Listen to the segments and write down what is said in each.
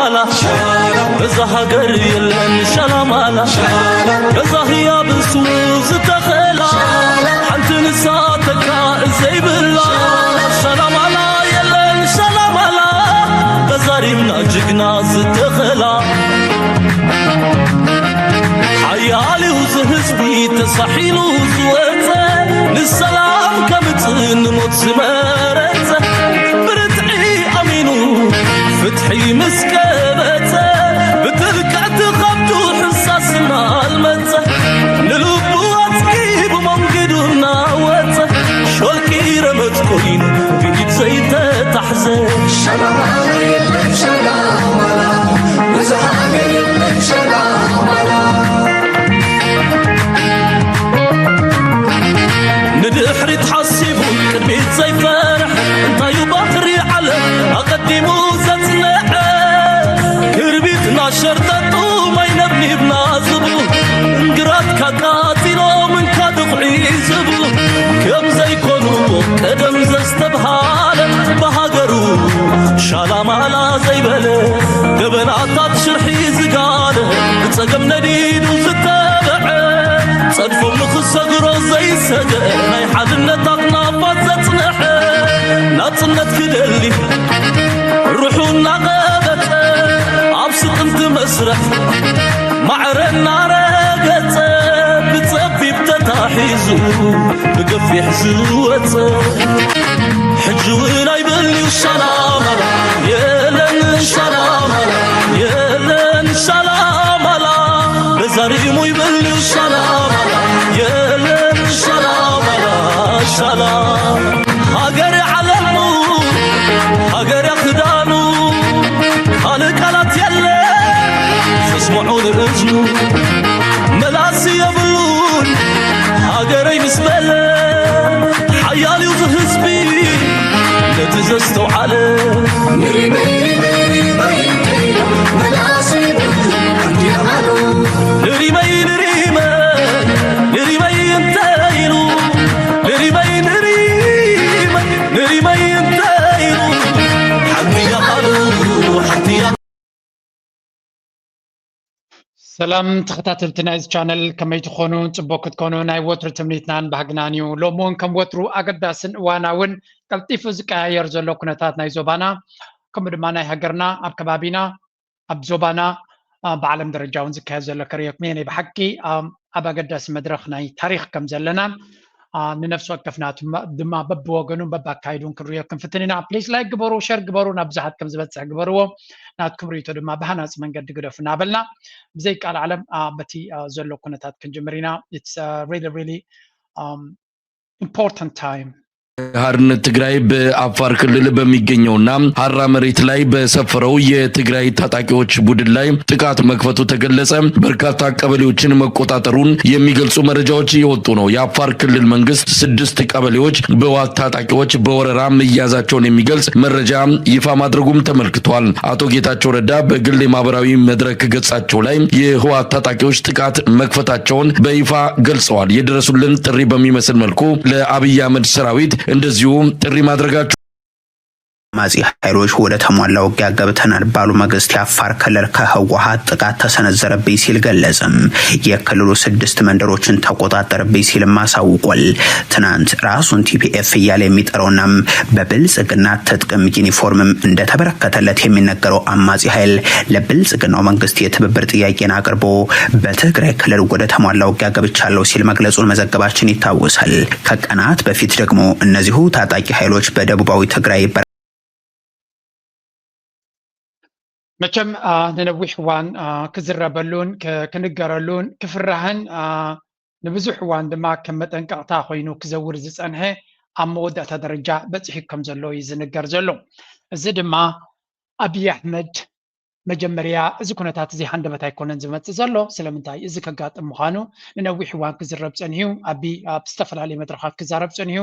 በዛ ሃገር የለን ሻላማላ፣ በዛ ህያብ እሱ ዝተኸላ፣ ሓንቲ ንሳ ተካእ ዘይብላ። ሻላማላ የለን ሻላማላ፣ በዛ ሪምና ጅግና ዝተኸላ። ሓያል እዩ ዝህዝቢ ተሳሒሉ ዝወፀ፣ ንሰላም ከምፅእ ንሞት ዝመረፀ፣ ብርትዒ ኣሚኑ ፍትሒ ምስ ቀበፀ፣ ብጥልቀት ከብዱ ሕሳስ እናልመፀ፣ ንልቡ ኣፅጊቡ መንገዱ እናወፀ፣ ሾልኪ ረመፅ ኮይኑ ብኢድ ዘይተታሕዘ። ሸላማላ የለን ሸላማላ፣ ብዝሃ የለን ሸላማላ። ንድሕሪት ሓሲቡ ቅድሚት ዘይፈርሕ፣ እንታዩ ባህሪ ዓለም ኣቐዲሙ ዘጽንዐ? ክርቢትና ሸርጠጡ ማይ ነብኒብና ዝብሉ፣ እንግራት ካቃጺሎም እንካ ድኹዒ ዝብሉ፣ ከም ዘይኮንዎ ቀደም ዘስተብሃለ፣ ብሃገሩ ሻላማላ ዘይበለ፣ ገበናታት ሽርሒ ዝጋለ፣ ብጸገም ነዲዱ ዝተበዐ፣ ጸድፎም ንኽሰግሮ ዘይሰገ፣ ናይ ሓድነታት ናፋት ዘጽንሐ፣ ናጽነት ክደሊ ሩሑ እናቐበጸ፣ ኣብ ስጥንቲ መስርሕ ማዕረ እናረገጸ፣ ብጸቢብ ተታሒዙ ብገፊሕ ዝወጸ፣ ሕጂ እውን ኣይበልዩ ሻላማላ፣ የለን ሻላማላ፣ የለን ሻላማላ፣ በዛሪሙ ይበልዩ ሻላማላ፣ የለን ሻላማላ፣ ሻላ ሃገር ዓለሙ፣ ሃገር ክዳኑ፣ ካልእ ቃላት የለ ዘስምዖ ንእዝኑ፣ መላሲ የብሉን ሃገረይ ምስ በለ፣ ሓያል እዩ ዝህዝቢ ነቲ ዘስተውዓለ። ንሪመይ፣ ንሪመይ፣ ንሪመይ፣ መላሲ የብሉን ኣንዲያ ቃሉ። ንሪመይ፣ ንሪመይ፣ ንሪመይ እንተ ኢሉ፣ ንሪመይ፣ ንሪመይ፣ ንሪመይ እንተ ኢሉ፣ ሓንቲ እያ ቃሉ፣ ሓንቲ እያ። ሰላም ተኸታተልቲ ናይዚ ቻነል፣ ከመይ ትኾኑ? ጽቡቕ ክትኮኑ ናይ ወትሩ ትምኒትናን ባህግናን እዩ። ሎሚ እውን ከም ወትሩ ኣገዳስን እዋናውን ቀልጢፉ ዝቀያየር ዘሎ ኩነታት ናይ ዞባና፣ ከምኡ ድማ ናይ ሃገርና፣ ኣብ ከባቢና፣ ኣብ ዞባና፣ አ፣ ብዓለም ደረጃ እውን ዝካየድ ዘሎ ከርእየኩም እየ። ናይ ብሓቂ፣ አ፣ ኣብ ኣገዳሲ መድረኽ ናይ ታሪኽ ከም ዘለናን፣ አ፣ ንነፍሲ ወከፍና ድማ፣ ድማ በብወገኑን በብኣካይዱን ክንርእዮ ክንፍትን ኢና። ፕሊስ ላይክ ግበሩ፣ ሸር ግበሩ፣ ናብ ብዙሓት ከም ዝበጽሕ ግበርዎ። ናትኩም ርእይቶ ድማ ብሃናጺ መንገዲ ግደፉ እናበልና፣ ብዘይ ቃል ዓለም፣ አ፣ በቲ፣ አ፣ ዘሎ ኩነታት ክንጅምር ኢና። It's, uh, really, really, um, important time። ሓርነት ትግራይ በአፋር ክልል በሚገኘውና ሀራ መሬት ላይ በሰፈረው የትግራይ ታጣቂዎች ቡድን ላይ ጥቃት መክፈቱ ተገለጸ። በርካታ ቀበሌዎችን መቆጣጠሩን የሚገልጹ መረጃዎች እየወጡ ነው። የአፋር ክልል መንግስት ስድስት ቀበሌዎች በህወሓት ታጣቂዎች በወረራ መያዛቸውን የሚገልጽ መረጃ ይፋ ማድረጉም ተመልክቷል። አቶ ጌታቸው ረዳ በግል የማህበራዊ መድረክ ገጻቸው ላይ የህወሓት ታጣቂዎች ጥቃት መክፈታቸውን በይፋ ገልጸዋል። የድረሱልን ጥሪ በሚመስል መልኩ ለአብይ አህመድ ሰራዊት እንደዚሁ ጥሪ ማድረጋቸው አማጺ ኃይሎች ወደ ተሟላ ውጊያ ገብተናል ባሉ ማግስት የአፋር ክልል ከህወሓት ጥቃት ተሰነዘረብኝ ሲል ገለጸም። የክልሉ ስድስት መንደሮችን ተቆጣጠረብኝ ሲልም አሳውቋል። ትናንት ራሱን ቲ ፒ ኤፍ እያለ የሚጠራውናም በብልጽግና ትጥቅም ዩኒፎርምም እንደተበረከተለት የሚነገረው አማጺ ኃይል ለብልጽግናው መንግስት የትብብር ጥያቄን አቅርቦ በትግራይ ክልል ወደ ተሟላ ውጊያ ገብቻለሁ ሲል መግለጹን መዘገባችን ይታወሳል። ከቀናት በፊት ደግሞ እነዚሁ ታጣቂ ኃይሎች በደቡባዊ ትግራይ በ- መቸም፣ አ፣ ንነዊሕ እዋን፣ አ፣ ክዝረበሉን ክ-፣ ክንገረሉን ክፍራህን፣ አ፣ ንብዙሕ እዋን ድማ ከም መጠንቀቕታ ኮይኑ ክዘውር ዝጸንሐ ኣብ መወዳእታ ደረጃ በጺሑ ከም ዘሎ እዩ ዝንገር ዘሎ። እዚ ድማ ኣብይ ኣሕመድ መጀመርያ እዚ ኩነታት እዚ ሃንደበት ኣይኮነን ዝመጽእ ዘሎ። ስለምንታይ እዚ ከጋጥም ምዃኑ ንነዊሕ እዋን ክዝረብ ጸኒሑ፣ ኣብይ ኣብ ዝተፈላለዩ መድረኻት ክዛረብ ጸኒሑ፣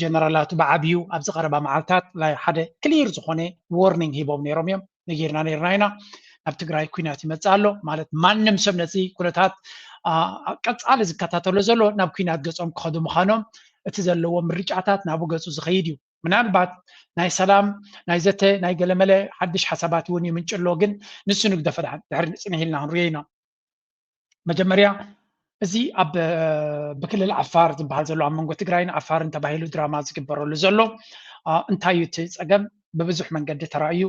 ጀነራላቱ ብዓብዩ ኣብዚ ቀረባ መዓልታት ናይ ሓደ ክሊር ዝኾነ ዎርኒንግ ሂቦም ነይሮም እዮም። ነጊርና ነይርና ኢና፣ ናብ ትግራይ ኩናት ይመጽእ ኣሎ ማለት ማንም ሰብ ነዚ ኩነታት፣ አ፣ ቀጻሊ ዝከታተሎ ዘሎ ናብ ኩናት ገጾም ክኸዱ ምዃኖም እቲ ዘለዎ ምርጫታት ናብኡ ገጹ ዝኸይድ እዩ። ምናልባት ናይ ሰላም ናይ ዘተ ናይ ገለመለ ሓድሽ ሓሳባት እውን ይምንጭ ኣሎ፣ ግን ንሱ ንግደፎ ድሓን ድሕሪ ጽንሕ ኢልና ክንሪኦ ኢና። መጀመርያ እዚ ኣብ ብክልል ዓፋር ዝበሃል ዘሎ ኣብ መንጎ ትግራይን ዓፋርን ተባሂሉ ድራማ ዝግበረሉ ዘሎ እንታይ እዩ እቲ ፀገም? ብብዙሕ መንገዲ ተራእዩ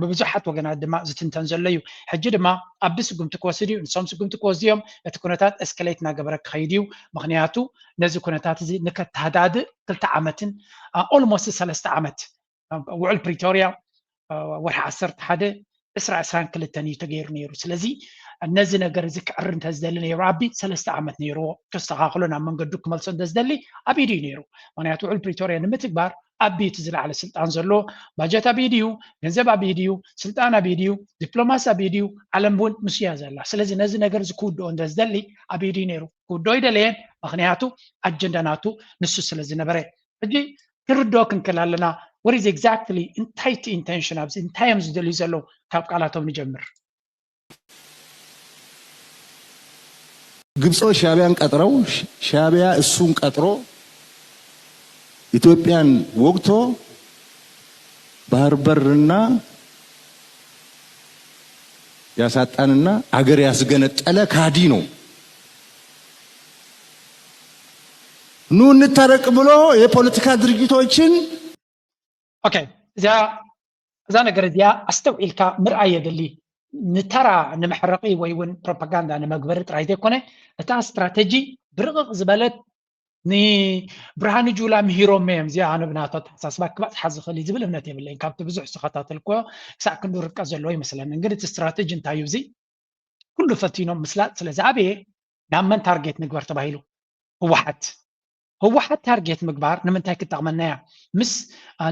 ብብዙሓት ወገናት ድማ ዝትንተን ዘሎ እዩ። ሕጂ ድማ ኣቢ ስጉምቲ ክወስድ እዩ። ንሶም ስጉምቲ ክወስዱ እዮም። እቲ ኩነታት እስከሌት እናገበረ ክኸይድ እዩ። ምክንያቱ ነዚ ኩነታት እዚ ንከተሃዳድእ ክልተ ዓመትን ኦልሞስት ሰለስተ ዓመት ውዕል ፕሪቶርያ ወርሒ ዓሰርተ ሓደ ዕስራ ዕስራን ክልተን እዩ ተገይሩ ነይሩ። ስለዚ ነዚ ነገር እዚ ክዕሪ እንተዝደሊ ነይሩ ኣቢ ሰለስተ ዓመት ነይርዎ ከስተኻኽሎ ናብ መንገዱ ክመልሶ እንተዝደሊ ኣብ ኢዱ እዩ ነይሩ። ምክንያቱ ውዕል ፕሪቶርያ ንምትግባር ኣቢ እቲ ዝለዓለ ስልጣን ዘለዎ ባጀት ኣብ ኢዱ እዩ፣ ገንዘብ ኣብ ኢዱ እዩ፣ ስልጣን ኣብ ኢዱ እዩ፣ ዲፕሎማሲ ኣብ ኢዱ እዩ፣ ዓለም እውን ምስ እያ ዘላ። ስለዚ ነዚ ነገር እዚ ክውድኦ እንተዝደሊ ኣብ ኢዱ እዩ ነይሩ። ክውድኦ ይደለየን ምክንያቱ ኣጀንዳ ናቱ ንሱ ስለ ዝነበረ። ሕጂ ክርዶ ክንክል ኣለና። What is exactly እንታይ እቲ ኢንቴንሽን ኣብዚ እንታይ እዮም ዝደልዩ ዘለዉ? ካብ ቃላቶም ንጀምር። ግብጾ ሻቢያን ቀጥረው ሻቢያ እሱን ቀጥሮ ኢትዮጵያን ወግቶ ባህር በርና ያሳጣንና አገር ያስገነጠለ ካዲ ነው። ኑ እንታረቅ ብሎ የፖለቲካ ድርጅቶችን ኦኬ እዚኣ እዛ ነገር እዚኣ ኣስተውዒልካ ምርኣይ የድሊ። ንተራ ንመሕረቒ ወይ እውን ፕሮፓጋንዳ ንመግበሪ ጥራይ ዘይኮነ እታ ስትራተጂ ብርቕቕ ዝበለት ንብርሃኑ ጁላ ምሂሮም እዮም። እዚኣ ኣነ ብናቶ ኣተሓሳስባ ክበፅሓ ዝኽእል እዩ ዝብል እምነት የብለይን። ካብቲ ብዙሕ ዝተኸታተልኩዮ ክሳዕ ክንዱ ርቀት ዘለዎ ይመስለኒ። ግን እቲ ስትራተጂ እንታይ እዩ? እዚ ኩሉ ፈቲኖም ምስላጥ ስለ ዝኣበየ ናብ መን ታርጌት ንግበር ተባሂሉ? ህወሓት። ህወሓት ታርጌት ምግባር ንምንታይ ክጠቕመና እያ? ምስ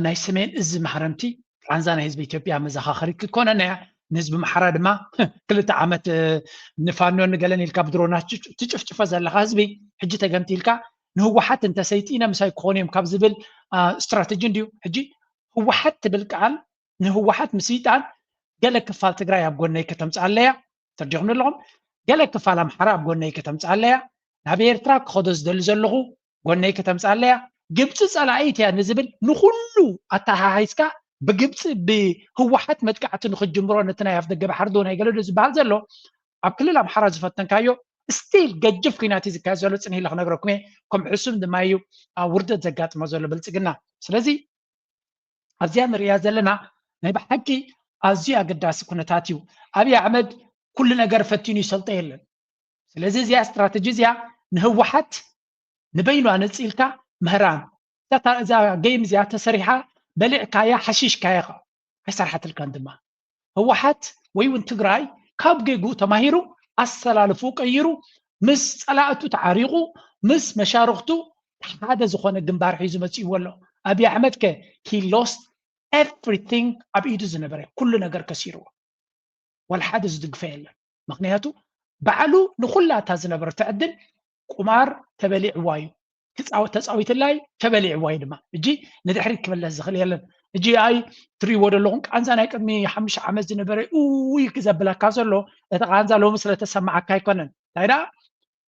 ናይ ሰሜን እዚ ማሕረምቲ ቃንዛ ናይ ህዝቢ ኢትዮጵያ መዘኻኸሪት ክትኮነና እያ። ንህዝቢ ኣምሓራ ድማ ክልተ ዓመት ንፋኖ ንገለን ኢልካ ብድሮናት ትጭፍጭፎ ዘለኻ ህዝቢ ሕጂ ተገምጢልካ ንህወሓት እንተሰይጢነ ምሳይ ክኾኑ እዮም ካብ ዝብል ስትራተጂ እንድዩ። ሕጂ ህወሓት ትብል ቃል ንህወሓት ምስይጣን ገለ ክፋል ትግራይ ኣብ ጎነይ ከተምፅኣለያ ተርዲኹም ኣለኹም። ገለ ክፋል ኣምሓራ ኣብ ጎነይ ከተምፅኣለያ ናብ ኤርትራ ክኸዶ ዝደሊ ዘለኹ ጎነይ ከተምፅኣለያ ግብፂ ፀላኢት እያ ንዝብል ንኩሉ ኣተሓሒዝካ ብግብፂ ብህወሓት መጥቃዕቲ ንክጅምሮ ነቲ ናይ ኣፍደገ ባሕሪ ዶ ናይ ገለዶ ዝበሃል ዘሎ ኣብ ክልል ኣምሓራ ዝፈተንካዮ ስቲል ገጅፍ ኩናት እዩ ዝካየድ ዘሎ። ፅንሂ ኢለ ክነግረኩም እየ ከም ሕሱም ድማ እዩ ውርደት ዘጋጥሞ ዘሎ ብልፅግና። ስለዚ ኣብዚኣ ንሪኣ ዘለና ናይ ብሓቂ ኣዝዩ ኣገዳሲ ኩነታት እዩ። ኣብይ ኣሕመድ ኩሉ ነገር ፈቲኑ ይሰልጦ የለን። ስለዚ እዚኣ ስትራተጂ እዚኣ ንህወሓት ንበይኑ ኣነፂልካ ምህራም እዛ ጌም እዚኣ ተሰሪሓ በሊዕካያ ሓሺሽካያ ኢኻ ኣይሰርሓትልካን ድማ ህወሓት ወይ እውን ትግራይ ካብ ጌግኡ ተማሂሩ ኣሰላልፍኡ ቀይሩ ምስ ፀላእቱ ተዓሪቑ ምስ መሻርኽቱ ሓደ ዝኾነ ግንባር ሒዙ መፂእዎ ኣሎ። ኣብይ ኣሕመድ ከ he lost everything ኣብ ኢዱ ዝነበረ ኩሉ ነገር ከሲርዎ ዋላ ሓደ ዝድግፎ የለን። ምክንያቱ ባዕሉ ንኩላ እታ ዝነበረቶ ዕድል ቁማር ተበሊዕዋ እዩ። ክፃወት ተፃዊትላ እዩ ተበሊዕዋ እዩ ድማ። ሕጂ ንድሕሪት ክምለስ ዝኽእል የለን። ሕጂ ኣይ ትሪእዎ ዘለኹም ቃንዛ ናይ ቅድሚ ሓሙሽተ ዓመት ዝነበረ እውይ ዘብለካ ዘሎ እቲ ቃንዛ ሎሚ ስለተሰማዓካ ኣይኮነን። እንታይ ደኣ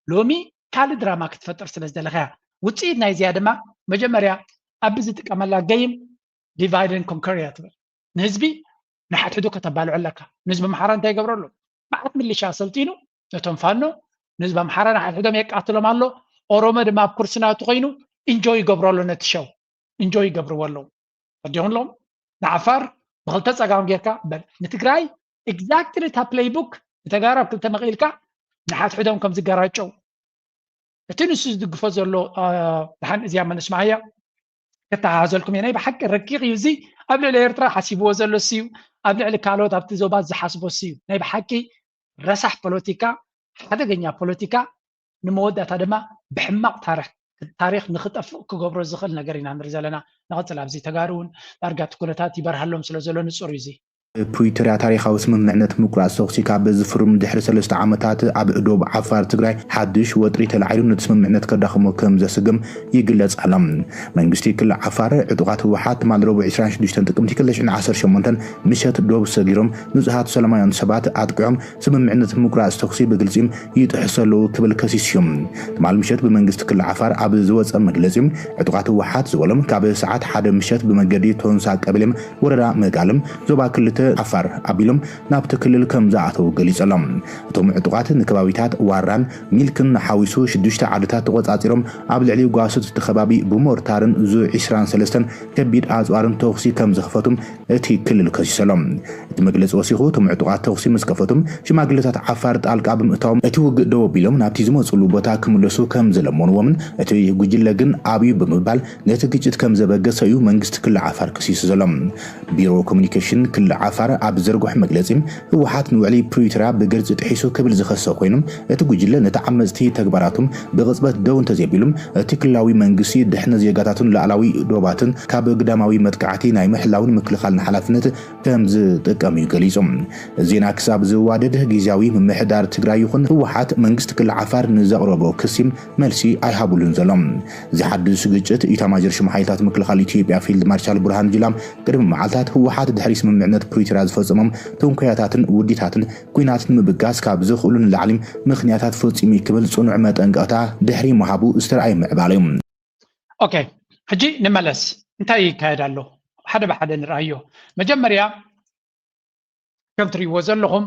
ሎሚ ካልእ ድራማ ክትፈጥር ስለ ዝደለኻ እያ። ውፅኢት ናይዚኣ ድማ መጀመርያ ኣቢ ዝጥቀመላ ገይም divide and conquer እያ ትብል። ንህዝቢ ንሓድሕዱ ከተባልዖ ኣለካ። ንህዝቢ ኣምሓራ እንታይ ይገብሮ ኣሎ? መዓት ምልሻ ኣሰልጢኑ ነቶም ፋኖ ንህዝቢ ኣምሓራ ንሓድሕዶም የቃትሎም ኣሎ። ኦሮሞ ድማ ኣብ ኩርሲ ናቱ ኮይኑ ኢንጆይ ይገብሮ ኣሎ ነቲ ሸው ኢንጆይ ይገብርዎ ኣለዉ። ፈዲኹም ኣለኹም ንዓፋር ብክልተ ፀጋም ጌርካ በል ንትግራይ exactly እታ play book ንተጋሩ ኣብ ክልተ መቒልካ ንሓድሕዶም ከም ዝገራጨው እቲ ንሱ ዝድግፎ ዘሎ ድሓን እዚኣ መነስማዓያ ከተሓሓዘልኩም እየ ናይ ብሓቂ ረቂቕ እዩ እዚ ኣብ ልዕሊ ኤርትራ ሓሲብዎ ዘሎ እሱ እዩ ኣብ ልዕሊ ካልኦት ኣብቲ ዞባ ዝሓስቦ እሱ እዩ ናይ ብሓቂ ረሳሕ ፖለቲካ ሓደገኛ ፖለቲካ ንመወዳእታ ድማ ብሕማቕ ታሪክ ታሪክ ንክጠፍእ ክገብሮ ዝኽእል ነገር ኢና ንርኢ ዘለና ንቐፅል ኣብዚ ተጋሩ እውን ዳርጋ እቲ ኩነታት ይበርሃሎም ስለ ዘሎ ንፁር እዩ እዚ ፕሪቶርያ ታሪኻዊ ስምምዕነት ምቁራፅ ተኹሲ ካብ ዝፍርሙ ድሕሪ ሰለስተ ዓመታት ኣብ ዶብ ዓፋር ትግራይ ሓድሽ ወጥሪ ተላዒሉ ነቲ ስምምዕነት ከዳኽሞ ከም ዘስግም ይግለጽ ኣሎ። መንግስቲ ክልል ዓፋር ዕጡቓት ህወሓት ትማሊ ረቡዕ ዕስራን ሽዱሽተን ጥቅምቲ ክልተ ሽሕን ዓሰርተ ሸሞንተን ምሸት ዶብ ሰጊሮም ንጹሃት ሰላማውያን ሰባት ኣጥቂዖም ስምምዕነት ምቁራፅ ተኹሲ ብግልጺ ይጥሕሱ ኣለዉ ክብል ከሲሱ እዩ። ትማሊ ምሸት ብመንግስቲ ክልል ዓፋር ኣብ ዝወፀ መግለጺ ዕጡቓት ህወሓት ዝበሎም ካብ ሰዓት ሓደ ምሸት ብመገዲ ቶንሳ ቀበሌ ወረዳ መጋልም ዞባ ክልተ ዓፋር ኣቢሎም ናብቲ ክልል ከም ዝኣተዉ ገሊጹ ኣሎ። እቶም ዕጡቓት ንከባቢታት ዋራን ሚልክን ሓዊሱ ሽዱሽተ ዓድታት ተቖጻጺሮም ኣብ ልዕሊ ጓሶት እቲ ከባቢ ብሞርታርን ዙ ዕስራን ሰለስተን ከቢድ ኣጽዋርን ተኹሲ ከም ዘኽፈቱም እቲ ክልል ከሲሱ ኣሎ። እቲ መግለጺ ወሲኹ እቶም ዕጡቓት ተኹሲ ምስ ከፈቱም ሽማግለታት ዓፋር ጣልቃ ብምእታዎም እቲ ውግእ ደው ኣቢሎም ናብቲ ዝመጽሉ ቦታ ክምለሱ ከም ዝለመንዎምን እቲ ጉጅለ ግን ኣብዩ ብምባል ነቲ ግጭት ከም ዘበገሰ እዩ መንግስቲ ክልል ዓፋር ከሲሱ ዘሎ። ቢሮ ኮሚኒኬሽን ክልል ዓፋር ኣብ ዘርግሖ መግለጺ ህወሓት ንውዕሊ ፕሪቶርያ ብግልጺ ጥሒሱ ክብል ዝኸሰ ኮይኑ እቲ ጉጅለ ነቲ ዓመጽቲ ተግባራቱም ብቕጽበት ደው እንተዘይቢሉም እቲ ክልላዊ መንግስቲ ድሕነት ዜጋታቱን ሉዓላዊ ዶባትን ካብ ግዳማዊ መጥቃዕቲ ናይ ምሕላውን ምክልኻልን ሓላፍነት ከም ዝጥቀም እዩ ገሊጹ። ዜና ክሳብ ዝዋደድ ግዝያዊ ምምሕዳር ትግራይ ይኹን ህወሓት መንግስቲ ክልል ዓፋር ንዘቕረቦ ክሲ መልሲ ኣይሃቡሉን ዘሎ። እዚ ሓድሽ ግጭት ኢታማዦር ሹም ሓይልታት ምክልኻል ኢትዮጵያ ፊልድ ማርሻል ብርሃኑ ጁላ ቅድሚ መዓልታት ህወሓት ድሕሪ ስምምዕነት ፕሪቶርያ ዝፈጸሞም ትንኮያታትን ውዲታትን ኲናት ንምብጋስ ካብ ዝኽእሉ ንላዕሊ ምኽንያታት ፈጺሙ እዩ ክብል ጽኑዕ መጠንቀቕታ ድሕሪ ምሃቡ ዝተረኣየ ምዕባለ እዩ። ኦኬ፣ ሕጂ ንመለስ። እንታይ ይካየድ ኣሎ? ሓደ ብሓደ ንርኣዮ። መጀመርያ ከም ትሪእዎ ዘለኹም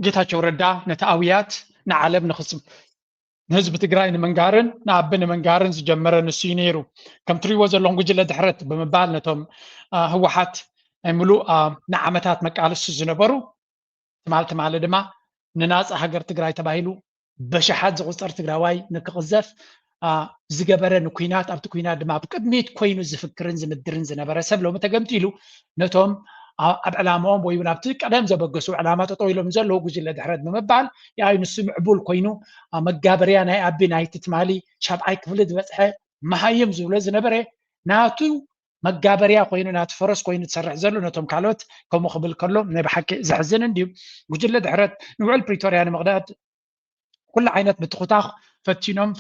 ጌታቸው ረዳ ነቲ ኣውያት ንዓለም ንክስም ንህዝቢ ትግራይ ንምንጋርን ንኣቢ ንምንጋርን ዝጀመረ ንሱ እዩ ነይሩ። ከም ትሪእዎ ዘለኹም ጉጅለ ድሕረት ብምባል ነቶም ህወሓት ናይ ምሉእ ንዓመታት መቃለስቲ ዝነበሩ ትማል ትማሊ ድማ ንናፃ ሃገር ትግራይ ተባሂሉ በሽሓት ዝቁፀር ትግራዋይ ንክቕዘፍ ዝገበረ ንኩናት ኣብቲ ኩናት ድማ ብቅድሚት ኮይኑ ዝፍክርን ዝምድርን ዝነበረ ሰብ ሎሚ ተገምጢሉ ነቶም ኣብ ዕላማኦም ወይ እውን ኣብቲ ቀደም ዘበገሱ ዕላማ ጠጠው ኢሎም ዘለዉ ጉጅለ ድሕረት ብምባል ያይ ንሱ ምዕቡል ኮይኑ መጋበርያ ናይ ኣቢ ናይቲ ትማሊ ሻብዓይ ክፍሊ ዝበፅሐ መሃይም ዝብሎ ዝነበረ ናቱ መጋበርያ ኮይኑ ናቱ ፈረስ ኮይኑ ዝሰርሕ ዘሎ ነቶም ካልኦት ከምኡ ክብል ከሎ ናይ ብሓቂ ዘሕዝን እንድዩ። ጉጅለ ድሕረት ንውዕል ፕሪቶርያ ንምቕዳድ ኩሉ ዓይነት ምትኹታኽ ፈቲኖም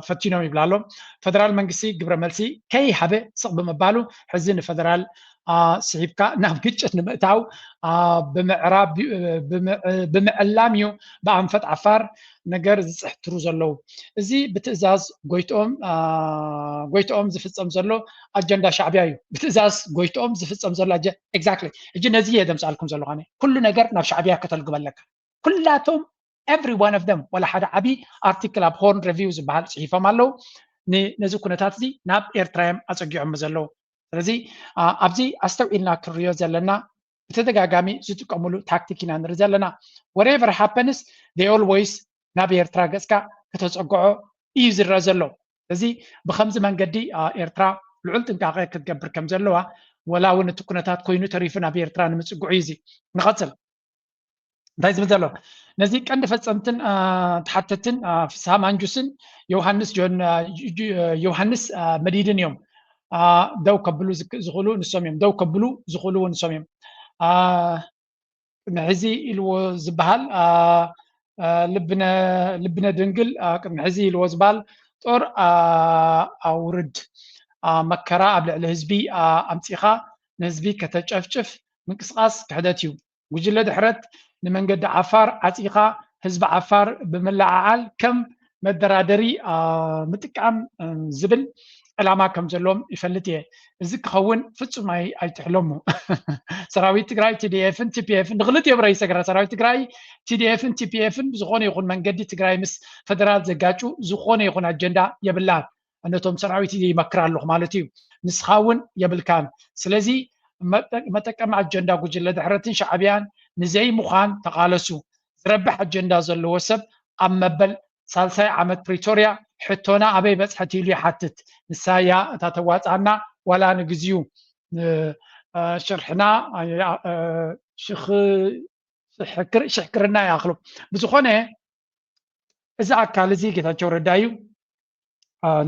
ፈቲኖም ይብላ ኣሎ። ፈደራል መንግስቲ ግብረ መልሲ ከይሃበ ስቕ ብምባሉ ሕዚ ንፈደራል ስሒብካ ናብ ግጭት ንምእታው ብምዕራብ ብምዕላም እዩ ብኣንፈት ዓፋር ነገር ዝፅሕትሩ ዘለዉ። እዚ ብትእዛዝ ጎይትኦም ጎይትኦም ዝፍፀም ዘሎ ኣጀንዳ ሻዕብያ እዩ። ብትእዛዝ ጎይትኦም ዝፍፀም ዘሎ ኣጀ exactly ሕጂ ነዚ እየ ደምፅኣልኩም ዘለኹ ኣነ ኩሉ ነገር ናብ ሻዕብያ ከተልግበለካ ኩላቶም every one of them ወላ ሓደ ዓብዪ ኣርቲክል ኣብ ሆርን ሪቪው ዝበሃል ፅሒፎም ኣለዉ። ነዚ ኩነታት እዚ ናብ ኤርትራ እዮም ኣፀጊዖም ዘለዉ። ስለዚ ኣብዚ ኣስተውዒልና ክንሪኦ ዘለና ብተደጋጋሚ ዝጥቀምሉ ታክቲክ ኢና ንርኢ ዘለና። Whatever happens they always ናብ ኤርትራ ገፅካ ከተፀግዖ እዩ ዝረአ ዘሎ። ስለዚ ብከምዚ መንገዲ ኤርትራ ልዑል ጥንቃቐ ክትገብር ከም ዘለዋ ወላ እውን እቲ ኩነታት ኮይኑ ተሪፉ ናብ ኤርትራ ንምፅግዑ እዩ እዚ። ንቐፅል። እንታይ ዝብል ዘሎ ነዚ ቀንዲ ፈፀምትን ተሓተትን ፍስሃ ማንጁስን ዮሃንስ ዮሃንስ መዲድን እዮም። ደው ከብሉ ዝኽእሉ ንሶም እዮም። ደው ከብሉ ዝኽእሉ ንሶም እዮም። ቅድሚ ሕዚ ኢልዎ ዝበሃል ልብነ ድንግል ቅድሚ ሕዚ ኢልዎ ዝበሃል ጦር ኣውርድ መከራ ኣብ ልዕሊ ህዝቢ ኣምፂኻ ንህዝቢ ከተጨፍጭፍ ምንቅስቃስ ክሕደት እዩ። ጉጅለ ድሕረት ንመንገዲ ዓፋር ዓፂኻ ህዝቢ ዓፋር ብምልዓዓል ከም መደራደሪ ምጥቃም ዝብል ዕላማ ከም ዘለዎም ይፈልጥ እየ። እዚ ክኸውን ፍፁም ኣይትሕለሙ። ሰራዊት ትግራይ ቲ ዲ ኤፍን ቲ ፒ ኤፍን ንክልቲኦም ረኢሰ ግራ ሰራዊት ትግራይ ቲ ዲ ኤፍን ቲ ፒ ኤፍን ብዝኾነ ይኹን መንገዲ ትግራይ ምስ ፈደራል ዘጋጩ ዝኾነ ይኹን ኣጀንዳ የብላን። ነቶም ሰራዊት ይመክር ኣለኹ ማለት እዩ። ንስኻ እውን የብልካን። ስለዚ መጠቀሚ ኣጀንዳ ጉጅለ ድሕረትን ሻዕብያን ንዘይምዃን ተቓለሱ። ዝረብሕ ኣጀንዳ ዘለዎ ሰብ ኣብ መበል ሳልሳይ ዓመት ፕሪቶርያ ሕቶና ኣበይ በፅሐት ኢሉ ይሓትት። ንሳ እያ እታ ተዋፅኣና ዋላ ንግዚኡ ሽርሕና ሽሕክርና ይኣኽሎ። ብዝኾነ እዚ ኣካል እዚ ጌታቸው ረዳ እዩ።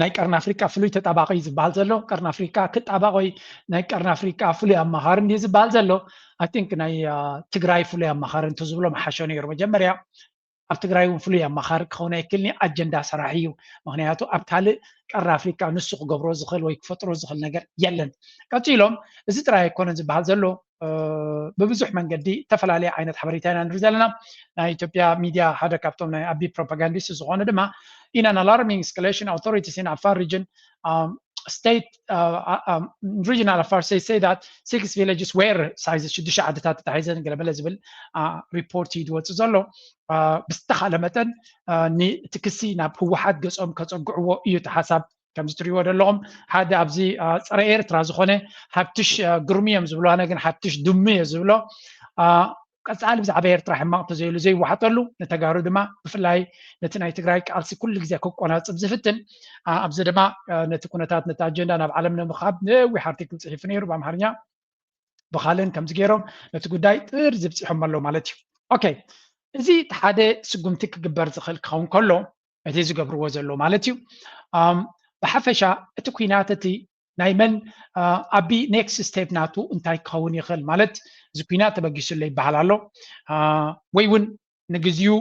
ናይ ቀርኒ ኣፍሪቃ ፍሉይ ተጣባቂ ዝበሃል ዘሎ፣ ቀርኒ ኣፍሪቃ ክጣባቆይ ናይ ቀርኒ ኣፍሪቃ ፍሉይ ኣማኻሪ እንዲ ዝበሃል ዘሎ። I think ናይ ትግራይ ፍሉይ ኣማኻሪ እንተ ዝብሎ መሓሾ ነይሩ። መጀመርያ ኣብ ትግራይ እውን ፍሉይ ኣማኻሪ ክኸውን ኣይክልኒ፣ ኣጀንዳ ሰራሒ እዩ። ምክንያቱ ኣብ ካልእ ቀርኒ ኣፍሪቃ ንሱ ክገብሮ ዝኽእል ወይ ክፈጥሮ ዝኽእል ነገር የለን። ቀፂሎም እዚ ጥራይ ኣይኮነን ዝበሃል ዘሎ፣ ብብዙሕ መንገዲ ዝተፈላለየ ዓይነት ሓበሬታ ኢና ንርኢ ዘለና። ናይ ኢትዮጵያ ሚድያ ሓደ ካብቶም ናይ ኣቢ ፕሮፓጋንዲስት ዝኾነ ድማ in an alarming escalation, authorities in Afar region, um, state, uh, uh, um, regional Afar state say that six villages were sized፣ ሽዱሽተ ዓድታት ተታሒዘን ገለመለ ዝብል ሪፖርት እዩ ዝወፅእ ዘሎ። ብዝተኻለ መጠን እቲ ክሲ ናብ ህወሓት ገፆም ከፀግዕዎ እዩ እቲ ሓሳብ። ከምዚ ትሪእዎ ዘለኹም ሓደ ኣብዚ ፀረ ኤርትራ ዝኾነ ሃብትሽ ግሩም እዮም ዝብሎ፣ ኣነ ግን ሃብትሽ ድሙ እየ ዝብሎ። ቀፃሊ ብዛዕባ ኤርትራ ሕማቕ ተዘይሉ ዘይወሓጠሉ፣ ንተጋሩ ድማ ብፍላይ ነቲ ናይ ትግራይ ቃልሲ ኩሉ ግዜ ክቆናፅብ ዝፍትን ኣብዚ ድማ ነቲ ኩነታት ነቲ ኣጀንዳ ናብ ዓለም ንምኻብ ነዊሕ ኣርቲክል ፅሒፉ ነይሩ ብኣምሓርኛ። ብኻልን ከምዚ ገይሮም ነቲ ጉዳይ ጥር ዝብፂሖም ኣለዉ ማለት እዩ። ኦኬ፣ እዚ ሓደ ስጉምቲ ክግበር ዝኽእል ክኸውን ከሎ እቲ ዝገብርዎ ዘሎ ማለት እዩ። ብሓፈሻ እቲ ኩናት እቲ ናይ መን ኣቢ ኔክስት ስቴፕ ናቱ እንታይ ክኸውን ይኽእል ማለት፣ እዚ ኩናት ተበጊሱሎ ይበሃል ኣሎ ወይ እውን ንግዚኡ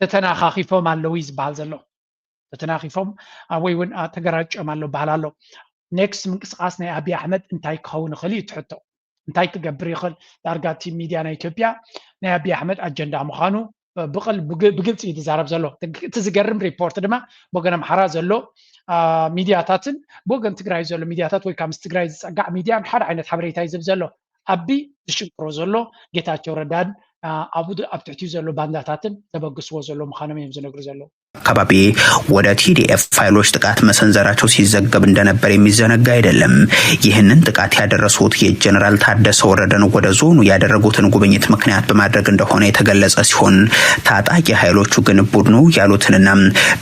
ተተናኻኺፎም ኣለዉ እዩ ዝበሃል ዘሎ። ተተናኺፎም ወይ እውን ተገራጭዮም ኣሎ በሃል ኣሎ። ኔክስት ምንቅስቃስ ናይ ኣብይ ኣሕመድ እንታይ ክኸውን ይኽእል እዩ ትሕቶ? እንታይ ክገብር ይኽእል? ዳርጋ እቲ ሚድያ ናይ ኢትዮጵያ ናይ ኣብይ ኣሕመድ ኣጀንዳ ምዃኑ ብግልፂ እዩ ዝዛረብ ዘሎ። እቲ ዝገርም ሪፖርት ድማ ብወገን ኣምሓራ ዘሎ ሚድያታትን ብወገን ትግራይ ዘሎ ሚድያታት ወይ ካብ ምስ ትግራይ ዝፀጋዕ ሚድያን ሓደ ዓይነት ሓበሬታ እዩ ዝህብ ዘሎ። ኣቢ ዝሽንክሮ ዘሎ ጌታቸው ረዳን ኣብ ትሕቲኡ ዘሎ ባንዳታትን ዘበግስዎ ዘሎ ምዃኖም እዮም ዝነግሩ ዘለዉ። አካባቢ ወደ ቲዲኤፍ ኃይሎች ጥቃት መሰንዘራቸው ሲዘገብ እንደነበር የሚዘነጋ አይደለም። ይህንን ጥቃት ያደረሱት የጀነራል ታደሰ ወረደን ወደ ዞኑ ያደረጉትን ጉብኝት ምክንያት በማድረግ እንደሆነ የተገለጸ ሲሆን፣ ታጣቂ ኃይሎቹ ግን ቡድኑ ያሉትንና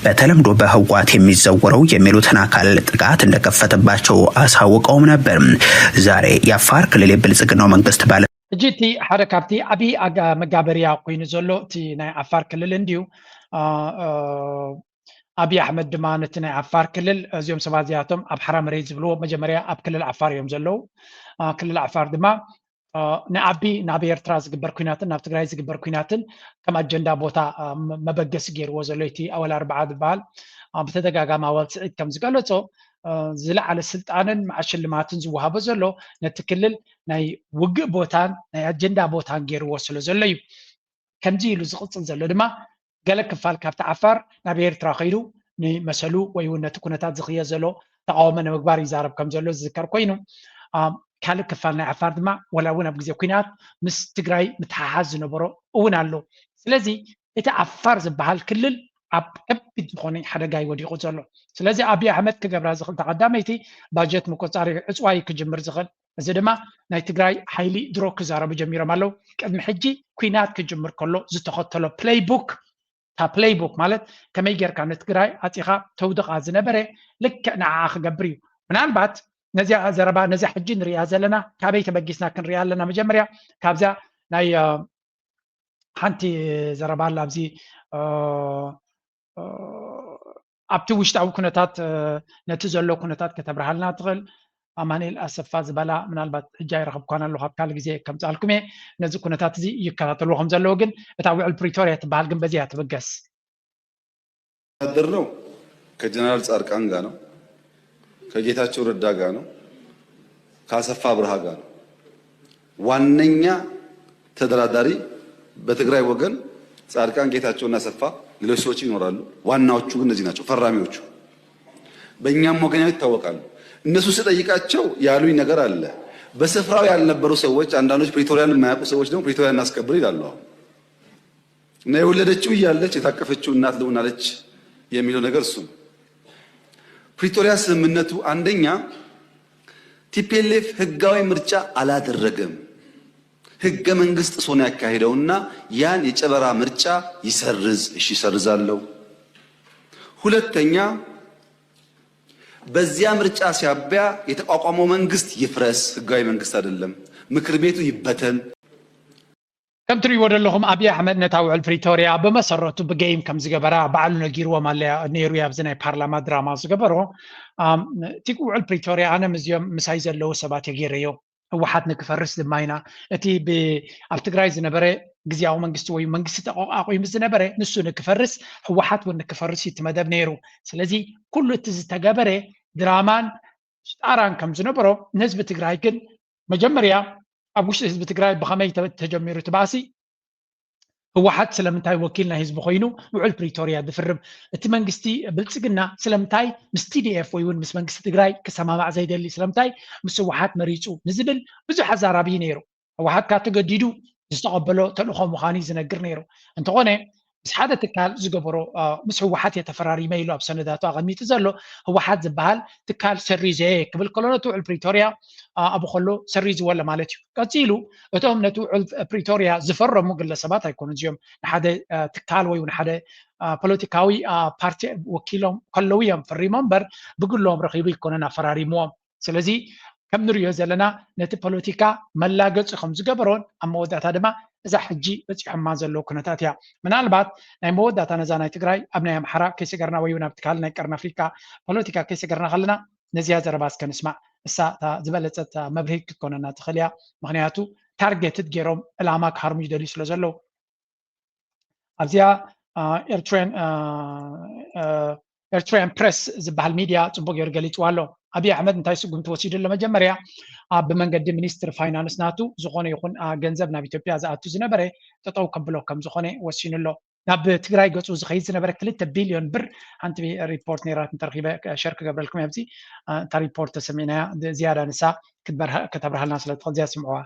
በተለምዶ በህወሓት የሚዘወረው የሚሉትን አካል ጥቃት እንደከፈተባቸው አሳውቀውም ነበር። ዛሬ የአፋር ክልል የብልጽግናው መንግስት ባለ ሕጂ እቲ ሓደ ካብቲ ዓብዪ ኣጋ- መጋበርያ ኮይኑ ዘሎ እቲ ናይ ዓፋር ክልል እንድዩ። ኣ፣ ኣ፣ ኣብይ ኣሕመድ ድማ ነቲ ናይ ዓፋር ክልል፣ እዚኦም ሰባት እዚኣቶም ኣብ ሓራ መሬት ዝብልዎ መጀመርያ ኣብ ክልል ዓፋር እዮም ዘለዉ። ኣ፣ ክልል ዓፋር ድማ ኣ፣ ንኣቢ ናብ ኤርትራ ዝግበር ኩናትን ናብ ትግራይ ዝግበር ኩናትን ከም ኣጀንዳ ቦታ ኣ፣ መ- መበገሲ ገይርዎ ዘሎ እቲ ኣወል ኣርብዓ ዝበሃል ኣ፣ ብተደጋጋሚ ኣወል ስዒድ ከም ዝገለጾ ኣ፣ ዝለዓለ ስልጣንን መዓ ሽልማትን ዝወሃቦ ዘሎ ነቲ ክልል ናይ ውግእ ቦታን ናይ ኣጀንዳ ቦታን ገይርዎ ስለ ዘሎ እዩ። ከምዚ ኢሉ ዝቕፅል ዘሎ ድማ ገለ ክፋል ካብቲ ዓፋር ናብ ኤርትራ ከይዱ ንመሰሉ ወይ እውን ነቲ ኩነታት ዝኽየ ዘሎ ተቃውሞ ንምግባር ይዛረብ ከም ዘሎ ዝዝከር ኮይኑ፣ ካልእ ክፋል ናይ ዓፋር ድማ ዋላ እውን ኣብ ግዜ ኩናት ምስ ትግራይ ምትሓሓዝ ዝነበሮ እውን ኣሎ። ስለዚ እቲ ዓፋር ዝበሃል ክልል ኣብ ከቢድ ዝኾነ ሓደጋ እዩ ወዲቑ ዘሎ። ስለዚ ኣብይ ኣሕመድ ክገብራ ዝኽእል ተቐዳመይቲ ባጀት ምቁፃር እዩ፣ ዕፅዋ እዩ ክጅምር ዝኽእል። እዚ ድማ ናይ ትግራይ ሓይሊ ድሮ ክዛረቡ ጀሚሮም ኣለዉ። ቅድሚ ሕጂ ኩናት ክጅምር ከሎ ዝተኸተሎ ፕለይቡክ፣ እታ ፕለይቡክ ማለት ከመይ ጌርካ ንትግራይ ዓፂኻ ተውድቓ ዝነበረ ልክዕ ንዓኣ ክገብር እዩ። ምናልባት ነዚኣ ዘረባ ነዚኣ ሕጂ ንሪኣ ዘለና ካበይ ተበጊስና ክንሪኣ ኣለና? መጀመርያ ካብዚኣ ናይ ሓንቲ ዘረባ ኣላ ኣብዚ ኣብቲ ውሽጣዊ ኩነታት ነቲ ዘሎ ኩነታት ከተብርሃልና ትኽእል ኣማኒኤል ኣሰፋ ዝበላ ምናልባት ሕጂ ኣይረኸብኳን ኣለኹ ኣብ ካልእ ግዜ ከምፅኣልኩም እየ። ነዚ ኩነታት እዚ ይከታተልዎ ከም ዘለዉ ግን እታ ውዕል ፕሪቶርያ ትበሃል ግን በዚያ ትብገስ። ወታደር ነው። ከጀነራል ጻድቃን ጋር ነው። ከጌታቸው ረዳ ጋር ነው። ከአሰፋ አብርሃ ጋር ነው። ዋነኛ ተደራዳሪ በትግራይ ወገን ጻድቃን፣ ጌታቸውና አሰፋ፣ ሌሎች ሰዎች ይኖራሉ። ዋናዎቹ ግን እነዚህ ናቸው ፈራሚዎቹ። በእኛም ወገን ያው ይታወቃሉ። እነሱ ስጠይቃቸው ያሉኝ ነገር አለ። በስፍራው ያልነበሩ ሰዎች፣ አንዳንዶች ፕሪቶሪያን የማያውቁ ሰዎች ደግሞ ፕሪቶሪያ እናስከብር ይላሉ። አሁን እና የወለደችው እያለች የታቀፈችው እናት ልሆናለች የሚለው ነገር እሱ ነው። ፕሪቶሪያ ስምምነቱ አንደኛ ቲፒኤልኤፍ ህጋዊ ምርጫ አላደረገም። ህገ መንግስት ጥሶ ነው ያካሄደውና ያን የጨበራ ምርጫ ይሰርዝ። እሺ ይሰርዛለሁ። ሁለተኛ በዚያ ምርጫ ሲያቢያ የተቋቋመው መንግስት ይፍረስ፣ ህጋዊ መንግስት አይደለም፣ ምክር ቤቱ ይበተን። ከም ትሪእዎ ዘለኹም ኣብይ ኣሕመድ ነታ ውዕል ፕሪቶርያ ብመሰረቱ ብጌም ከም ዝገበራ ባዕሉ ነጊርዎም ኣለያ ነይሩ እያ። ኣብዚ ናይ ፓርላማ ድራማ ዝገበሮ እቲ ውዕል ፕሪቶርያ ኣነ ምስዚኦም ምሳይ ዘለዉ ሰባት እየ ገይረዮ። ህወሓት ንክፈርስ ድማ ኢና እቲ ኣብ ትግራይ ዝነበረ ግዝያዊ መንግስቲ ወይ መንግስቲ ኣቑሙ ዝነበረ ንሱ ንክፈርስ ህወሓት እውን ንክፈርስ እዩ እቲ መደብ ነይሩ። ስለዚ ኩሉ እቲ ዝተገበረ ድራማን ሽጣራን ከም ዝነበሮ ንህዝቢ ትግራይ ግን መጀመርያ ኣብ ውሽጢ ህዝቢ ትግራይ ብኸመይ ተጀሚሩ እቲ ባእሲ? ህወሓት ስለምንታይ ወኪል ናይ ህዝቢ ኮይኑ ውዕል ፕሪቶርያ ዝፍርም? እቲ መንግስቲ ብልፅግና ስለምንታይ ምስ ቲ ዲ ኤፍ ወይ እውን ምስ መንግስቲ ትግራይ ክሰማማዕ ዘይደሊ? ስለምንታይ ምስ ህወሓት መሪፁ ንዝብል ብዙሕ ኣዛራቢ እዩ ነይሩ። ህወሓት ካብ ተገዲዱ ዝተቐበሎ ተልእኾ ምዃኑ እዩ ዝነግር ነይሩ። እንተኾነ ምስ ሓደ ትካል ዝገበሮ ምስ ህወሓት እየ ተፈራሪመ ኢሉ ኣብ ሰነዳቱ ኣቐሚጡ ዘሎ ህወሓት ዝበሃል ትካል ሰሪዘ ክብል ከሎ ነቲ ውዕል ፕሪቶርያ ኣብኡ ከሎ ሰሪዝዎ ኣሎ ማለት እዩ። ቀፂሉ እቶም ነቲ ውዕል ፕሪቶርያ ዝፈረሙ ግለሰባት ኣይኮኑን እዚኦም ንሓደ ትካል ወይ ንሓደ ፖለቲካዊ ፓርቲ ወኪሎም ከለዉ እዮም ፈሪሞም እምበር ብግሎም ረኺቡ ኣይኮነን ኣፈራሪምዎም። ስለዚ ከም ንሪኦ ዘለና ነቲ ፖለቲካ መላገፂ ከም ዝገበሮን ኣብ መወዳእታ ድማ እዛ ሕጂ በፂሖማ ዘለዉ ኩነታት እያ። ምናልባት ናይ መወዳእታ ነዛ ናይ ትግራይ ኣብ ናይ ኣምሓራ ከይሰገርና ወይ እውን ኣብቲ ካልእ ናይ ቀርኒ ኣፍሪካ ፖለቲካ ከይሰገርና ከለና ነዚኣ ዘረባ እስከ ንስማዕ። እሳ እታ ዝበለፀት መብርሂት ክትኮነና ትኽእል እያ። ምክንያቱ ታርጌትድ ገይሮም ዕላማ ክሃርሙ ይደልዩ ስለ ዘለዉ ኣብዚኣ ኤርትራን ፕሬስ ዝበሃል ሚድያ ፅቡቅ ገይሩ ገሊፅዋ ኣሎ። ኣብይ ኣሕመድ እንታይ ስጉምቲ ወሲዱ ኣሎ? መጀመርያ ኣብ ብመንገዲ ሚኒስትሪ ፋይናንስ ናቱ ዝኾነ ይኹን ገንዘብ ናብ ኢትዮጵያ ዝኣቱ ዝነበረ ጠጠው ከብሎ ከም ዝኾነ ወሲኑ ኣሎ። ናብ ትግራይ ገፁ ዝኸይድ ዝነበረ ክልተ ቢልዮን ብር ሓንቲ ሪፖርት ነይራት እንተረኺበ ሸር ክገብረልኩም ኣብዚ እታ ሪፖርት ተሰሚዕናያ ዝያዳ ንሳ ከተብርሃልና ስለትኽእል እዚኣ ስምዕዋ።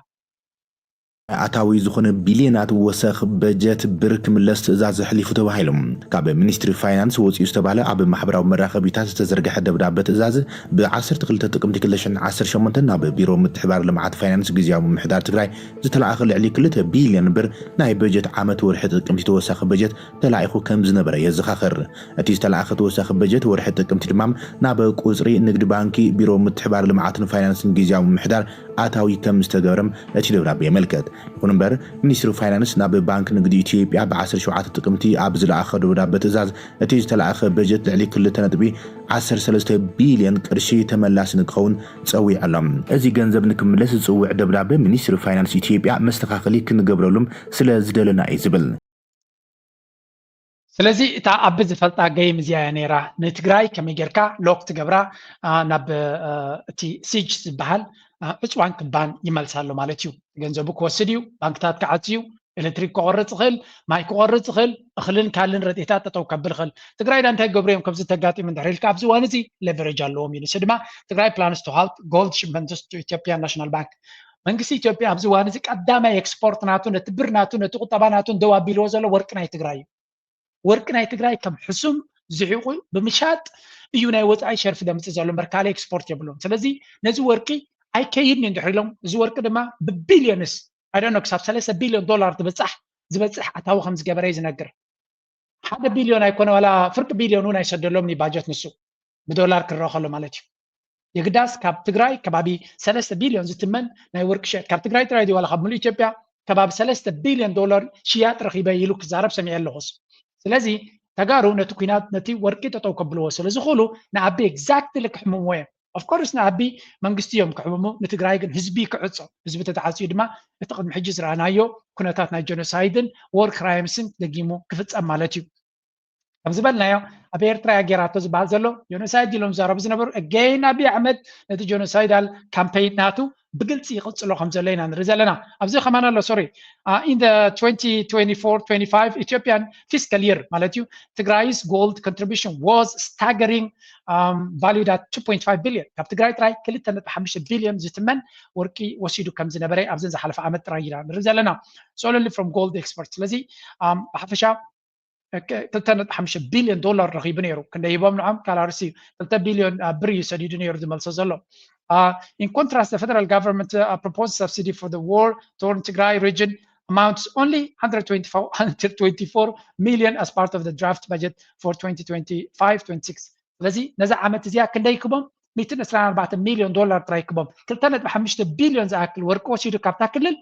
ኣታዊ ዝኾነ ቢልዮናት ወሰኽ በጀት ብር ክምለስ ትእዛዝ ኣሕሊፉ ተባሂሉ። ካብ ሚኒስትሪ ፋይናንስ ወፂኡ ዝተባህለ ኣብ ማሕበራዊ መራኸቢታት ዝተዘርግሐ ደብዳበ ትእዛዝ ብ ዓሰርተ ክልተ ጥቅምቲ ክልተ ሽሕን ዓሰርተ ሸሞንተን ናብ ቢሮ ምትሕባር ልምዓት ፋይናንስ ግዝያዊ ምምሕዳር ትግራይ ዝተለኣኸ ልዕሊ ክልተ ቢልዮን ብር ናይ በጀት ዓመት ወርሒ ጥቅምቲ ተወሳኺ በጀት ተላኢኹ ከም ዝነበረ የዘኻኽር። እቲ ዝተለኣኸ ተወሳኺ በጀት ወርሒ ጥቅምቲ ድማ ናብ ቁፅሪ ንግዲ ባንኪ ቢሮ ምትሕባር ልምዓትን ፋይናንስን ግዝያዊ ምምሕዳር ኣታዊ ከም ዝተገብረም እቲ ደብዳቤ የመልከት። ይኹን እምበር ሚኒስትሪ ፋይናንስ ናብ ባንክ ንግዲ ኢትዮጵያ ብ ዓሰርተ ሸውዓተ ጥቅምቲ ኣብ ዝለኣኸ ደብዳበ ትእዛዝ እቲ ዝተለኣኸ በጀት ልዕሊ ክልተ ነጥቢ ዓሰርተ ሰለስተ ቢልዮን ቅርሺ ተመላሲ ንክኸውን ፀዊዑ ኣሎ። እዚ ገንዘብ ንክምለስ ዝፅውዕ ደብዳበ ሚኒስትሪ ፋይናንስ ኢትዮጵያ መስተኻኸሊ ክንገብረሉም ስለ ዝደለና እዩ ዝብል። ስለዚ እታ ኣቢ ዝፈልጣ ገይም እዚኣ እያ ነይራ። ንትግራይ ከመይ ጌርካ ሎክ ትገብራ ናብ እቲ ሲጅ ዝበሃል ዕፅዋን ክባን ይመልሳ ኣሎ ማለት እዩ። ገንዘቡ ክወስድ እዩ፣ ባንክታት ክዓፅ እዩ፣ ኤሌክትሪክ ክቆርፅ ይኽእል፣ ማይ ክቆርፅ ይኽእል፣ እኽልን ካልን ረድኤታት ጠጠው ከብል ይኽእል። ትግራይ ዳ እንታይ ገብሩ እዮም ከምዚ ተጋጢሙ እንድሕር ኢልካ ኣብዚ እዋን እዚ ሌቨሬጅ ኣለዎም እዩ። ንሱ ድማ ትግራይ plans to halt gold shipments to Ethiopian National Bank። መንግስቲ ኢትዮጵያ ኣብዚ እዋን እዚ ቀዳማይ ኤክስፖርት ናቱ ነቲ ብር ናቱ ነቲ ቁጠባ ናቱ እንደው ኣቢልዎ ዘሎ ወርቂ ናይ ትግራይ እዩ። ወርቂ ናይ ትግራይ ከም ሕሱም ዝሒቑ ብምሻጥ እዩ ናይ ወፃኢ ሸርፊ ደምፅእ ዘሎ እምበር ካልእ ኤክስፖርት የብሎም። ስለዚ ነዚ ወርቂ ኣይከይድን እዩ እንድሕር ኢሎም እዚ ወርቂ ድማ ብቢልዮንስ ኣይ ዶንት ኖ ክሳብ ሰለስተ ቢልዮን ዶላር ዝበፃሕ ዝበፅሕ ኣታዊ ከም ዝገበረ እዩ ዝነግር። ሓደ ቢልዮን ኣይኮነ ዋላ ፍርቂ ቢልዮን እውን ኣይሰደሎም እዩ ባጀት ንሱ ብዶላር ክረአ ከሎ ማለት እዩ። የግዳስ ካብ ትግራይ ከባቢ ሰለስተ ቢልዮን ዝትመን ናይ ወርቂ ሽያጥ ካብ ትግራይ ጥራይ ድዩ ዋላ ካብ ሙሉእ ኢትዮጵያ ከባቢ ሰለስተ ቢልዮን ዶላር ሽያጥ ረኺበ ኢሉ ክዛረብ ሰሚዐ ኣለኹስ። ስለዚ ተጋሩ ነቲ ኩናት ነቲ ወርቂ ጠጠው ከብልዎ ስለ ዝኽእሉ ንኣቢ ኤግዛክትሊ ክሕምምዎ እዮም። ኦፍኮርስ ንኣቢ መንግስቲ እዮም ክሕምሙ፣ ንትግራይ ግን ህዝቢ ክዕፆ፣ ህዝቢ ተተዓፅዩ ድማ እቲ ቅድሚ ሕጂ ዝረኣናዮ ኩነታት ናይ ጀኖሳይድን ዎር ክራይምስን ደጊሙ ክፍፀም ማለት እዩ። ከም ዝበልናዮ ኣብ ኤርትራ እያ ጌራቶ ዝበሃል ዘሎ ጀኖሳይድ ኢሎም ዝዛረቡ ዝነበሩ again ኣብይ ኣሕመድ ነቲ ጀኖሳይዳል ካምፔይን ናቱ ብግልፂ ይቕፅሎ ከም ዘሎ ኢና ንርኢ ዘለና። ኣብዚ ከማን ኣሎ sorry in the twenty twenty-four twenty-five Ethiopian fiscal year ማለት እዩ ትግራይስ gold contribution was staggering valued at two point five billion ካብ ትግራይ ጥራይ ክልተ ነጥቢ ሓሙሽተ ቢልዮን ዝትመን ወርቂ ወሲዱ ከም ዝነበረ ኣብዘን ዝሓለፈ ዓመት ጥራይ ኢና ንርኢ ዘለና። Not only from gold exports ስለዚ ብሓፈሻ ክልተ ነጥቢ ሓሙሽተ ቢልዮን ዶላር ረኺቡ ነይሩ። ክንደይ ሂቦም ንዖም ካላርሲ ክልተ ቢልዮን ብር እዩ ሰዲዱ ነይሩ ዝመልሶ ዘሎ። In contrast, the federal government proposed subsidy for the war-torn Tigray region amounts only one hundred twenty-four million as part of the draft budget for twenty twenty-five twenty-six. ስለዚ ነዛ ዓመት እዚኣ ክንደይ ክቦም ሚእትን ዕስራን ኣርባዕተን ሚልዮን ዶላር ጥራይ ክቦም ክልተ ነጥቢ ሓሙሽተ ቢልዮን ዝኣክል ወርቂ ወሲዱ ካብታ ክልል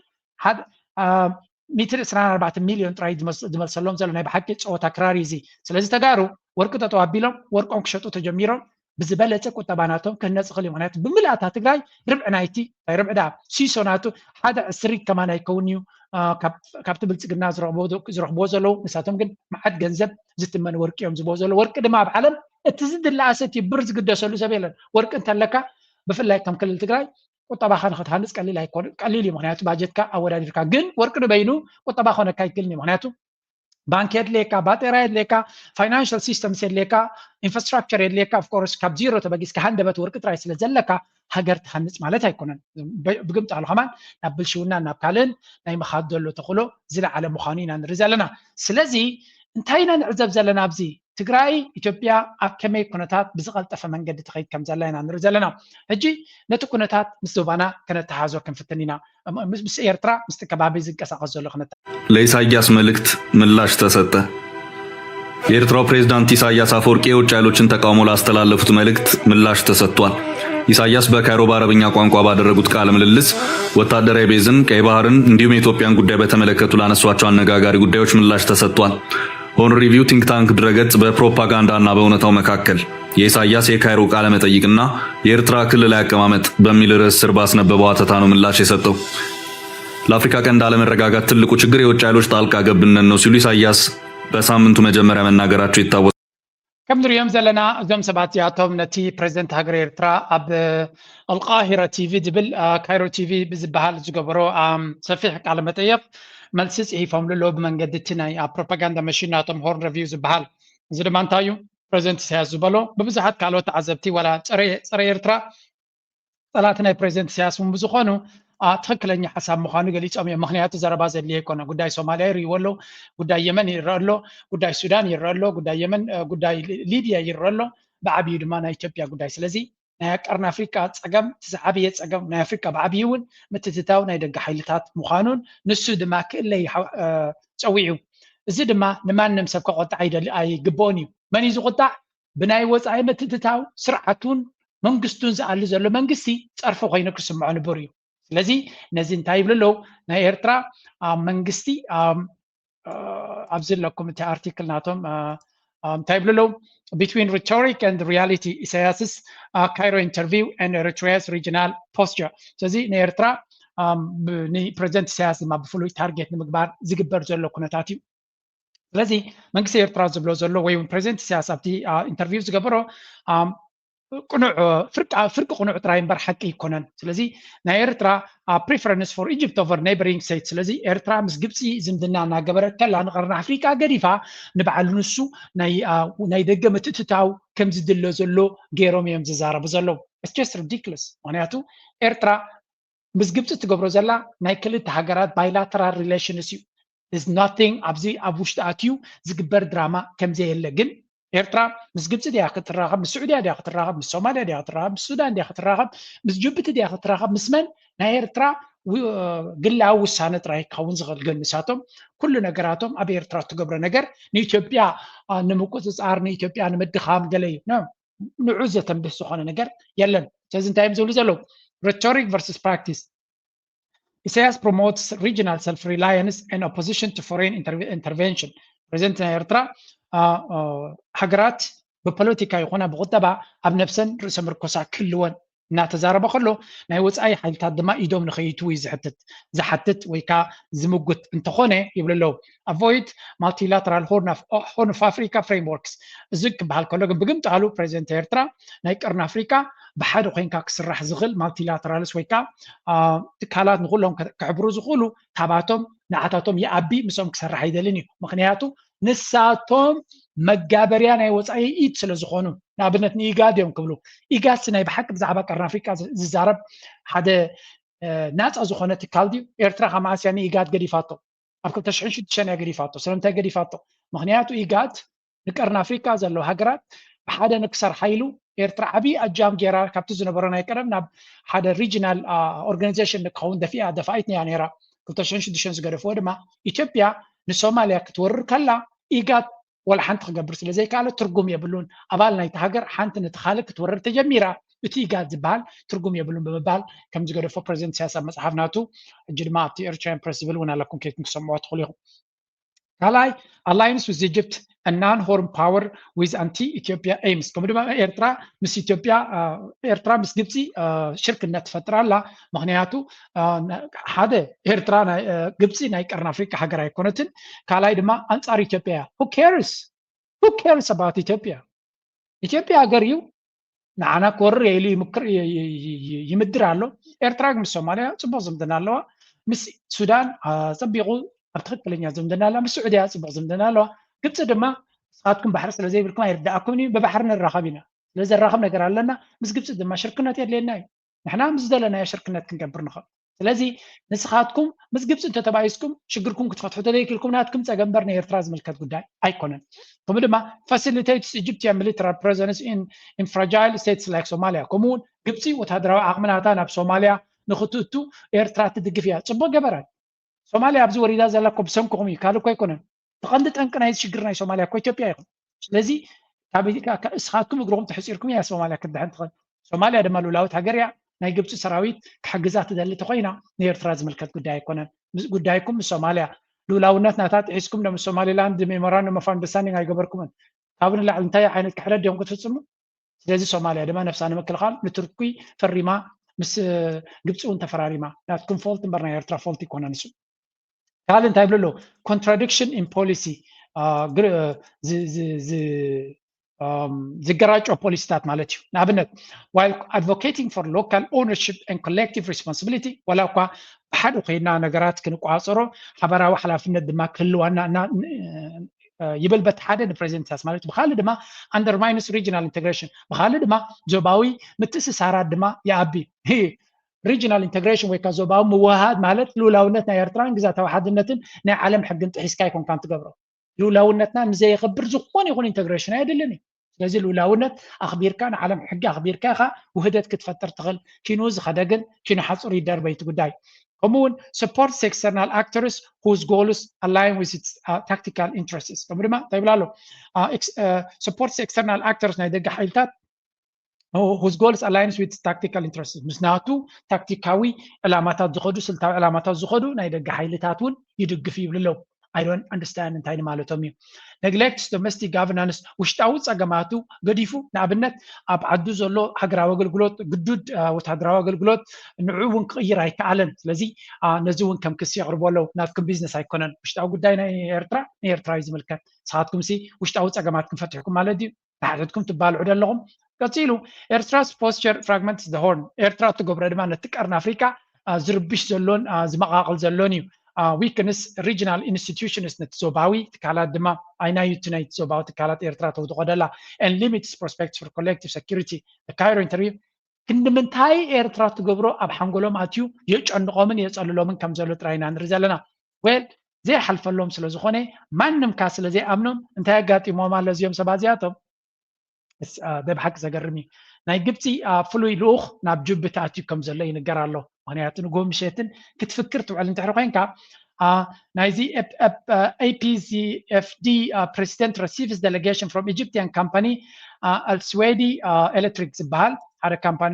ሚእትን ዕስራን ኣርባዕተን ሚልዮን ጥራይ ዝመልሰሎም ዘሎ። ናይ ብሓቂ ፀወታ ክራር እዚ። ስለዚ ተጋሩ ወርቂ ጠጠው ኣቢሎም ወርቆም ክሸጡ ተጀሚሮም ብዝበለፀ ቁጠባ ናቶም ክህነፅ ይኽእል እዩ። ምክንያቱ ብምልኣታ ትግራይ ርብዒ ናይቲ ርብዒ ዳ ሲሶ ናቱ ሓደ ዕስሪት ከማን ኣይከውን እዩ። ካብቲ ብልፅግና ዝረኽብዎ ዘለዉ ንሳቶም ግን መዓት ገንዘብ ዝትመን ወርቂ እዮም ዝቦ ዘለዉ። ወርቂ ድማ ኣብ ዓለም እቲ ዝድለ ኣሰት እዩ። ብር ዝግደሰሉ ሰብ የለን። ወርቂ እንተለካ ብፍላይ ከም ክልል ትግራይ ቁጠባኻ ንክትሃንፅ ቀሊል ኣይኮን ቀሊል እዩ። ምክንያቱ ባጀትካ ኣወዳዲርካ ግን ወርቂ ንበይኑ ቁጠባ ኮነካ ኣይክልን እዩ። ምክንያቱ ባንክ የድልየካ፣ ባጤራ የድልየካ፣ ፋይናንሽል ሲስተምስ የድልየካ፣ ኢንፍራስትራክቸር የድልየካ። ኦፍኮርስ ካብ ዚሮ ተበጊስካ ሃንደበት ወርቂ ጥራይ ስለ ዘለካ ሃገር ትሃንፅ ማለት ኣይኮነን። ብግምጣሉ ከማን ናብ ብልሽውና ናብ ካልእን ናይ ምኻድ ዘሎ ተኽእሎ ዝለዓለ ምዃኑ ኢና ንርኢ ዘለና። ስለዚ እንታይ ኢና ንዕዘብ ዘለና ኣብዚ ትግራይ ኢትዮጵያ ኣብ ከመይ ኩነታት ብዝቐልጠፈ መንገዲ ትኸይድ ከም ዘላ ኢና ንርኢ ዘለና። ሕጂ ነቲ ኩነታት ምስ ዞባና ከነተሓዞ ክንፍትን ኢና። ምስ ኤርትራ ምስቲ ከባቢ ዝንቀሳቐስ ዘሎ ክነተ ለኢሳያስ መልእክት ምላሽ ተሰጠ። የኤርትራው ፕሬዝዳንት ኢሳያስ አፈወርቂ የውጭ ኃይሎችን ተቃውሞ ላስተላለፉት መልእክት ምላሽ ተሰጥቷል። ኢሳያስ በካይሮ በአረብኛ ቋንቋ ባደረጉት ቃለ ምልልስ ወታደራዊ ቤዝን ቀይ ባህርን እንዲሁም የኢትዮጵያን ጉዳይ በተመለከቱ ላነሷቸው አነጋጋሪ ጉዳዮች ምላሽ ተሰጥቷል። ሆርን ሪቪው ቲንክ ታንክ ድረገጽ በፕሮፓጋንዳና በእውነታው መካከል የኢሳያስ የካይሮ ቃለ መጠይቅና የኤርትራ ክልላዊ አቀማመጥ በሚል ርዕስ ስር ባስነበበው አተታ ነው ምላሽ የሰጠው። ለአፍሪካ ቀንድ አለመረጋጋት ትልቁ ችግር የውጭ ኃይሎች ጣልቃ ገብነት ነው ሲሉ ኢሳያስ በሳምንቱ መጀመሪያ መናገራቸው ይታወሳል። ከም ንሪኦም ዘለና እዞም ሰባት እዚኣቶም ነቲ ፕሬዚደንት ሃገር ኤርትራ ኣብ ኣልቃሂራ ቲቪ ዝብል ካይሮ ቲቪ ብዝበሃል ዝገበሮ ሰፊሕ ቃለ መጠየቕ መልሲ ፅሒፎምሉ ኣለዉ ብመንገዲ እቲ ናይ ፕሮፓጋንዳ መሽን ናቶም ሆርን ሪቪው ዝበሃል። እዚ ድማ እንታይ እዩ ፕሬዚደንት ኢሳያስ ዝበሎ ብብዙሓት ካልኦት ተዓዘብቲ ዋላ ፀረ ኤርትራ ፀላእቲ ናይ ፕሬዚደንት ኢሳያስ እውን ብዝኾኑ ትኽክለኛ ሓሳብ ምዃኑ ገሊፆም እዮም። ምክንያቱ ዘረባ ዘድልየ ኣይኮነ። ጉዳይ ሶማልያ ይርእይዎ ኣለዉ፣ ጉዳይ የመን ይረአ ኣሎ፣ ጉዳይ ሱዳን ይረአ ኣሎ፣ ጉዳይ የመን ጉዳይ ሊብያ ይረአ ኣሎ፣ ብዓብዩ ድማ ናይ ኢትዮጵያ ጉዳይ። ስለዚ ናይ ቀርኒ ኣፍሪቃ ፀገም እቲ ዝዓበየ ፀገም ናይ ኣፍሪቃ ብዓብዩ እውን ምትትታው ናይ ደገ ሓይልታት ምዃኑን ንሱ ድማ ክእለይ ፀዊዑ። እዚ ድማ ንማንም ሰብ ከቆጥዕ ኣይግብኦን እዩ። መን እዩ ዝቁጣዕ? ብናይ ወፃኢ ምትትታው ስርዓቱን መንግስቱን ዝኣሊ ዘሎ መንግስቲ ፀርፊ ኮይኑ ክስምዖ ንቡር እዩ። ስለዚ ነዚ እንታይ ይብሉ ኣለዉ? ናይ ኤርትራ መንግስቲ ኣብዚ ኣለኩም እቲ ኣርቲክል ናቶም እንታይ ይብሉ ኣለዉ? Between rhetoric and reality, Isaias's Cairo interview and Eritrea's regional posture. ስለዚ ንኤርትራ ንፕሬዚደንት ኢሳያስ ድማ ብፍሉይ ታርጌት ንምግባር ዝግበር ዘሎ ኩነታት እዩ። ስለዚ መንግስቲ ኤርትራ ዝብሎ ዘሎ ወይ እውን ፕሬዚደንት ኢሳያስ ኣብቲ ኢንተርቪው ዝገበሮ ቅኑዕ ፍርቂ ቅኑዕ ጥራይ እምበር ሓቂ ኣይኮነን። ስለዚ ናይ ኤርትራ preference for Egypt over neighboring state። ስለዚ ኤርትራ ምስ ግብፂ ዝምድና እናገበረት ከላ ንቀርኒ ኣፍሪቃ ገዲፋ ንባዕሉ ንሱ ናይ ደገ ምትእትታው ከም ዝድለ ዘሎ ገይሮም እዮም ዝዛረቡ ዘለዉ። It's just ridiculous። ምክንያቱ ኤርትራ ምስ ግብፂ ትገብሮ ዘላ ናይ ክልተ ሃገራት bilateral relations እዩ። Is nothing ኣብዚ ኣብ ውሽጢ ኣትዩ ዝግበር ድራማ ከምዘየለ ግን ኤርትራ ምስ ግብፂ ድያ ክትራኸብ? ምስ ስዑድያ ድያ ክትራኸብ? ምስ ሶማልያ ድያ ክትራኸብ? ምስ ሱዳን ድያ ክትራኸብ? ምስ ጅቡቲ ድያ ክትራኸብ? ምስ መን? ናይ ኤርትራ ግላዊ ውሳነ ጥራይ ክኸውን ዝኽእል ግን ንሳቶም ኩሉ ነገራቶም ኣብ ኤርትራ እትገብሮ ነገር ንኢትዮጵያ ንምቁፅፃር ንኢትዮጵያ ንምድኻም ገለ እዩ። ንዑ ዘተንብህ ዝኾነ ነገር የለን። ስለዚ እንታይ እዮም ዝብሉ ዘለዉ? Rhetoric versus practice. Isaias promotes regional self-reliance and opposition to foreign intervention. ፕሬዚደንት ናይ ኤርትራ ሃገራት ብፖለቲካ ይኹና ብቁጠባ ኣብ ነብሰን ርእሰ ምርኮሳ ክህልወን እናተዛረበ ከሎ ናይ ወፃኢ ሓይልታት ድማ ኢዶም ንኸይትዉ እዩ ዝሕትት ዝሓትት ወይ ከዓ ዝምጉት እንተኾነ ይብሉ ኣለዉ። Avoid multilateral Horn of Africa frameworks። እዚ ክበሃል ከሎ ግን ብግምጣሉ ፕሬዚደንት ኤርትራ ናይ ቀርኒ ኣፍሪካ ብሓደ ኮይንካ ክስራሕ ዝኽእል multilaterals ወይ ከዓ ትካላት ንኩሎም ክሕብሩ ዝኽእሉ ካባቶም ንዓታቶም ይኣቢ ምስኦም ክሰርሕ ኣይደልን እዩ። ምክንያቱ ንሳቶም መጋበርያ ናይ ወፃኢ ኢድ ስለ ዝኾኑ ንኣብነት ንኢጋድ እዮም ክብሉ። ኢጋድ ሲ ናይ ብሓቂ ብዛዕባ ቀርኒ ኣፍሪቃ ዝዛረብ ሓደ ናፃ ዝኾነ ትካል ድዩ? ኤርትራ ካብ መዓስ እያ ንኢጋድ ገዲፋቶ? ኣብ ክልተ ሽሕን ሽዱሽተን እያ ገዲፋቶ። ስለምንታይ ገዲፋቶ? ምክንያቱ ኢጋድ ንቀርኒ ኣፍሪቃ ዘለዉ ሃገራት ብሓደ ንክሰርሓ ኢሉ ኤርትራ ዓብዪ ኣጃም ገይራ ካብቲ ዝነበሮ ናይ ቀደም ናብ ሓደ regional organization ንክኸውን ደፊኣ ደፋኢት እያ ነይራ። ክልተ ሽሕን ሽዱሽተን ዝገደፍዎ ድማ ኢትዮጵያ ንሶማልያ ክትወርር ከላ ኢጋድ ወላ ሓንቲ ክገብር ስለ ዘይከኣለ ትርጉም የብሉን። ኣባል ናይቲ ሃገር ሓንቲ ነቲ ካልእ ክትወርር ተጀሚራ። እቲ ኢጋድ ዝበሃል ትርጉም የብሉን ብምባል ከም ዝገደፎ ፕሬዚደንት ኢሳያስ ኣብ መጽሓፍ ናቱ፣ ሕጂ ድማ ኣብቲ ኤርትራን ፕሬስ ዝብል እውን ኣለኩም፣ ከይድኩም ክሰምዕዎ ትኽእሉ ኢኹም። ካልኣይ፣ alliance with Egypt, a non-Horn power with anti-Ethiopia aims። ከምኡ ድማ ኤርትራ ምስ ኢትዮጵያ ኤርትራ ምስ ግብፂ ሽርክነት ትፈጥር ኣላ። ምክንያቱ ሓደ ኤርትራ ግብፂ ናይ ቀርኒ ኣፍሪቃ ሃገር ኣይኮነትን። ካልኣይ ድማ ኣንፃር ኢትዮጵያ እያ። Who cares about ኢትዮጵያ? ኢትዮጵያ ሃገር እዩ። ንዓና ክወርር ኢሉ ይምድር ኣሎ። ኤርትራ ምስ ሶማልያ ፅቡቅ ዝምድና ኣለዋ። ምስ ሱዳን ፀቢቁ ኣብ ትክክለኛ ዝምድና ኣላ። ምስ ስዑድያ ፅቡቅ ዝምድና ኣለዋ። ግብፂ ድማ ንስኻትኩም ባሕሪ ስለዘይብልኩም ኣይርዳእኩም እዩ። ብባሕሪ ንራኸብ ኢና። ስለዘራኸብ ነገር ኣለና። ምስ ግብፂ ድማ ሽርክነት የድልየና እዩ። ንሕና ምስ ዝደለናዮ ሽርክነት ክንገብር ንኽእል። ስለዚ ንስኻትኩም ምስ ግብፂ እንተተባኢስኩም ሽግርኩም ክትፈትሑ ተዘይክልኩም ናትኩም ፀገም እምበር ንኤርትራ ዝምልከት ጉዳይ ኣይኮነን። ከምኡ ድማ facilitates Egyptian military presence in fragile states like Somalia። ከምኡውን ግብፂ ወታደራዊ ዓቕሚ ናታ ናብ ሶማልያ ንክትእቱ ኤርትራ ትድግፍ እያ። ፅቡቅ ገበረት። ሶማልያ ኣብዚ ወሪዳ ዘላ እኮ ብሰንክኹም እዩ፣ ካልእ እኮ ኣይኮነን። ተቐንዲ ጠንቂ ናይ ሽግር ናይ ሶማልያ እኮ ኢትዮጵያ ይኹን። ስለዚ እስኻትኩም እግርኹም ተሕፂርኩም እያ ሶማልያ ክትድሕን ትኽእል። ሶማልያ ድማ ሉላዊት ሃገር እያ። ናይ ግብፂ ሰራዊት ክሕግዛ ትደሊ ተኮይና ንኤርትራ ዝምልከት ጉዳይ ኣይኮነን። ጉዳይኩም ምስ ሶማልያ። ሉላውነት ናታ ጥሒስኩም ዶ ምስ ሶማሊላንድ memorandum of understanding ኣይገበርኩምን? ካብኡ ንላዕሊ እንታይ ዓይነት ክሕደት ዲኹም ክትፍፅሙ? ስለዚ ሶማልያ ድማ ነብሳ ንምክልኻል ንቱርኪ ፈሪማ፣ ምስ ግብፂ እውን ተፈራሪማ። ናትኩም ፎልት እምበር ናይ ኤርትራ ፎልት ይኮነ ንሱ። ካልእ እንታይ ይብሉ ኣለዉ? Contradiction in policy፣ ዝገራጮ ፖሊሲታት ማለት እዩ። ንኣብነት while advocating for local ownership and collective responsibility፣ ዋላ እኳ ብሓደ ኮይና ነገራት ክንቋፀሮ ሓበራዊ ሓላፍነት ድማ ክህልዋና ይብል በቲ ሓደ ንፕሬዚደንት ኢሳያስ ማለት እዩ። ብካልእ ድማ undermines regional integration፣ ብካልእ ድማ ዞባዊ ምትእስሳራት ድማ ይኣቢ። Regional integration ወይ ከዓ ዞባዊ ምውህሃድ ማለት ልኡላውነት ናይ ኤርትራን ግዛታዊ ሓድነትን ናይ ዓለም ሕግን ጥሒስካ ኣይኮንካን ትገብሮ። ልኡላውነትና ንዘየኽብር ዝኾነ ይኹን integration ኣየድልን እዩ። ስለዚ ልኡላውነት ኣኽቢርካ ንዓለም ሕጊ ኣኽቢርካ ኢኻ ውህደት ክትፈጥር ትኽእል። ኪኑ ዝኸደ ግን ኪኑ ሓፅሩ ይደርበይ እቲ ጉዳይ። ከምኡ እውን supports external actors whose goals align with its tactical interests። ከምኡ ድማ እንታይ ይብል ኣሎ? Supports external actors ናይ ደገ ሓይልታት whose goals aligns with tactical interests፣ ምስ ናቱ ታክቲካዊ ዕላማታት ዝኸዱ፣ ስልታዊ ዕላማታት ዝኸዱ ናይ ደገ ሓይልታት እውን ይድግፍ ይብሉ ኣለዉ። I don't understand እንታይ ንማለቶም እዩ። Neglects domestic governance፣ ውሽጣዊ ፀገማቱ ገዲፉ፣ ንኣብነት ኣብ ዓዱ ዘሎ ሃገራዊ ኣገልግሎት፣ ግዱድ ወታደራዊ ኣገልግሎት ንዕኡ እውን ክቕይር ኣይከኣለን። ስለዚ ነዚ እውን ከም ክሲ የቕርቦ ኣለዉ። ናትኩም ቢዝነስ ኣይኮነን። ውሽጣዊ ጉዳይ ናይ ኤርትራ ንኤርትራ እዩ ዝምልከት። ንስኻትኩም ሲ ውሽጣዊ ፀገማትኩም ፈቲሕኩም ማለት ድዩ? ንሓድሕድኩም ትባልዑ ዶ ኣለኹም? ቀፂሉ ኤርትራስ posture fragments the Horn፣ ኤርትራ እትገብሮ ድማ ነቲ ቀርኒ ኣፍሪቃ ዝርብሽ ዘሎን ዝመቓቕል ዘሎን እዩ። Weakens regional institutions፣ ነቲ ዞባዊ ትካላት ድማ ኣይናዩቲ ናይቲ ዞባዊ ትካላት ኤርትራ ተውድቖ ደላ and limits prospects for collective security። Cairo interview ክንዲ ምንታይ ኤርትራ ትገብሮ ኣብ ሓንጎሎም ኣትዩ የጨንቖምን የፀልሎምን ከም ዘሎ ጥራይ ኢና ንርኢ ዘለና። Well፣ ዘይሓልፈሎም ስለ ዝኾነ ማንም ካ ስለ ዘይኣምኖም እንታይ ኣጋጢሞም ኣሎ እዚኦም ሰባት እዚኣቶም? ደብ ሓቂ ዘገርም እዩ። ናይ ግብፂ ፍሉይ ልኡኽ ናብ ጁቢ ተኣትዩ ከም ዘሎ ይንገር ኣሎ። ምክንያቱ ንጎ ምሸትን ክትፍክር ትውዕል እንድሕሪ ኮይንካ ናይዚ A P Z F D president receives delegation from Egyptian company Al Suwaidi Electric ዝበሃል ሓደ ካምፓኒ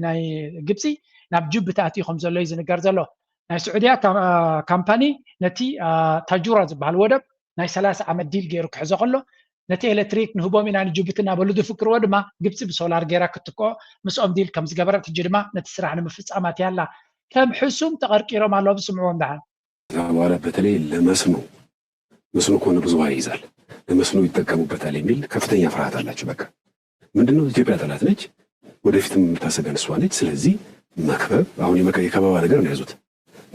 ናይ ግብፂ ናብ ጁቢ ተኣትዩ ከም ዘሎ እዩ ዝንገር ዘሎ። ናይ ስዑድያ ካምፓኒ ነቲ ታጁራ ዝበሃል ወደብ ናይ ሰላሳ ዓመት ዲል ገይሩ ክሕዞ ከሎ ነቲ ኤሌክትሪክ ንህቦም ኢና ንጅቡቲ እናበሉ ዝፍክርዎ ድማ ግብፂ ብሶላር ገይራ ክትክኦ ምስኦም ዲል ከም ዝገበረት ሕጂ ድማ ነቲ ስራሕ ንምፍፃም ኣትያ ኣላ። ከም ሕሱም ተቐርቂሮም ኣለዉ ዝስምዕዎም ደሓን። ከዛ በኋላ በተለይ ለመስኖ መስኖ ከሆነ ብዙ ውሃ ይይዛል። ለመስኖ ይጠቀሙበታል የሚል ከፍተኛ ፍርሃት አላቸው። በቃ ምንድነው ኢትዮጵያ ጠላት ነች፣ ወደፊትም የምታሰጋን እሷ ነች። ስለዚህ መክበብ አሁን የከበባ ነገር ነው የያዙት።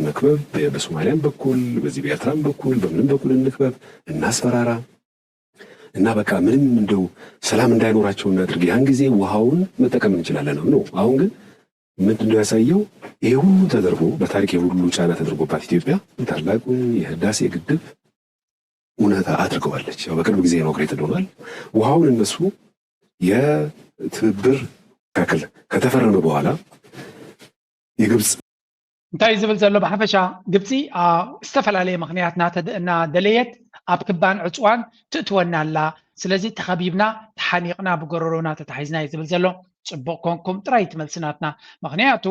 መክበብ በሶማሊያም በኩል በዚህ በኤርትራም በኩል በምንም በኩል እንክበብ፣ እናስፈራራ እና በቃ ምንም እንደው ሰላም እንዳይኖራቸው እናድርግ። ያን ጊዜ ውሃውን መጠቀም እንችላለን ነው። አሁን ግን ምንድነው ያሳየው? ይሄ ሁሉ ተደርጎ በታሪክ ይሄ ሁሉ ጫና ተደርጎባት ኢትዮጵያ ታላቁን የህዳሴ ግድብ እውነታ አድርገዋለች። ያው በቅርብ ጊዜ ነው ክሬት ዶናል ውሃውን እነሱ የትብብር መካከል ከተፈረመ በኋላ የግብፅ እንታይ ዝብል ዘሎ ብሓፈሻ ግብፂ ዝተፈላለየ ምክንያት እናደለየት ኣብ ክባን ዕፅዋን ትእትወና ኣላ። ስለዚ ተኸቢብና ተሓኒቕና ብጎረሮና ተታሒዝና እዩ ዝብል ዘሎ። ጽቡቕ ኮንኩም ጥራይ ትመልሲ ናትና። ምኽንያቱ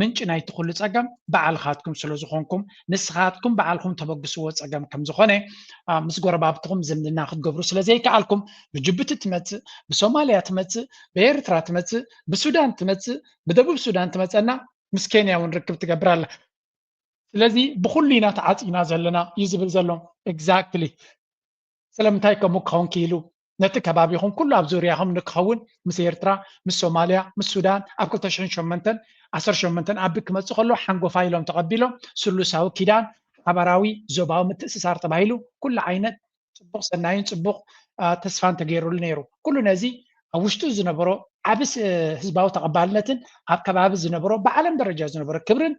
ምንጪ ናይቲ ኩሉ ጸገም ባዕልኻትኩም ስለ ዝኾንኩም፣ ንስኻትኩም ባዕልኹም ተበግስዎ ጸገም ከም ዝኾነ፣ ኣ፣ ምስ ጎረባብትኹም ዝምድና ክትገብሩ ስለ ዘይከኣልኩም፣ ብጅቡቲ ትመጽእ፣ ብሶማልያ ትመጽእ፣ ብኤርትራ ትመጽእ፣ ብሱዳን ትመጽእ፣ ብደቡብ ሱዳን ትመጸና፣ ምስ ኬንያ እውን ርክብ ትገብር ኣላ። ስለዚ ብኹሉ ኢና ተዓጺና ዘለና እዩ ዝብል ዘሎ። ኤግዛክትሊ። ስለምንታይ ከምኡ ክኸውን ክኢሉ? ነቲ ከባቢኹም ኩሉ ኣብ ዙርያኹም ንክኸውን ምስ ኤርትራ፣ ምስ ሶማልያ፣ ምስ ሱዳን ኣብ ክልተ ሽሕን ሸሞንተን ዓሰርተ ሸሞንተን ኣቢ ክመጽእ ከሎ ሓንጎፋይ ኢሎም ተቐቢሎም ስሉሳዊ ኪዳን ሓባራዊ ዞባዊ ምትእስሳር ተባሂሉ ኩሉ ዓይነት ጽቡቕ ሰናይን ጽቡቕ፣ ኣ፣ ተስፋን ተገይሩሉ ነይሩ። ኩሉ ነዚ ኣብ ውሽጡ ዝነበሮ ዓቢ ስ-፣ ህዝባዊ ተቐባልነትን ኣብ ከባቢ ዝነበሮ ብዓለም ደረጃ ዝነበሮ ክብርን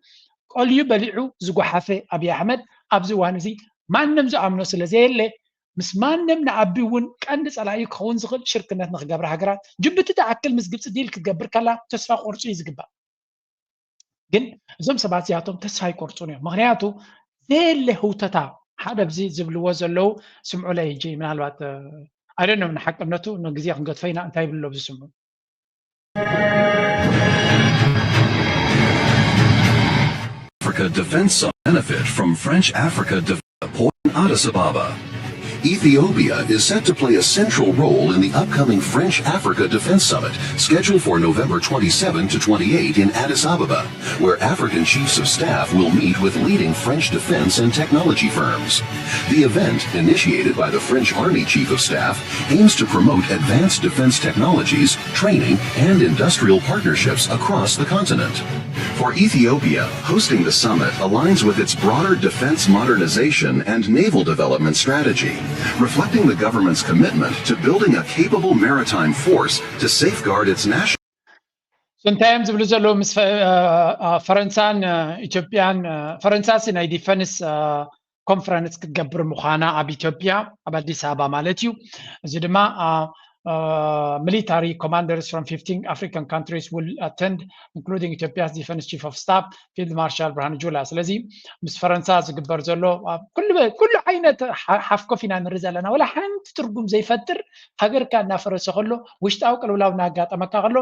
ቆልዩ በሊዑ ዝጓሓፈ ኣብይ ኣሕመድ ኣብዚ እዋን እዚ ማንም ዝኣምኖ ስለ ዘየለ ምስ ማንም ንኣቢ እውን ቀንዲ ጸላኢ ክኸውን ዝኽእል ሽርክነት ንክገብራ ሃገራት ጅቡቲ ትኣክል ምስ ግብጺ ዲል ክትገብር ከላ ተስፋ ቆርጹ እዩ ዝግባእ። ግን እዞም ሰባት እዚኣቶም ተስፋ ኣይቆርጹን እዮም። ምኽንያቱ ዘየለ ህውተታ ሓደ ኣብዚ ዝብልዎ ዘለዉ ስምዑለይ ሕጂ ምናልባት፣ እ፣ I don't know ንሓቅነቱ ንግዜ ክንገድፎ ኢና እንታይ ይብሉ ኣብዚ ስምዑ። Africa Defense Summit benefit from French Africa Defense support in Addis Ababa. Ethiopia is set to play a central role in the upcoming French Africa Defense Summit, scheduled for November twenty-seven to twenty-eight in Addis Ababa, where African chiefs of staff will meet with leading French defense and technology firms. The event, initiated by the French Army Chief of Staff, aims to promote advanced defense technologies, training, and industrial partnerships across the continent. For Ethiopia, hosting the summit aligns with its broader defense modernization and naval development strategy, reflecting the government's commitment to building a capable maritime force to safeguard its national So እንታይ እዮም ዝብሉ ዘለዉ ምስ ፈ-፣ እ፣ እ፣ ፈረንሳን፣ እ፣ ኢትዮጵያን፣ እ፣ ፈረንሳሲ ናይ ዲፈንስ፣ እ፣ ኮንፈረንስ ክትገብር ምዃና ኣብ ኢትዮጵያ ኣብ ኣዲስ ኣበባ ማለት እዩ። እዚ ድማ፣ እ፣ እ፣ military commanders from fifteen African countries will attend, including Ethiopia's defense chief of staff, Field Marshal ብርሃኑ ጁላ። ስለዚ ምስ ፈረንሳ ዝግበር ዘሎ ኣብ ኩሉ፣ ኩሉ ዓይነት ሓ-፣ ሓፍኮፍ ኢና ንርኢ ዘለና። ወላ ሓንቲ ትርጉም ዘይፈጥር ሃገርካ እናፈረሰ ከሎ፣ ውሽጣዊ ቅልውላው እናጋጠመካ ከሎ፣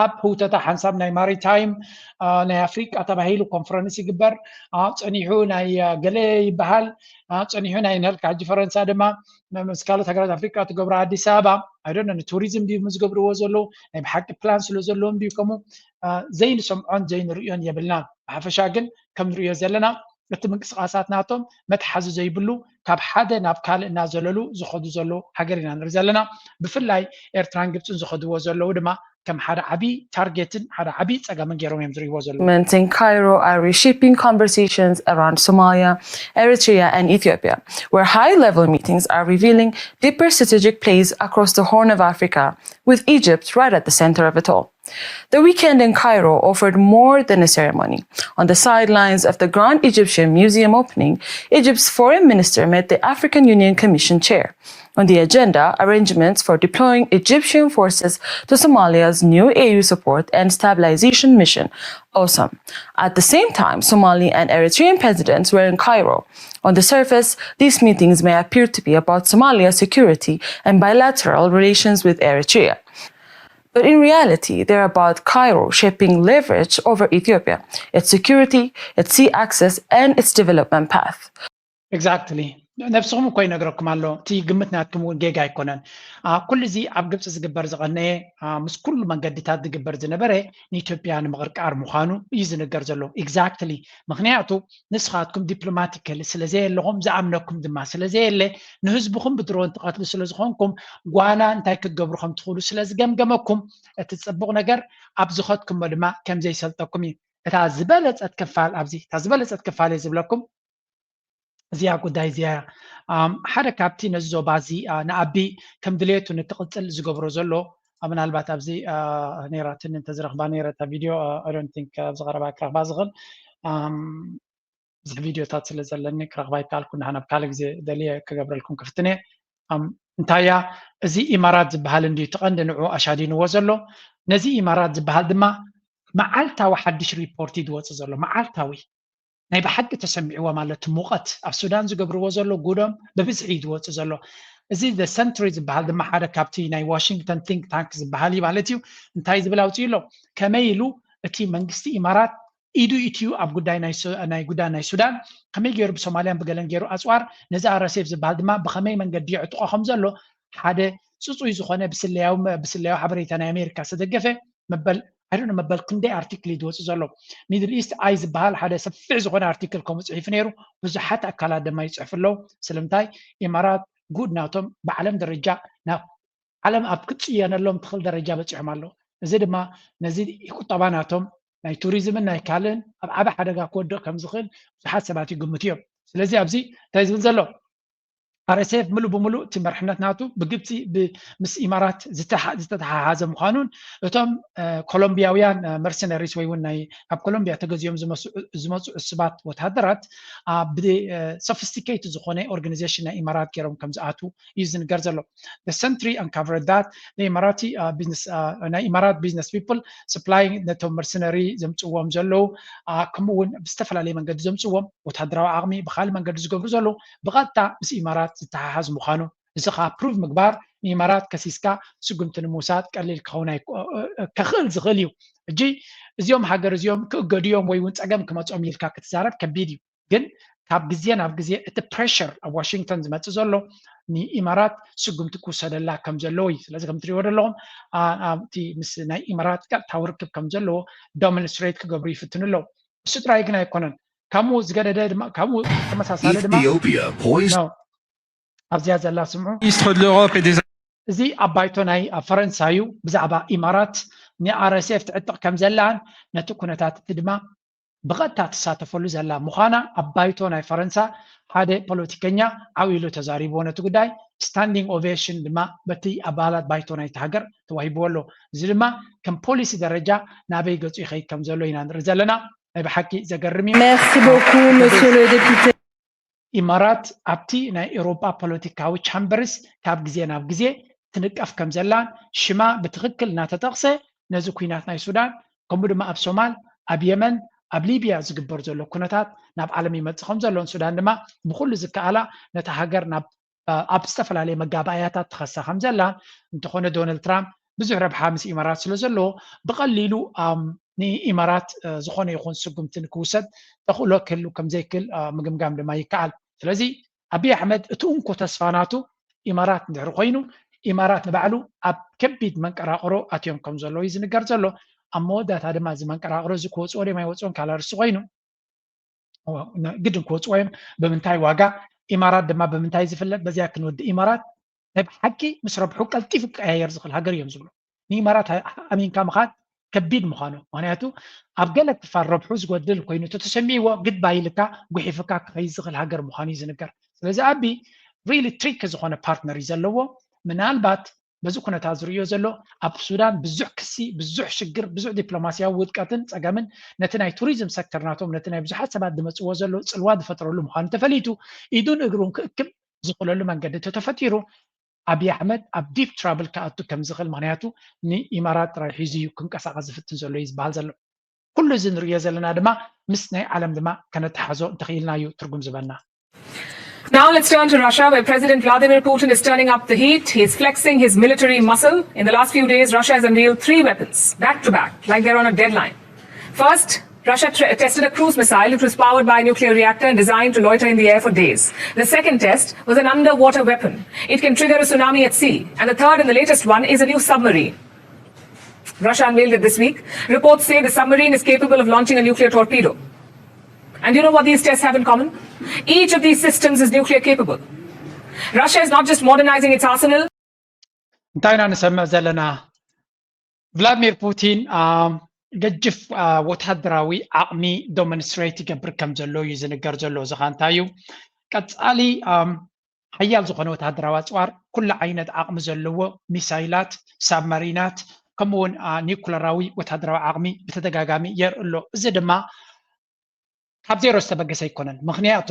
ኣብ ህውተታ ሓንሳብ ናይ ማሪታይም፣ አ፣ ናይ ኣፍሪቃ ተባሂሉ ኮንፈረንስ ይግበር። አ፣ ጸኒሑ ናይ፣ አ፣ ገለ ይበሃል። አ፣ ጸኒሑ ናይ ንህልካ ሕጂ ፈረንሳ ድማ ም-፣ ምስ ካልኦት ሃገራት ኣፍሪቃ ትገብሮ ኣዲስ ኣበባ፣ I don't know፣ ንቱሪዝም ድዩ ዝገብርዎ ዘለዉ? ናይ ብሓቂ ፕላን ስለ ዘለዎም ድዩ ከምኡ? አ፣ ዘይንሰምዖን ዘይንርእዮን የብልናን። ብሓፈሻ ግን ከም ንርእዮ ዘለና እቲ ምንቅስቓሳት ናቶም መትሓዚ ዘይብሉ ካብ ሓደ ናብ ካልእ እናዘለሉ ዝኸዱ ዘለዉ ሃገር ኢና ንርኢ ዘለና። ብፍላይ ኤርትራን ግብጽን ዝኸድዎ ዘለዉ ድማ ከም ሓደ ዓቢ ታርጌትን ሓደ ዓቢ ጸገምን ገይሮም እዮም ዝርእይዎ ዘለዉ። Movement in Cairo are reshaping conversations around Somalia, Eritrea, and Ethiopia, where high level meetings are revealing deeper strategic plays across the Horn of Africa, with Egypt right at the center of it all. The weekend in Cairo offered more than a ceremony. On the sidelines of the Grand Egyptian Museum opening, Egypt's foreign minister met the African Union Commission chair. On the agenda, arrangements for deploying Egyptian forces to Somalia's new A U support and stabilization mission, AUSSOM. At the same time, Somali and Eritrean presidents were in Cairo. On the surface, these meetings may appear to be about Somalia's security and bilateral relations with Eritrea. But in reality, they're about Cairo shaping leverage over Ethiopia, its security, its sea access, and its development path. Exactly. ነብስኹም እኮ ይነግረኩም ኣሎ። እቲ ግምት ናትኩም እውን ጌጋ ኣይኮነን። አ፣ ኩሉ እዚ ኣብ ግብፂ ዝግበር ዝቐነየ፣ አ፣ ምስ ኩሉ መንገድታት ዝግበር ዝነበረ ንኢትዮጵያ ንምቕርቃር ምዃኑ እዩ ዝንገር ዘሎ። Exactly። ምኽንያቱ ንስኻትኩም ዲፕሎማቲካሊ ስለ ዘየለኹም፣ ዝኣምነኩም ድማ ስለ ዘየለ፣ ንህዝብኹም ብድሮን ትቐትሉ ስለ ዝኾንኩም፣ ጓና እንታይ ክትገብሩ ከም ትኽእሉ ስለ ዝገምገመኩም፣ እቲ ጽቡቕ ነገር ኣብ ዝኸድኩሞ ድማ ከም ዘይሰልጠኩም እዩ። እታ ዝበለጸት ክፋል ኣብዚ፣ እታ ዝበለጸት ክፋል እየ ዝብለኩም፣ እዚኣ ጉዳይ እዚኣ እያ። ኣም፣ ሓደ ካብቲ ነዚ ዞባ እዚ፣ ኣ፣ ንኣቢ ከም ድሌቱ ንክቕጽል ዝገብሮ ዘሎ፣ ኣ፣ ምናልባት ኣብዚ፣ ኣ፣ ነይራትኒ እንተዝረኽባ ነይረ እታ ቪድዮ፣ ኣ፣ I don't think ኣብዚ ቀረባ ክረኽባ ዝኽእል። ኣም፣ ብዙሕ ቪድዮታት ስለ ዘለኒ ክረኽባ ኣይከኣልኩን። ንሓ ናብ ካልእ ግዜ ደልየ ክገብረልኩም ክፍትን እየ። ኣም፣ እንታይ እያ? እዚ ኢማራት ዝበሃል እንድዩ እቲ ቀንዲ ንዕኡ ኣሻዲንዎ ዘሎ። ነዚ ኢማራት ዝበሃል ድማ መዓልታዊ ሓድሽ ሪፖርት እዩ ዝወጽእ ዘሎ፣ መዓልታዊ። ናይ ብሓቂ ተሰሚዕዎም ኣሎ። እቲ ሙቐት ኣብ ሱዳን ዝገብርዎ ዘሎ ጉዶም ብብዝሒ እዩ ዝወጽእ ዘሎ። እዚ the Sentry ዝበሃል ድማ ሓደ ካብቲ ናይ ዋሽንግተን think tank ዝበሃል እዩ ማለት እዩ። እንታይ ዝብል ኣውፅኡ ኣሎ? ከመይ ኢሉ እቲ መንግስቲ ኢማራት ኢዱ ኢትዩ ኣብ ጉዳይ ናይ ጉዳይ ናይ ሱዳን ከመይ ገይሩ ብሶማልያን ብገለን ገይሩ ኣፅዋር ነዚ ኣረሴፍ ዝበሃል ድማ ብከመይ መንገዲ ይዕጥቆ ከም ዘሎ ሓደ ፅፁይ ዝኾነ ብስለያዊ ብስለያዊ ሓበሬታ ናይ ኣሜሪካ ዝተደገፈ መበል ኣይዶ መበል ክንደይ ኣርቲክል እዩ ዝወፅእ ዘሎ። ሚድል ኢስት ኣይ ዝበሃል ሓደ ሰፊሕ ዝኾነ ኣርቲክል ከምኡ ፅሒፉ ነይሩ። ብዙሓት ኣካላት ድማ ይፅሕፉ ኣለዉ። ስለምንታይ ኢማራት ጉድ ናቶም ብዓለም ደረጃ ናብ ዓለም ኣብ ክትፅየነሎም ትኽእል ደረጃ በፂሖም ኣለዉ። እዚ ድማ ነዚ ቁጠባ ናቶም ናይ ቱሪዝምን ናይ ካልእን ኣብ ዓበ ሓደጋ ክወድቕ ከም ዝኽእል ብዙሓት ሰባት ይግምቱ እዮም። ስለዚ ኣብዚ እንታይ ዝብል ዘሎ ኣርኤስኤፍ ምሉእ ብምሉእ እቲ መርሕነት ናቱ ብግብፂ ምስ ኢማራት ዝተተሓሓዘ ምዃኑን እቶም ኮሎምቢያውያን መርሰነሪስ ወይ እውን ናይ ካብ ኮሎምቢያ ተገዚኦም ዝመፁ ዕሱባት ወታደራት ብሶፊስቲኬት ዝኾነ ኦርጋኒዜሽን ናይ ኢማራት ገይሮም ከም ዝኣትዉ እዩ ዝንገር ዘሎ። Sentry uncovered that ኢማራቲ ናይ ኢማራት ቢዝነስ ፒፕል supplying ነቶም መርሰነሪ ዘምፅዎም ዘለዉ ከምኡ እውን ብዝተፈላለየ መንገዲ ዘምፅዎም ወታደራዊ ዓቕሚ ብካልእ መንገዲ ዝገብሩ ዘለዉ ብቐጥታ ምስ ኢማራት ዝተሓሓዝ ምዃኑ እዚ ከዓ ፕሩቭ ምግባር ንኢማራት ከሲስካ ስጉምቲ ንምውሳድ ቀሊል ክኸውን ከኽእል ዝኽእል እዩ። ሕጂ እዚኦም ሃገር እዚኦም ክእገዱ እዮም ወይ እውን ፀገም ክመፅኦም ኢልካ ክትዛረብ ከቢድ እዩ። ግን ካብ ግዜ ናብ ግዜ እቲ ፕሬሽር ኣብ ዋሽንግተን ዝመፅእ ዘሎ ንኢማራት ስጉምቲ ክውሰደላ ከም ዘለዎ እዩ። ስለዚ ከም ትሪእዎ ዘለኹም እቲ ምስ ናይ ኢማራት ቀጥታዊ ርክብ ከም ዘለዎ ዶሚኒስትሬት ክገብሩ ይፍትኑ ኣለዉ። እሱ ጥራይ ግን ኣይኮነን። ካብኡ ዝገደደ ድማ ካብኡ ተመሳሳሊ ድማ ኣብዚኣ ዘላ ስምዑ። እዚ ኣብ ባይቶ ናይ ፈረንሳ እዩ። ብዛዕባ ኢማራት ንኣርኤስኤፍ ትዕጥቕ ከም ዘላን ነቲ ኩነታት እቲ ድማ ብቐጥታ ትሳተፈሉ ዘላ ምዃና ኣብ ባይቶ ናይ ፈረንሳ ሓደ ፖለቲከኛ ዓው ኢሉ ተዛሪብዎ ነቲ ጉዳይ። ስታንዲንግ ኦቬሽን ድማ በቲ ኣባላት ባይቶ ናይቲ ሃገር ተዋሂብዎ ኣሎ። እዚ ድማ ከም ፖሊሲ ደረጃ ናበይ ገፁ ይኸይድ ከም ዘሎ ኢና ንርኢ ዘለና። ናይ ብሓቂ ዘገርም እዩ። ኢማራት ኣብቲ ናይ ኤውሮጳ ፖለቲካዊ ቻምበርስ ካብ ግዜ ናብ ግዜ ትንቀፍ ከም ዘላን ሽማ ብትኽክል እናተጠቕሰ ነዚ ኩናት ናይ ሱዳን ከምኡ ድማ ኣብ ሶማል ኣብ የመን ኣብ ሊብያ ዝግበር ዘሎ ኩነታት ናብ ዓለም ይመፅእ ከም ዘሎን ሱዳን ድማ ብኩሉ ዝከኣላ ነታ ሃገር ናብ ኣብ ዝተፈላለየ መጋባእያታት ትኸሳ ከም ዘላ እንተኾነ ዶናልድ ትራምፕ ብዙሕ ረብሓ ምስ ኢማራት ስለ ዘለዎ ብቐሊሉ ንኢማራት ዝኾነ ይኹን ስጉምቲ ንክውሰድ ተኽእሎ ክህሉ ከም ዘይክእል ምግምጋም ድማ ይከኣል። ስለዚ ኣብይ ኣሕመድ እቲ እንኮ ተስፋ ናቱ ኢማራት እንድሕር ኮይኑ ኢማራት ንባዕሉ ኣብ ከቢድ መንቀራቕሮ ኣትዮም ከም ዘለዉ እዩ ዝንገር ዘሎ። ኣብ መወዳእታ ድማ እዚ መንቀራቕሮ እዚ ክወፅኦ ድዮም ኣይወፅኦን ካልእ ኣርእስቲ ኮይኑ ግድን ክወፅዎ እዮም። ብምንታይ ዋጋ? ኢማራት ድማ ብምንታይ ዝፍለጥ? በዚኣ ክንወዲ ኢማራት ናይ ብሓቂ ምስ ረብሑ ቀልጢፉ ክቀያየር ዝኽእል ሃገር እዮም ዝብሉ። ንኢማራት ኣሚንካ ምኻድ ከቢድ ምዃኑ ምክንያቱ ኣብ ገለ ክፋል ረብሑ ዝጎድል ኮይኑ ተተሰሚዕዎ ግድባ ኢልካ ጉሒፍካ ክኸይድ ዝኽእል ሃገር ምዃኑ እዩ ዝንገር። ስለዚ ኣቢ ሪሊ ትሪክ ዝኾነ ፓርትነር እዩ ዘለዎ። ምናልባት በዚ ኩነታት ዝርእዮ ዘሎ ኣብ ሱዳን ብዙሕ ክሲ ብዙሕ ሽግር ብዙሕ ዲፕሎማስያዊ ውድቀትን ፀገምን ነቲ ናይ ቱሪዝም ሰክተር ናቶም ነቲ ናይ ብዙሓት ሰባት ዝመፅዎ ዘሎ ፅልዋ ዝፈጥረሉ ምዃኑ ተፈሊጡ ኢዱን እግሩን ክእክብ ዝኽእለሉ መንገዲ ተተፈጢሩ ኣብይ ኣሕመድ ኣብ ዲፕ ትራብል ክኣቱ ከም ዝኽእል ምክንያቱ ንኢማራት ጥራይ ሒዙ እዩ ክንቀሳቐስ ዝፍትን ዘሎ እዩ ዝበሃል ዘሎ። ኩሉ እዚ ንርእዮ ዘለና ድማ ምስ ናይ ዓለም ድማ ከነተሓዞ እንተኽኢልና እዩ ትርጉም ዝበና። Now let's turn to Russia, where President Vladimir Putin is turning up the heat. He's flexing his military muscle. In the last few days, Russia has unveiled three weapons, back to back, like they're on a deadline. First, Russia tested a cruise missile. It was powered by a nuclear reactor and designed to loiter in the air for days. The second test was an underwater weapon. It can trigger a tsunami at sea. And the third and the latest one is a new submarine. Russia unveiled it this week. Reports say the submarine is capable of launching a nuclear torpedo. And you know what these tests have in common? Each of these systems is nuclear capable. Russia is not just modernizing its arsenal. እንታይ ኢና ንሰምዕ ዘለና? ቭላድሚር ፑቲን ገጅፍ ወታደራዊ ዓቕሚ ዶሞንስትሬት ይገብር ከም ዘሎ እዩ ዝንገር ዘሎ። እዚ ኸ እንታይ እዩ? ቀጻሊ ሓያል ዝኾነ ወታደራዊ ኣፅዋር ኩሉ ዓይነት ዓቕሚ ዘለዎ ሚሳይላት፣ ሳብማሪናት ከምኡ እውን ኒኩለራዊ ወታደራዊ ዓቕሚ ብተደጋጋሚ የርኢ ኣሎ። እዚ ድማ ካብ ዜሮ ዝተበገሰ ኣይኮነን። ምክንያቱ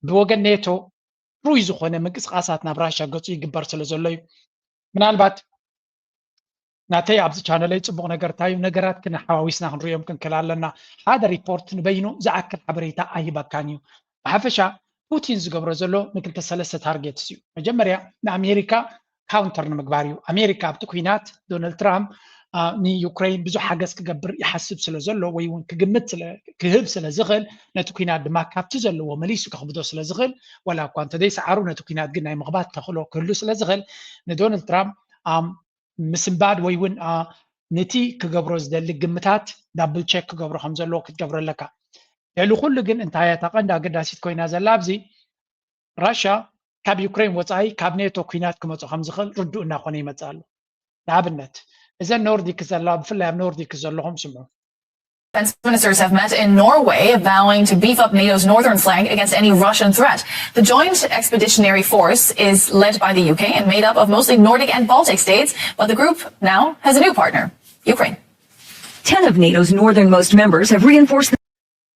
ብወገን ኔቶ ሩይ ዝኾነ ምንቅስቃሳት ናብ ራሻ ገፁ ይግበር ስለ ዘሎ እዩ። ምናልባት ናተይ ኣብዚ ቻነለይ ፅቡቕ ነገር እንታይ እዩ? ነገራት ክነሓዋዊስና ክንሪኦም ክንክእል ኣለና። ሓደ ሪፖርት ንበይኑ ዝኣክል ሓበሬታ ኣይህበካን እዩ። ብሓፈሻ ፑቲን ዝገብሮ ዘሎ ንክልተ ሰለስተ ታርጌትስ እዩ። መጀመርያ ንኣሜሪካ ካውንተር ንምግባር እዩ። ኣሜሪካ ኣብቲ ኩናት ዶናልድ ትራምፕ ንዩክሬን ብዙሕ ሓገዝ ክገብር ይሓስብ ስለ ዘሎ ወይ እውን ክግምት ክህብ ስለ ዝኽእል፣ ነቲ ኩናት ድማ ካብቲ ዘለዎ መሊሱ ከኽብዶ ስለ ዝኽእል፣ ዋላ እኳ እንተዘይሰዓሩ ነቲ ኩናት ግን ናይ ምኽባት ተኽእሎ ክህሉ ስለ ዝኽእል፣ ንዶናልድ ትራምፕ ምስንባድ ወይ እውን ነቲ ክገብሮ ዝደሊ ግምታት ዳብል ቸክ ክገብሮ ከም ዘለዎ ክትገብሮ ኣለካ። ልዕሊ ኩሉ ግን እንታይ እያ እታ ቀንዲ ኣገዳሲት ኮይና ዘላ ኣብዚ፣ ራሻ ካብ ዩክሬን ወፃኢ ካብ ኔቶ ኩናት ክመፁ ከም ዝኽእል ርዱእ እናኾነ ይመፅእ ኣሎ። ንኣብነት እዘን ኖርዲክ ዘለዋ፣ ብፍላይ ኣብ ኖርዲክ ዘለኹም ስምዑ። Defense ministers have met in Norway, vowing to beef up NATO's northern flank against any Russian threat. The Joint Expeditionary Force is led by the U K and made up of mostly Nordic and Baltic states, but the group now has a new partner, Ukraine. Ten of NATO's northernmost members have reinforced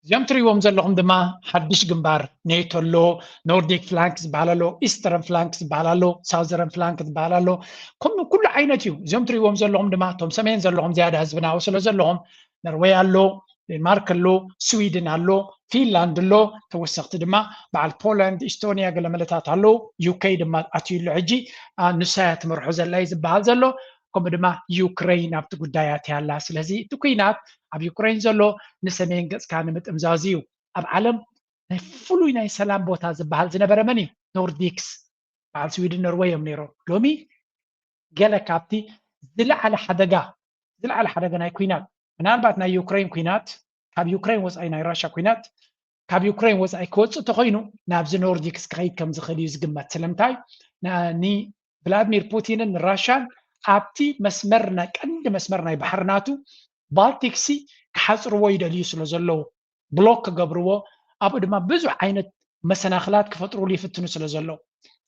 እዚኦም ትሪእዎም ዘለኹም ድማ ሓድሽ ግንባር ኔቶ ኣሎ፣ ኖርዲክ ፍላንክ ዝበሃል ኣሎ፣ ኢስተርን ፍላንክ ዝበሃል ኣሎ፣ ሳውዘርን ፍላንክ ዝበሃል ኣሎ። ከምኡ ኩሉ ዓይነት እዩ። እዚኦም ትሪእዎም ዘለኹም ድማ እቶም ሰሜን ዘለኹም ዝያዳ ህዝቢ ናብኡ ስለ ዘለኹም ነርወይ ኣሎ፣ ዴንማርክ ኣሎ፣ ስዊድን ኣሎ፣ ፊንላንድ ኣሎ፣ ተወሰኽቲ ድማ በዓል ፖላንድ፣ ኢስቶኒያ ገለ መለታት ኣለዉ። ዩኬ ድማ ኣትዩ ኣሎ ሕጂ። ንሳ እያ ትመርሖ ዘላ እዩ ዝበሃል ዘሎ። ከምኡ ድማ ዩክረይን ኣብቲ ጉዳይ ኣትያ ኣላ። ስለዚ እቲ ኩናት ኣብ ዩክረይን ዘሎ ንሰሜን ገፅካ ንምጥምዛዝ እዩ። ኣብ ዓለም ናይ ፍሉይ ናይ ሰላም ቦታ ዝበሃል ዝነበረ መን እዩ? ኖርዲክስ በዓል ስዊድን ኖርወይ እዮም ነይሮም። ሎሚ ገለ ካብቲ ዝለዓለ ሓደጋ ዝለዓለ ሓደጋ ናይ ኩናት ምናልባት ናይ ዩክረይን ኩናት ካብ ዩክረይን ወፃኢ ናይ ራሻ ኩናት ካብ ዩክረይን ወፃኢ ክወፅእ ተኮይኑ ናብዚ ኖርዲክስ ክኸይድ ከም ዝኽእል እዩ ዝግመት። ስለምንታይ ንቭላድሚር ፑቲንን ራሻን ኣብቲ መስመር ናይ ቀንዲ መስመር ናይ ባሕሪ ናቱ ባልቲክሲ ክሓፅርዎ ይደልዩ ስለ ዘለዉ ብሎክ ክገብርዎ ኣብኡ ድማ ብዙሕ ዓይነት መሰናክላት ክፈጥሩሉ ይፍትኑ ስለ ዘለዉ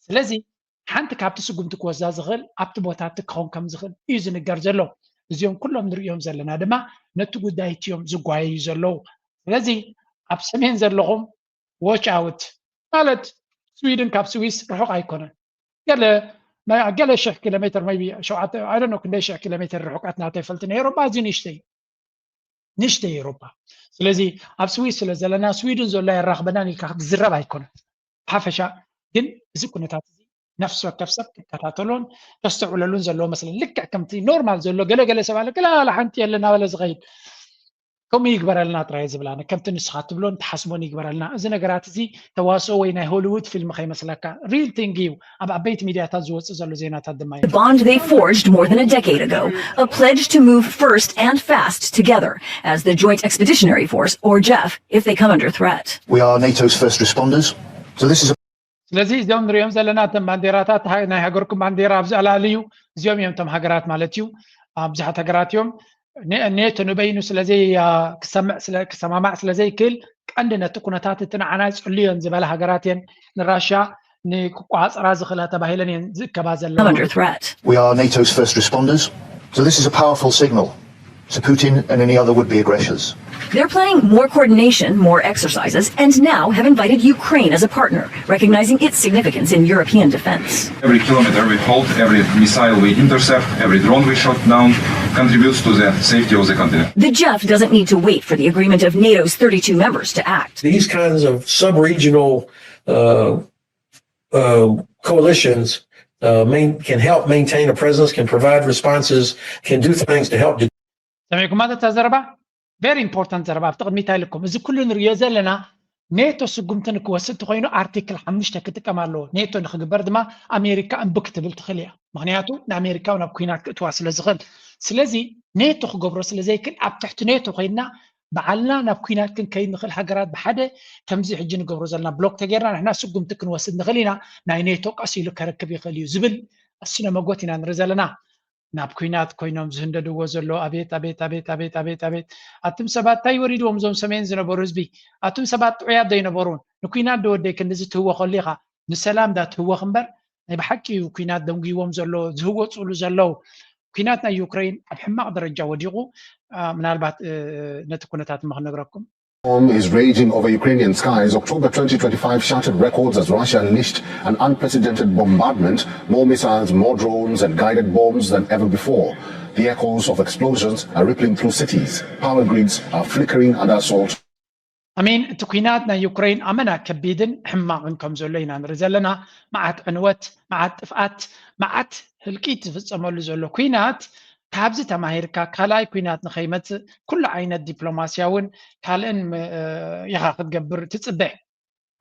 ስለዚ ሓንቲ ካብቲ ስጉምቲ ክወስዳ ዝኽእል ኣብቲ ቦታ እቲ ክኸውን ከም ዝኽእል እዩ ዝንገር ዘሎ። እዚኦም ኩሎም ንርእዮም ዘለና ድማ ነቲ ጉዳይ እቲ እዮም ዝጓየዩ ዘለዉ። ስለዚ ኣብ ሰሜን ዘለኹም ዎች ኣውት ማለት ስዊድን ካብ ስዊስ ርሑቕ ኣይኮነን። ገለ ገለ ሽሕ ኪሎ ሜትር maybe ሸውዓተ I don't know ክንደይ ሽሕ ኪሎ ሜትር ርሑቃት ናተይ ፈልጥ ነይሮም ኣዝዩ ንእሽተይ ንእሽተይ ኤውሮፓ። ስለዚ ኣብ ስዊስ ስለ ዘለና ስዊድን ዘሎ የራኽበናን ኢልካ ክትዝረብ ኣይኮነን። ብሓፈሻ ግን እዚ ኩነታት እዚ ነፍሲ ወከፍ ሰብ ክከታተሎን ከስተውዕለሉን ዘለዎ መስለኒ። ልክዕ ከምቲ ኖርማል ዘሎ ገለገለ ሰብ ኣለ ገላለ ሓንቲ የለ እናበለ ዝኸይድ ከምኡ ይግበረልና ጥራይ ዝብል ኣነ ከምቲ ንስኻ ትብሎን ትሓስቦን ይግበረልና። እዚ ነገራት እዚ ተዋስኦ ወይ ናይ ሆሊውድ ፊልም ከይመስለካ real thing እዩ። ኣብ ዓበይቲ ሚድያታት ዝወፅእ ዘሎ ዜናታት ድማ እዩ። The bond they forged more than a decade ago, a pledge to move first and fast together as the Joint Expeditionary Force, or JEF, if they come under threat. We are NATO's first responders, so this is a ስለዚ እዚኦም ንሪኦም ዘለና እተን ባንዴራታት ናይ ሃገርኩም ባንዴራ ኣብዚ ኣላሊ እዩ። እዚኦም እዮም እቶም ሃገራት ማለት እዩ። ብዙሓት ሃገራት እዮም። ኔቶ ንበይኑ ስለዘይ ክሰማማዕ ስለዘይክእል ቀንዲ ነቲ ኩነታት እቲ ንዓና ይፅልዮን ዝበላ ሃገራት እየን ንራሽያ ንክቋፃፀራ ዝኽእላ ተባሂለን እየን ዝእከባ ዘለዋ። Come under threat. We are NATO's first responders, so this is a powerful signal to Putin and any other would-be aggressors. They're planning more coordination, more exercises, and now have invited Ukraine as a partner, recognizing its significance in European defense. Every kilometer we hold, every missile we intercept, every drone we shot down contributes to the safety of the continent. The JEF doesn't need to wait for the agreement of NATO's thirty-two members to act. These kinds of sub-regional uh, uh, coalitions uh, main, can help maintain a presence, can provide responses, can do things to help. ሰሚዕኩማ እታ ዘረባ very important ዘረባ ኣብቲ ቅድሚት ኣይልኩም እዚ ኩሉ ንሪኦ ዘለና ኔቶ ስጉምቲ ንክወስድ ተኮይኑ ኣርቲክል ሓሙሽተ ክጥቀም ኣለዎ። ኔቶ ንክግበር ድማ ኣሜሪካ እምቢ ክትብል ትኽእል እያ። ምክንያቱ ንኣሜሪካ ናብ ኩናት ክእትዋ ስለ ዝኽእል። ስለዚ ኔቶ ክገብሮ ስለ ዘይክእል ኣብ ትሕቲ ኔቶ ኮይንና ባዕልና ናብ ኩናት ክንከይድ ንኽእል ሃገራት ብሓደ ከምዚ ሕጂ ንገብሮ ዘለና ብሎክ ተጌርና ንሕና ስጉምቲ ክንወስድ ንኽእል ኢና። ናይ ኔቶ ቀስ ኢሉ ከረክብ ይኽእል እዩ ዝብል ስነ መጎት ኢና ንርኢ ዘለና። ናብ ኩናት ኮይኖም ዝህንደድዎ ዘሎ ኣቤት ኣቤት ኣቤት ኣቤት ኣቤት ኣቤት ኣቱም ሰባት እንታይ ወሪድዎም እዞም ሰሜን ዝነበሩ ህዝቢ ኣቱም ሰባት ጥዑያት ዶ ይነበሩን ንኩናት ዶ ወደይ ክንድዚ ትህወኸሉ ኢኻ ንሰላም ዳ ትህወኽ እምበር ናይ ብሓቂ እዩ ኩናት ደንጉይዎም ዘሎ ዝህወፁሉ ዘለዉ ኩናት ናይ ዩክሬን ኣብ ሕማቕ ደረጃ ወዲቑ ምናልባት ነቲ ኩነታት እሞ ክነግረኩም Storm is raging over Ukrainian skies. October twenty twenty-five shattered records as Russia unleashed an unprecedented bombardment. More missiles, more drones, and guided bombs than ever before. The echoes of explosions are rippling through cities. Power grids are flickering under assault. ኣሜን። እቲ ኩናት ናይ ዩክሬን ኣመና ከቢድን ሕማቕን ከም ዘሎ ኢና ንርኢ ዘለና። መዓት ዕንወት፣ መዓት ጥፍኣት፣ መዓት ህልቂት ዝፍጸመሉ ዘሎ ኩናት ካብዚ ተማሂርካ ካልኣይ ኩናት ንኸይመጽእ ኩሉ ዓይነት ዲፕሎማስያውን ካልእን ኢኻ ክትገብር ትጽበ።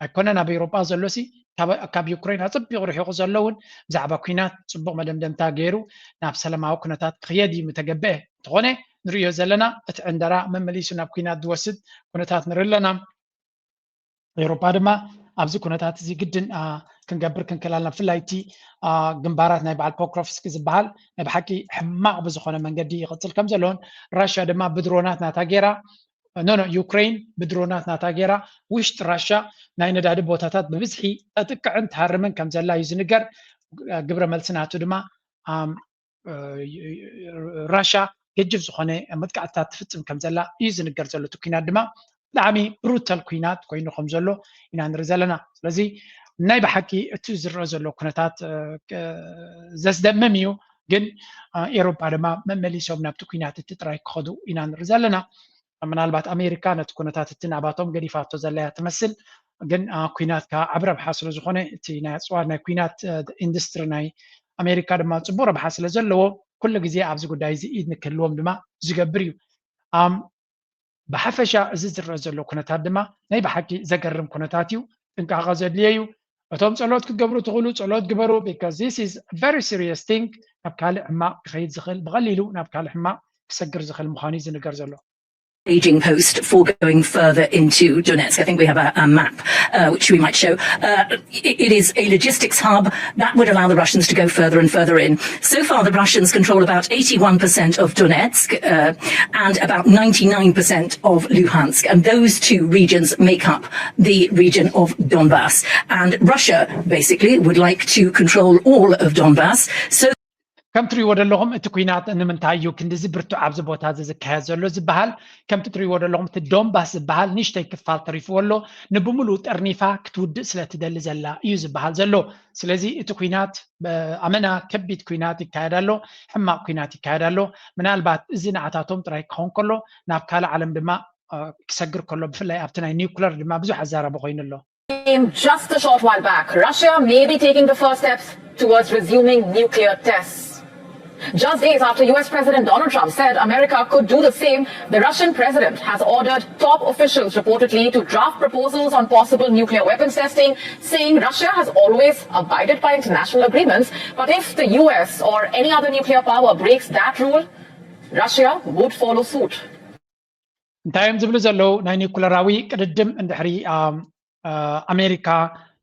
ኣይኮነን ኣብ ኤውሮጳ ዘሎሲ ካብ ዩክሬን ኣጸቢቑ ርሒቑ ዘሎ እውን ብዛዕባ ኩናት ጽቡቕ መደምደምታ ገይሩ ናብ ሰላማዊ ኩነታት ክኽየድ እዩ ምተገብአ። እንተኾነ ንርእዮ ዘለና እቲ ዕንደራ መመሊሱ ናብ ኩናት ዝወስድ ኩነታት ንርኢ ኣለና። ኤውሮጳ ድማ ኣብዚ ኩነታት እዚ ግድን ክንገብር ክንክእል ኣለና። ብፍላይ እቲ ግንባራት ናይ በዓል ፖክሮቭስኪ ዝበሃል ናይ ብሓቂ ሕማቕ ብዝኾነ መንገዲ ይቕጽል ከም ዘለውን ራሽያ ድማ ብድሮናት ናታ ገይራ ኖ ኖ ዩክሬን ብድሮናት ናታ ገይራ ውሽጢ ራሻ ናይ ነዳዲ ቦታታት ብብዝሒ ተጥቅዕን ትሃርምን ከም ዘላ እዩ ዝንገር። ግብረ መልሲ ናቱ ድማ ራሻ ገጅፍ ዝኾነ መጥቃዕትታት ትፍፅም ከም ዘላ እዩ ዝንገር ዘሎ። እቲ ኩናት ድማ ብጣዕሚ ብሩታል ኩናት ኮይኑ ከም ዘሎ ኢና ንርኢ ዘለና። ስለዚ ናይ ብሓቂ እቲ ዝረአ ዘሎ ኩነታት ዘስደምም እዩ። ግን ኤሮፓ ድማ መመሊሶም ናብቲ ኩናት እቲ ጥራይ ክኸዱ ኢና ንርኢ ዘለና። ምናልባት ኣሜሪካ ነቲ ኩነታት እቲ ናባቶም ገዲፋቶ ዘለያ ትመስል። ግን ኩናት ከዓ ዓብ ረብሓ ስለ ዝኾነ እቲ ናይ ኣፅዋር ናይ ኩናት ኢንዱስትሪ ናይ ኣሜሪካ ድማ ፅቡቅ ረብሓ ስለ ዘለዎ ኩሉ ግዜ ኣብዚ ጉዳይ እዚ ኢድ ንክህልዎም ድማ ዝገብር እዩ። ብሓፈሻ እዚ ዝረአ ዘሎ ኩነታት ድማ ናይ ብሓቂ ዘገርም ኩነታት እዩ። ጥንቃቐ ዘድልዮ እዩ። እቶም ጸሎት ክትገብሩ ትኽእሉ ጸሎት ግበሩ፣ because this is very serious thing። ናብ ካልእ ሕማቕ ክኸይድ ዝኽእል፣ ብቐሊሉ ናብ ካልእ ሕማቕ ክሰግር ዝኽእል ምዃኑ እዩ ዝንገር ዘሎ። Aging post for going further into Donetsk. I think we have a, a map uh, which we might show. Uh, it is a logistics hub that would allow the Russians to go further and further in. So far, the Russians control about eighty-one percent of Donetsk uh, and about ninety-nine percent of Luhansk. And those two regions make up the region of Donbass. And Russia basically would like to control all of Donbass. So ከም ትሪእዎ ዘለኹም እቲ ኩናት ንምንታይ እዩ ክንድዚ ብርቱዕ ኣብዚ ቦታ እዚ ዝካየድ ዘሎ ዝበሃል ከምቲ ትሪእዎ ዘለኹም እቲ ዶንባስ ዝበሃል ንሽተይ ክፋል ተሪፍዎ ኣሎ። ንብምሉኡ ጠርኒፋ ክትውድእ ስለ ትደሊ ዘላ እዩ ዝበሃል ዘሎ። ስለዚ እቲ ኩናት ኣመና ከቢድ ኩናት ይካየድ ኣሎ፣ ሕማቕ ኩናት ይካየድ ኣሎ። ምናልባት እዚ ንዓታቶም ጥራይ ክኸውን ከሎ ናብ ካልእ ዓለም ድማ ክሰግር ከሎ ብፍላይ ኣብቲ ናይ ኒውክለር ድማ ብዙሕ ኣዛራቢ ኮይኑ ኣሎ። Just a short while back, Russia may be taking the first steps towards resuming nuclear tests. Just days after U S President Donald Trump said America could do the same, the Russian president has ordered top officials reportedly to draft proposals on possible nuclear weapons testing, saying Russia has always abided by international agreements, but if the U S or any other nuclear power breaks that rule, Russia would follow suit. እንታይ እዮም ዝብሉ ዘለዉ? ናይ ኒኩለራዊ ቅድድም እንድሕሪ ኣሜሪካ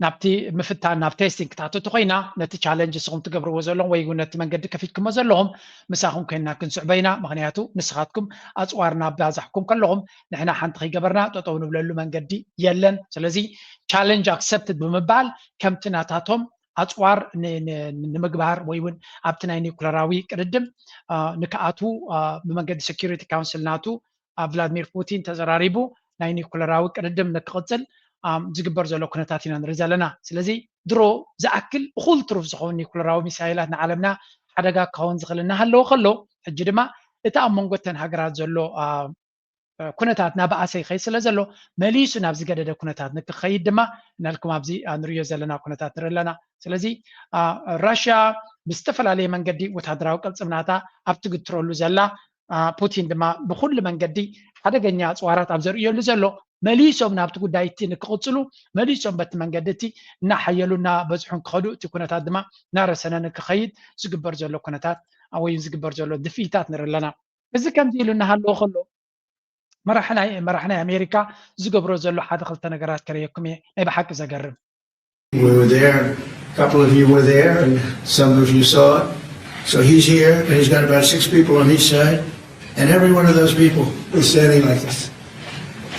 ናብቲ ምፍታን ናብ ቴስቲንግ ክትኣቱ ተኮይና ነቲ ቻለንጅ ንስኹም ትገብርዎ ዘለኹም ወይ እውን ነቲ መንገዲ ከፊትኩሞ ዘለኹም ምሳኹም ኮይንና ክንስዕቦ ኢና። ምክንያቱ ንስኻትኩም ኣፅዋር እናባዛሕኩም ከለኹም ንሕና ሓንቲ ከይገበርና ጠጠው ንብለሉ መንገዲ የለን። ስለዚ ቻለንጅ ኣክሰፕትድ ብምባል ከምቲ ናታቶም ኣፅዋር ንምግባር ወይ እውን ኣብቲ ናይ ኒኩለራዊ ቅድድም ንክኣትዉ ብመንገዲ ሴኩሪቲ ካውንስል ናቱ ቭላድሚር ፑቲን ተዘራሪቡ ናይ ኒኩለራዊ ቅድድም ንክቕፅል ዝግበር ዘሎ ኩነታት ኢና ንርኢ ዘለና። ስለዚ ድሮ ዝኣክል እኹል ትሩፍ ዝኸውን ኒኩለራዊ ሚሳይላት ንዓለምና ሓደጋ ክኸውን ዝኽእል እናሃለወ ከሎ ሕጂ ድማ እቲ ኣብ መንጎ እተን ሃገራት ዘሎ ኩነታት ናባኣሰ ይኸይድ ስለ ዘሎ መሊሱ ናብ ዝገደደ ኩነታት ንክኸይድ ድማ እናልኩም ኣብዚ ንሪዮ ዘለና ኩነታት ንርኢ ኣለና። ስለዚ ራሽያ ብዝተፈላለየ መንገዲ ወታደራዊ ቅልፅምናታ ኣብ ትግትረሉ ዘላ ፑቲን ድማ ብኩሉ መንገዲ ሓደገኛ ኣፅዋራት ኣብ ዘርእየሉ ዘሎ መሊሶም ናብቲ ጉዳይ እቲ ንክቕፅሉ መሊሶም በቲ መንገዲ እቲ እናሓየሉ እናበዝሑ ንክኸዱ እቲ ኩነታት ድማ እናረሰነ ንክኸይድ ዝግበር ዘሎ ኩነታት ወይ ዝግበር ዘሎ ድፍኢታት ንርኢ ኣለና። እዚ ከምዚ ኢሉ እናሃለወ ከሎ መራሒ ናይ መራሒ ናይ ኣሜሪካ ዝገብሮ ዘሎ ሓደ ክልተ ነገራት ከርእየኩም እየ። ናይ ብሓቂ ዘገርም። We were there. A couple of you were there, and some of you saw it. So he's here, and he's got about six people on each side, and every one of those people is standing like this.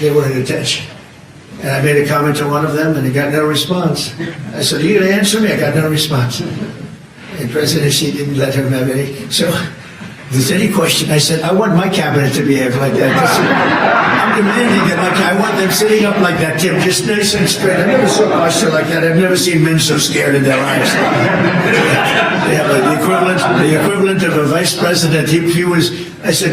They wanted attention. And I made a comment to one of them, and he got no response. I said, "Are you going to answer me?" I got no response. And President Xi didn't let him have any. So if there's any question, I said, "I want my cabinet to behave like that." I'm demanding that my, I want them sitting up like that, Tim, just nice and straight. I've never saw a posture like that. I've never seen men so scared in their lives. Yeah, but the equivalent, the equivalent of a vice president. He, he was, I said,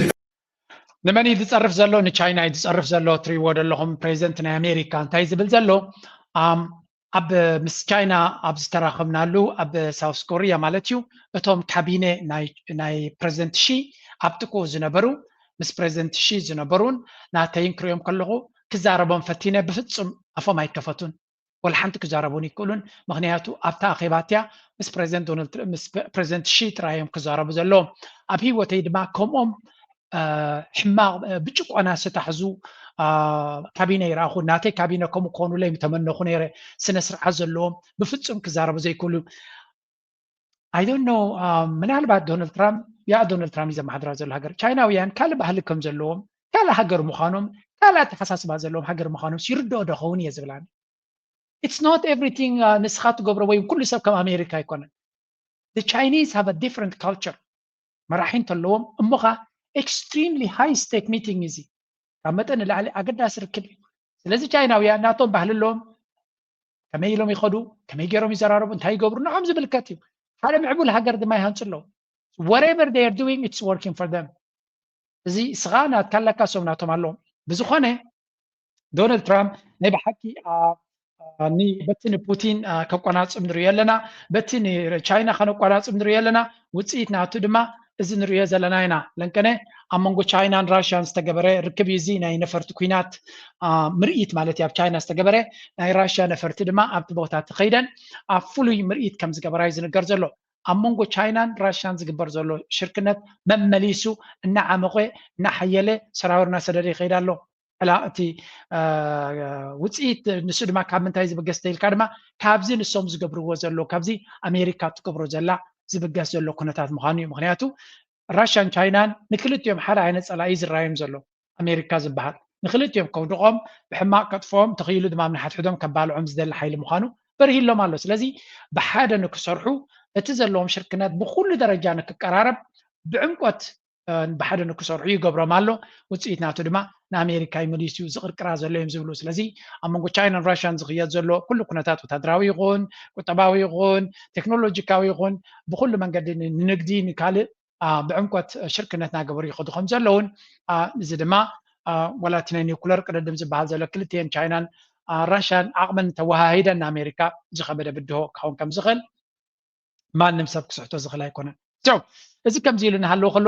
ንመን እዩ ዝፀርፍ ዘሎ? ንቻይና እዩ ዝፀርፍ ዘሎ። ትሪእዎ ዘለኹም ፕሬዚደንት ናይ ኣሜሪካ እንታይ ዝብል ዘሎ? ኣብ ምስ ቻይና ኣብ ዝተራኸብናሉ ኣብ ሳውስ ኮሪያ ማለት እዩ፣ እቶም ካቢነ ናይ ፕሬዚደንት ሺ ኣብ ጥቅኡ ዝነበሩ፣ ምስ ፕሬዚደንት ሺ ዝነበሩን ናተይን ክሪኦም ከለኹ ክዛረቦም ፈቲነ፣ ብፍፁም ኣፎም ኣይከፈቱን። ወላ ሓንቲ ክዛረቡን ይክእሉን። ምክንያቱ ኣብታ ኣኼባ እቲያ ምስ ፕሬዚደንት ዶናልድ ምስ ፕሬዚደንት ሺ ጥራይ እዮም ክዛረቡ ዘለዎም። ኣብ ህይወተይ ድማ ከምኦም ሕማቕ ብጭቆና ዝተታሕዙ ካቢነ ይረኣኹ። ናተይ ካቢነ ከምኡ ክኾኑለይ ምተመነኹ ነይረ። ስነ ስርዓት ዘለዎም፣ ብፍጹም ክዛረቡ ዘይክእሉ። I don't know። ምናልባት ዶናልድ ትራምፕ፣ ያ ዶናልድ ትራምፕ እዩ ዘመሓድራ ዘሎ ሃገር። ቻይናውያን ካልእ ባህሊ ከም ዘለዎም፣ ካልእ ሃገር ምዃኖም፣ ካልእ ኣተሓሳስባ ዘለዎም ሃገር ምዃኖም ይርድኦ ዶ ኸውን እየ ዝብላኒ። It's not everything ንስኻ ትገብሮ ወይ ኩሉ ሰብ ከም ኣሜሪካ ኣይኮነን። The Chinese have a different culture። መራሒ እንተለዎም እሞ ኸዓ extremely high stake meeting እዚ ካብ መጠን ንላዕሊ ኣገዳሲ ርክብ እዩ። ስለዚ ቻይናውያን ናቶም ባህሊ ኣለዎም። ከመይ ኢሎም ይኸዱ፣ ከመይ ገይሮም ይዘራረቡ፣ እንታይ ይገብሩ፣ ንዖም ዝምልከት እዩ። ሓደ ምዕቡል ሃገር ድማ ይሃንፁ ኣለዉ። Whatever they are doing, it's working for them። እዚ ስኻ ናትካ ኣለካ፣ ሶም ናቶም ኣለዎም። ብዝኾነ ዶናልድ ትራምፕ ናይ ብሓቂ በቲ ንፑቲን ከቆናፅብ ንሪኦ ኣለና፣ በቲ ንቻይና ከነቆናፅብ ንሪኦ ኣለና። ውፅኢት ናቱ ድማ እዚ ንሪኦ ዘለና ኢና። ለንቀነ ኣብ መንጎ ቻይናን ራሽያን ዝተገበረ ርክብ እዩ። እዚ ናይ ነፈርቲ ኩናት ምርኢት ማለት እዩ። ኣብ ቻይና ዝተገበረ ናይ ራሽያ ነፈርቲ ድማ ኣብቲ ቦታ ተኸይደን ኣብ ፍሉይ ምርኢት ከም ዝገበራ እዩ ዝንገር ዘሎ። ኣብ መንጎ ቻይናን ራሽያን ዝግበር ዘሎ ሽርክነት መመሊሱ እናዓመቐ እናሓየለ ሰራዊር እናሰደደ ይኸይድ ኣሎ። ዕላ እቲ ውፅኢት ንሱ ድማ ካብ ምንታይ ዝብገስ ተይልካ ድማ ካብዚ ንሶም ዝገብርዎ ዘሎ ካብዚ ኣሜሪካ ትገብሮ ዘላ ዝብገስ ዘሎ ኩነታት ምዃኑ እዩ። ምክንያቱ ራሽያን ቻይናን ንክልቲኦም ሓደ ዓይነት ፀላኢ ዝረኣዮም ዘሎ ኣሜሪካ ዝበሃል ንክልቲኦም ከውድቖም ብሕማቕ ከጥፍኦም ተኽኢሉ ድማ ንሓድሕዶም ከባልዖም ዝደሊ ሓይሊ ምዃኑ በርሂሎም ኣሎ። ስለዚ ብሓደ ንክሰርሑ እቲ ዘለዎም ሽርክነት ብኩሉ ደረጃ ንክቀራረብ ብዕምቆት ብሓደ ንክሰርሑ ይገብሮም ኣሎ። ውፅኢት ናቱ ድማ ንኣሜሪካ ይመሊሱ ዝቕርቅራ ዘሎ እዮም ዝብሉ። ስለዚ ኣብ መንጎ ቻይናን ራሽያን ዝኽየድ ዘሎ ኩሉ ኩነታት ወታደራዊ ይኹን ቁጠባዊ ይኹን ቴክኖሎጂካዊ ይኹን ብኩሉ መንገዲ ንንግዲ ንካልእ ብዕምቆት ሽርክነት ናገበሩ ይኸዱ ከም ዘለውን እዚ ድማ ዋላ እቲ ናይ ኒውክለር ቅድድም ዝበሃል ዘሎ ክልቲኤን ቻይናን ራሽያን ዓቕመን ተወሃሂደን ንኣሜሪካ ዝኸበደ ብድሆ ክኸውን ከም ዝኽእል ማንም ሰብ ክስሕቶ ዝኽእል ኣይኮነን። So እዚ ከምዚ ኢሉ እናሃለወ ከሎ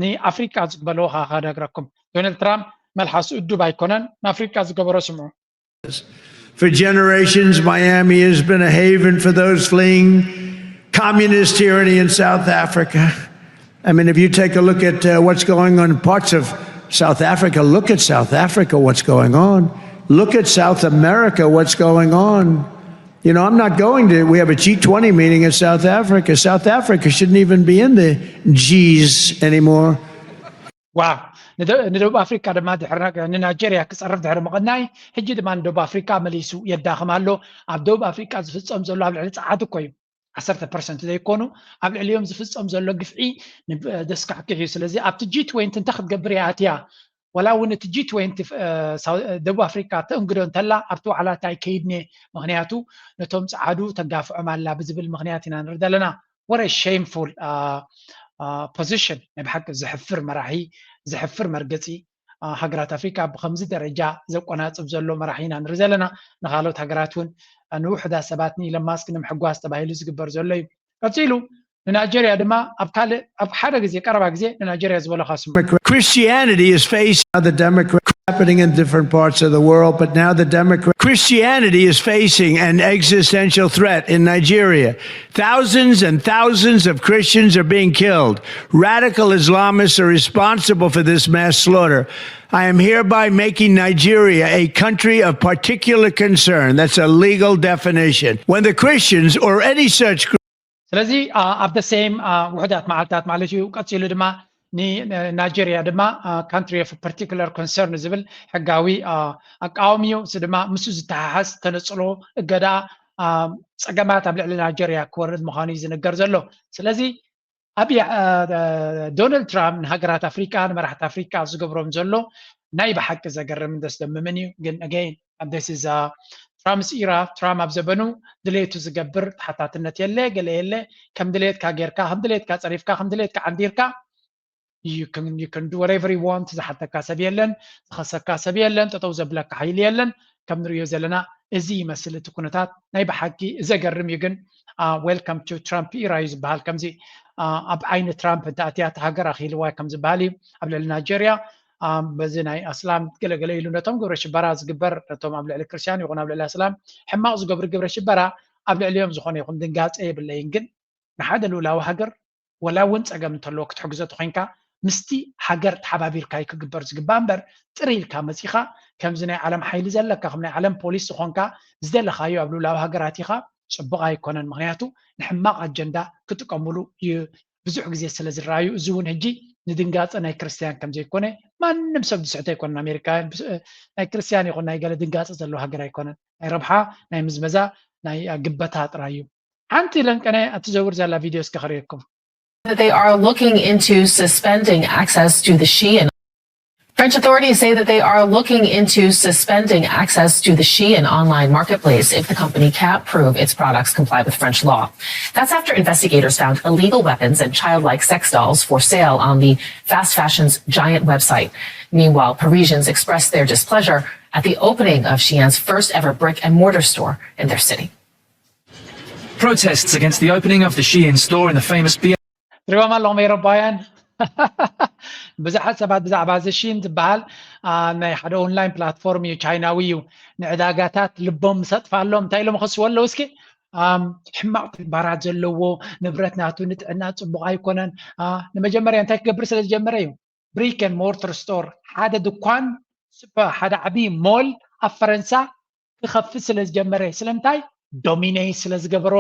ንኣፍሪቃ ዝበለዎ ከዓ ክነግረኩም። ዶናልድ ትራምፕ መልሓሱ እዱብ ኣይኮነን። ንኣፍሪቃ ዝገበሮ ስምዑ። For generations, Miami has been a haven for those fleeing communist tyranny in South Africa. I mean, if you take a look at uh, what's going on in parts of South Africa, look at South Africa, what's going on. Look at South America, what's going on. You know, I'm not going to, we have a G twenty meeting in South Africa. South Africa shouldn't even be in the G's anymore. ዋው። ንደቡብ ኣፍሪካ ድማ ድሕሪ ንናይጀርያ ክፀርፍ ድሕሪ ምቕናይ ሕጂ ድማ ንደቡብ ኣፍሪካ መሊሱ የዳኽም ኣሎ። ኣብ ደቡብ ኣፍሪካ ዝፍፀም ዘሎ ኣብ ልዕሊ ፀዓት እኮ እዩ። ዓሰርተ ፐርሰንት ዘይኮኑ ኣብ ልዕሊኦም ዝፍፀም ዘሎ ግፍዒ ዘስካሕክሕ እዩ። ስለዚ ኣብቲ ጂ ትዌንቲ እንታይ ክትገብር እያ ኣትያ? ዋላ እውን እቲ ጂ ትዌንቲ ደቡብ ኣፍሪካ ተእንግዶ እንተላ ኣብቲ ዋዕላ እንታይ ከይድን እየ? ምክንያቱ ነቶም ፀዓዱ ተጋፍዖም ኣላ ብዝብል ምክንያት ኢና ንርኢ ዘለና። What a shameful position። ናይ ብሓቂ ዘሕፍር መራሒ፣ ዘሕፍር መርገፂ። ሃገራት ኣፍሪካ ብከምዚ ደረጃ ዘቆናፅብ ዘሎ መራሒ ኢና ንርኢ ዘለና። ንካልኦት ሃገራት እውን ንውሕዳት ሰባት ንኢለን ማስክ ንምሕጓስ ተባሂሉ ዝግበር ዘሎ እዩ። ቀፂሉ ንናይጀርያ ድማ ኣብ ካልእ ኣብ ሓደ ግዜ ቀረባ ግዜ ንናይጀርያ ዝበለካ ስሙ። Christianity is facing the Democrat happening in different parts of the world, but now the Democrat Christianity is facing an existential threat in Nigeria. Thousands and thousands of Christians are being killed. Radical Islamists are responsible for this mass slaughter. I am hereby making Nigeria a country of particular concern. That's a legal definition. When the Christians or any such group ስለዚ ኣብ the same ውሕዳት መዓልታት ማለት እዩ። ቀፂሉ ድማ ንናይጀርያ ድማ country of particular concern ዝብል ሕጋዊ ኣቃዋሚ እዩ። እዚ ድማ ምስ ዝተሓሓዝ ተነፅሎ፣ እገዳ፣ ፀገማት ኣብ ልዕሊ ናይጀርያ ክወርድ ምዃኑ እዩ ዝንገር ዘሎ። ስለዚ ኣብ ዶናልድ ትራምፕ ንሃገራት ኣፍሪካ ንመራሕቲ ኣፍሪካ ዝገብሮም ዘሎ ናይ ብሓቂ ዘገርምን ዘስደምምን እዩ። ግን again this is ትራምፕስ ኢራ። ትራምፕ ኣብ ዘበኑ ድሌቱ ዝገብር ተሓታትነት የለ፣ ገለ የለ። ከም ድሌትካ ጌርካ፣ ከም ድሌትካ ፀሪፍካ፣ ከም ድሌትካ ዓንዲርካ you can, you can do whatever you want። ዝሓተካ ሰብ የለን፣ ዝኸሰካ ሰብ የለን፣ ጠጠው ዘብለካ ሓይሊ የለን። ከም ንሪኦ ዘለና እዚ ይመስል እቲ ኩነታት። ናይ ብሓቂ ዘገርም እዩ። ግን welcome to Trump era እዩ ዝበሃል። ከምዚ ኣብ ዓይኒ ትራምፕ እንተኣትያ እታ ሃገር ኣኽኢልዋ ከም ዝበሃል እዩ። ኣብ ልዕሊ ናይጀርያ በዚ ናይ ኣስላም ገለገለ ኢሉ ነቶም ግብረ ሽበራ ዝግበር፣ ነቶም ኣብ ልዕሊ ክርስቲያን ይኹን ኣብ ልዕሊ ኣስላም ሕማቕ ዝገብሩ ግብረ ሽበራ ኣብ ልዕሊኦም ዝኾነ ይኹን ድንጋፀ የብለይን። ግን ንሓደ ልኡላዊ ሃገር ወላ እውን ፀገም እንተለዎ ክትሕግዞ ተኮይንካ ምስቲ ሃገር ተሓባቢርካ እዩ ክግበር ዝግባእ እምበር ጥር ኢልካ መፂኻ ከምዚ ናይ ዓለም ሓይሊ ዘለካ ከም ናይ ዓለም ፖሊስ ዝኾንካ ዝደለኻዮ ኣብ ልኡላዊ ሃገራት ኢኻ ፅቡቕ ኣይኮነን። ምክንያቱ ንሕማቕ ኣጀንዳ ክጥቀሙሉ ብዙሕ ግዜ ስለ ዝረኣዩ እዚ እውን ሕጂ ንድንጋፀ ናይ ክርስቲያን ከም ዘይኮነ ማንም ሰብ ዝስሕቶ ኣይኮነን። ኣሜሪካውያን ናይ ክርስቲያን ይኹን ናይ ገለ ድንጋፀ ዘለዎ ሃገር ኣይኮነን። ናይ ረብሓ ናይ ምዝመዛ ናይ ግበታ ጥራይ እዩ። ሓንቲ ለንቀነ እትዘውር ዘላ ቪድዮ እስከ ክርእየኩም። That they are looking into suspending access to the Shein. French authorities say that they are looking into suspending access to the Shein online marketplace if the company can't prove its products comply with French law. That's after investigators found illegal weapons and childlike sex dolls for sale on the fast fashion's giant website. Meanwhile, Parisians expressed their displeasure at the opening of Shein's first ever brick and mortar store in their city. Protests against the opening of the Shein store in the famous B. ሪዋም ኣለኹም ኤሮፓውያን ብዙሓት ሰባት ብዛዕባ እዚ ሺን ዝበሃል ናይ ሓደ ኦንላይን ፕላትፎርም እዩ። ቻይናዊ እዩ። ንዕዳጋታት ልቦም ምሰጥፋሎም እንታይ ኢሎም ይኸስዎ ኣለዉ? እስኪ ሕማቕ ተግባራት ዘለዎ ንብረት ናቱ ንጥዕና ፅቡቕ ኣይኮነን። ንመጀመርያ እንታይ ክገብር ስለ ዝጀመረ እዩ። ብሪክ ን ሞርተር ስቶር ሓደ ድኳን ሱፐ ሓደ ዓብዪ ሞል ኣብ ፈረንሳ ክኸፍት ስለ ዝጀመረ ስለምንታይ ዶሚኔት ስለ ዝገበሮ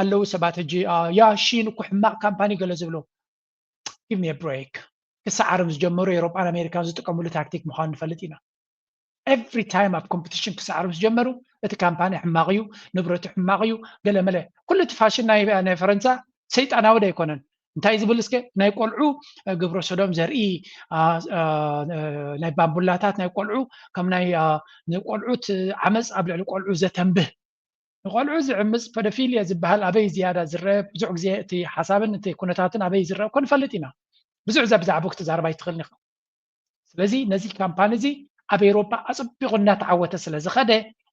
ኣለዉ ሰባት ሕጂ ያ ሺን እኮ ሕማቕ ካምፓኒ ገለ ዝብሉ give me a break ክሰዓርም ዝጀመሩ ኤሮጳን ኣሜሪካን ዝጥቀምሉ ታክቲክ ምዃኑ ንፈልጥ ኢና every time ኣብ ኮምፒቲሽን ክሰዓርም ዝጀመሩ እቲ ካምፓኒ ሕማቕ እዩ ንብረቱ ሕማቕ እዩ ገለ መለ ኩሉ እቲ ፋሽን ናይ ፈረንሳ ሰይጣናዊ ዶ ኣይኮነን እንታይ ዝብል እስከ ናይ ቆልዑ ግብረ ሰዶም ዘርኢ ናይ ባምቡላታት ናይ ቆልዑ ከም ናይ ንቆልዑት ዓመፅ ኣብ ልዕሊ ቆልዑ ዘተንብህ ንቆልዑ ዝዕምፅ ፐዶፊልያ ዝበሃል ኣበይ ዝያዳ ዝረአ ብዙሕ ግዜ እቲ ሓሳብን እቲ ኩነታትን ኣበይ ዝረአ እኮ ንፈልጥ ኢና ብዙሕ ዘ ብዛዕባ ክትዛረብ ኣይትኽእልን ኢኻ ስለዚ ነዚ ካምፓኒ እዚ ኣብ ኤሮፓ ኣፀቢቑ እናተዓወተ ስለ ዝኸደ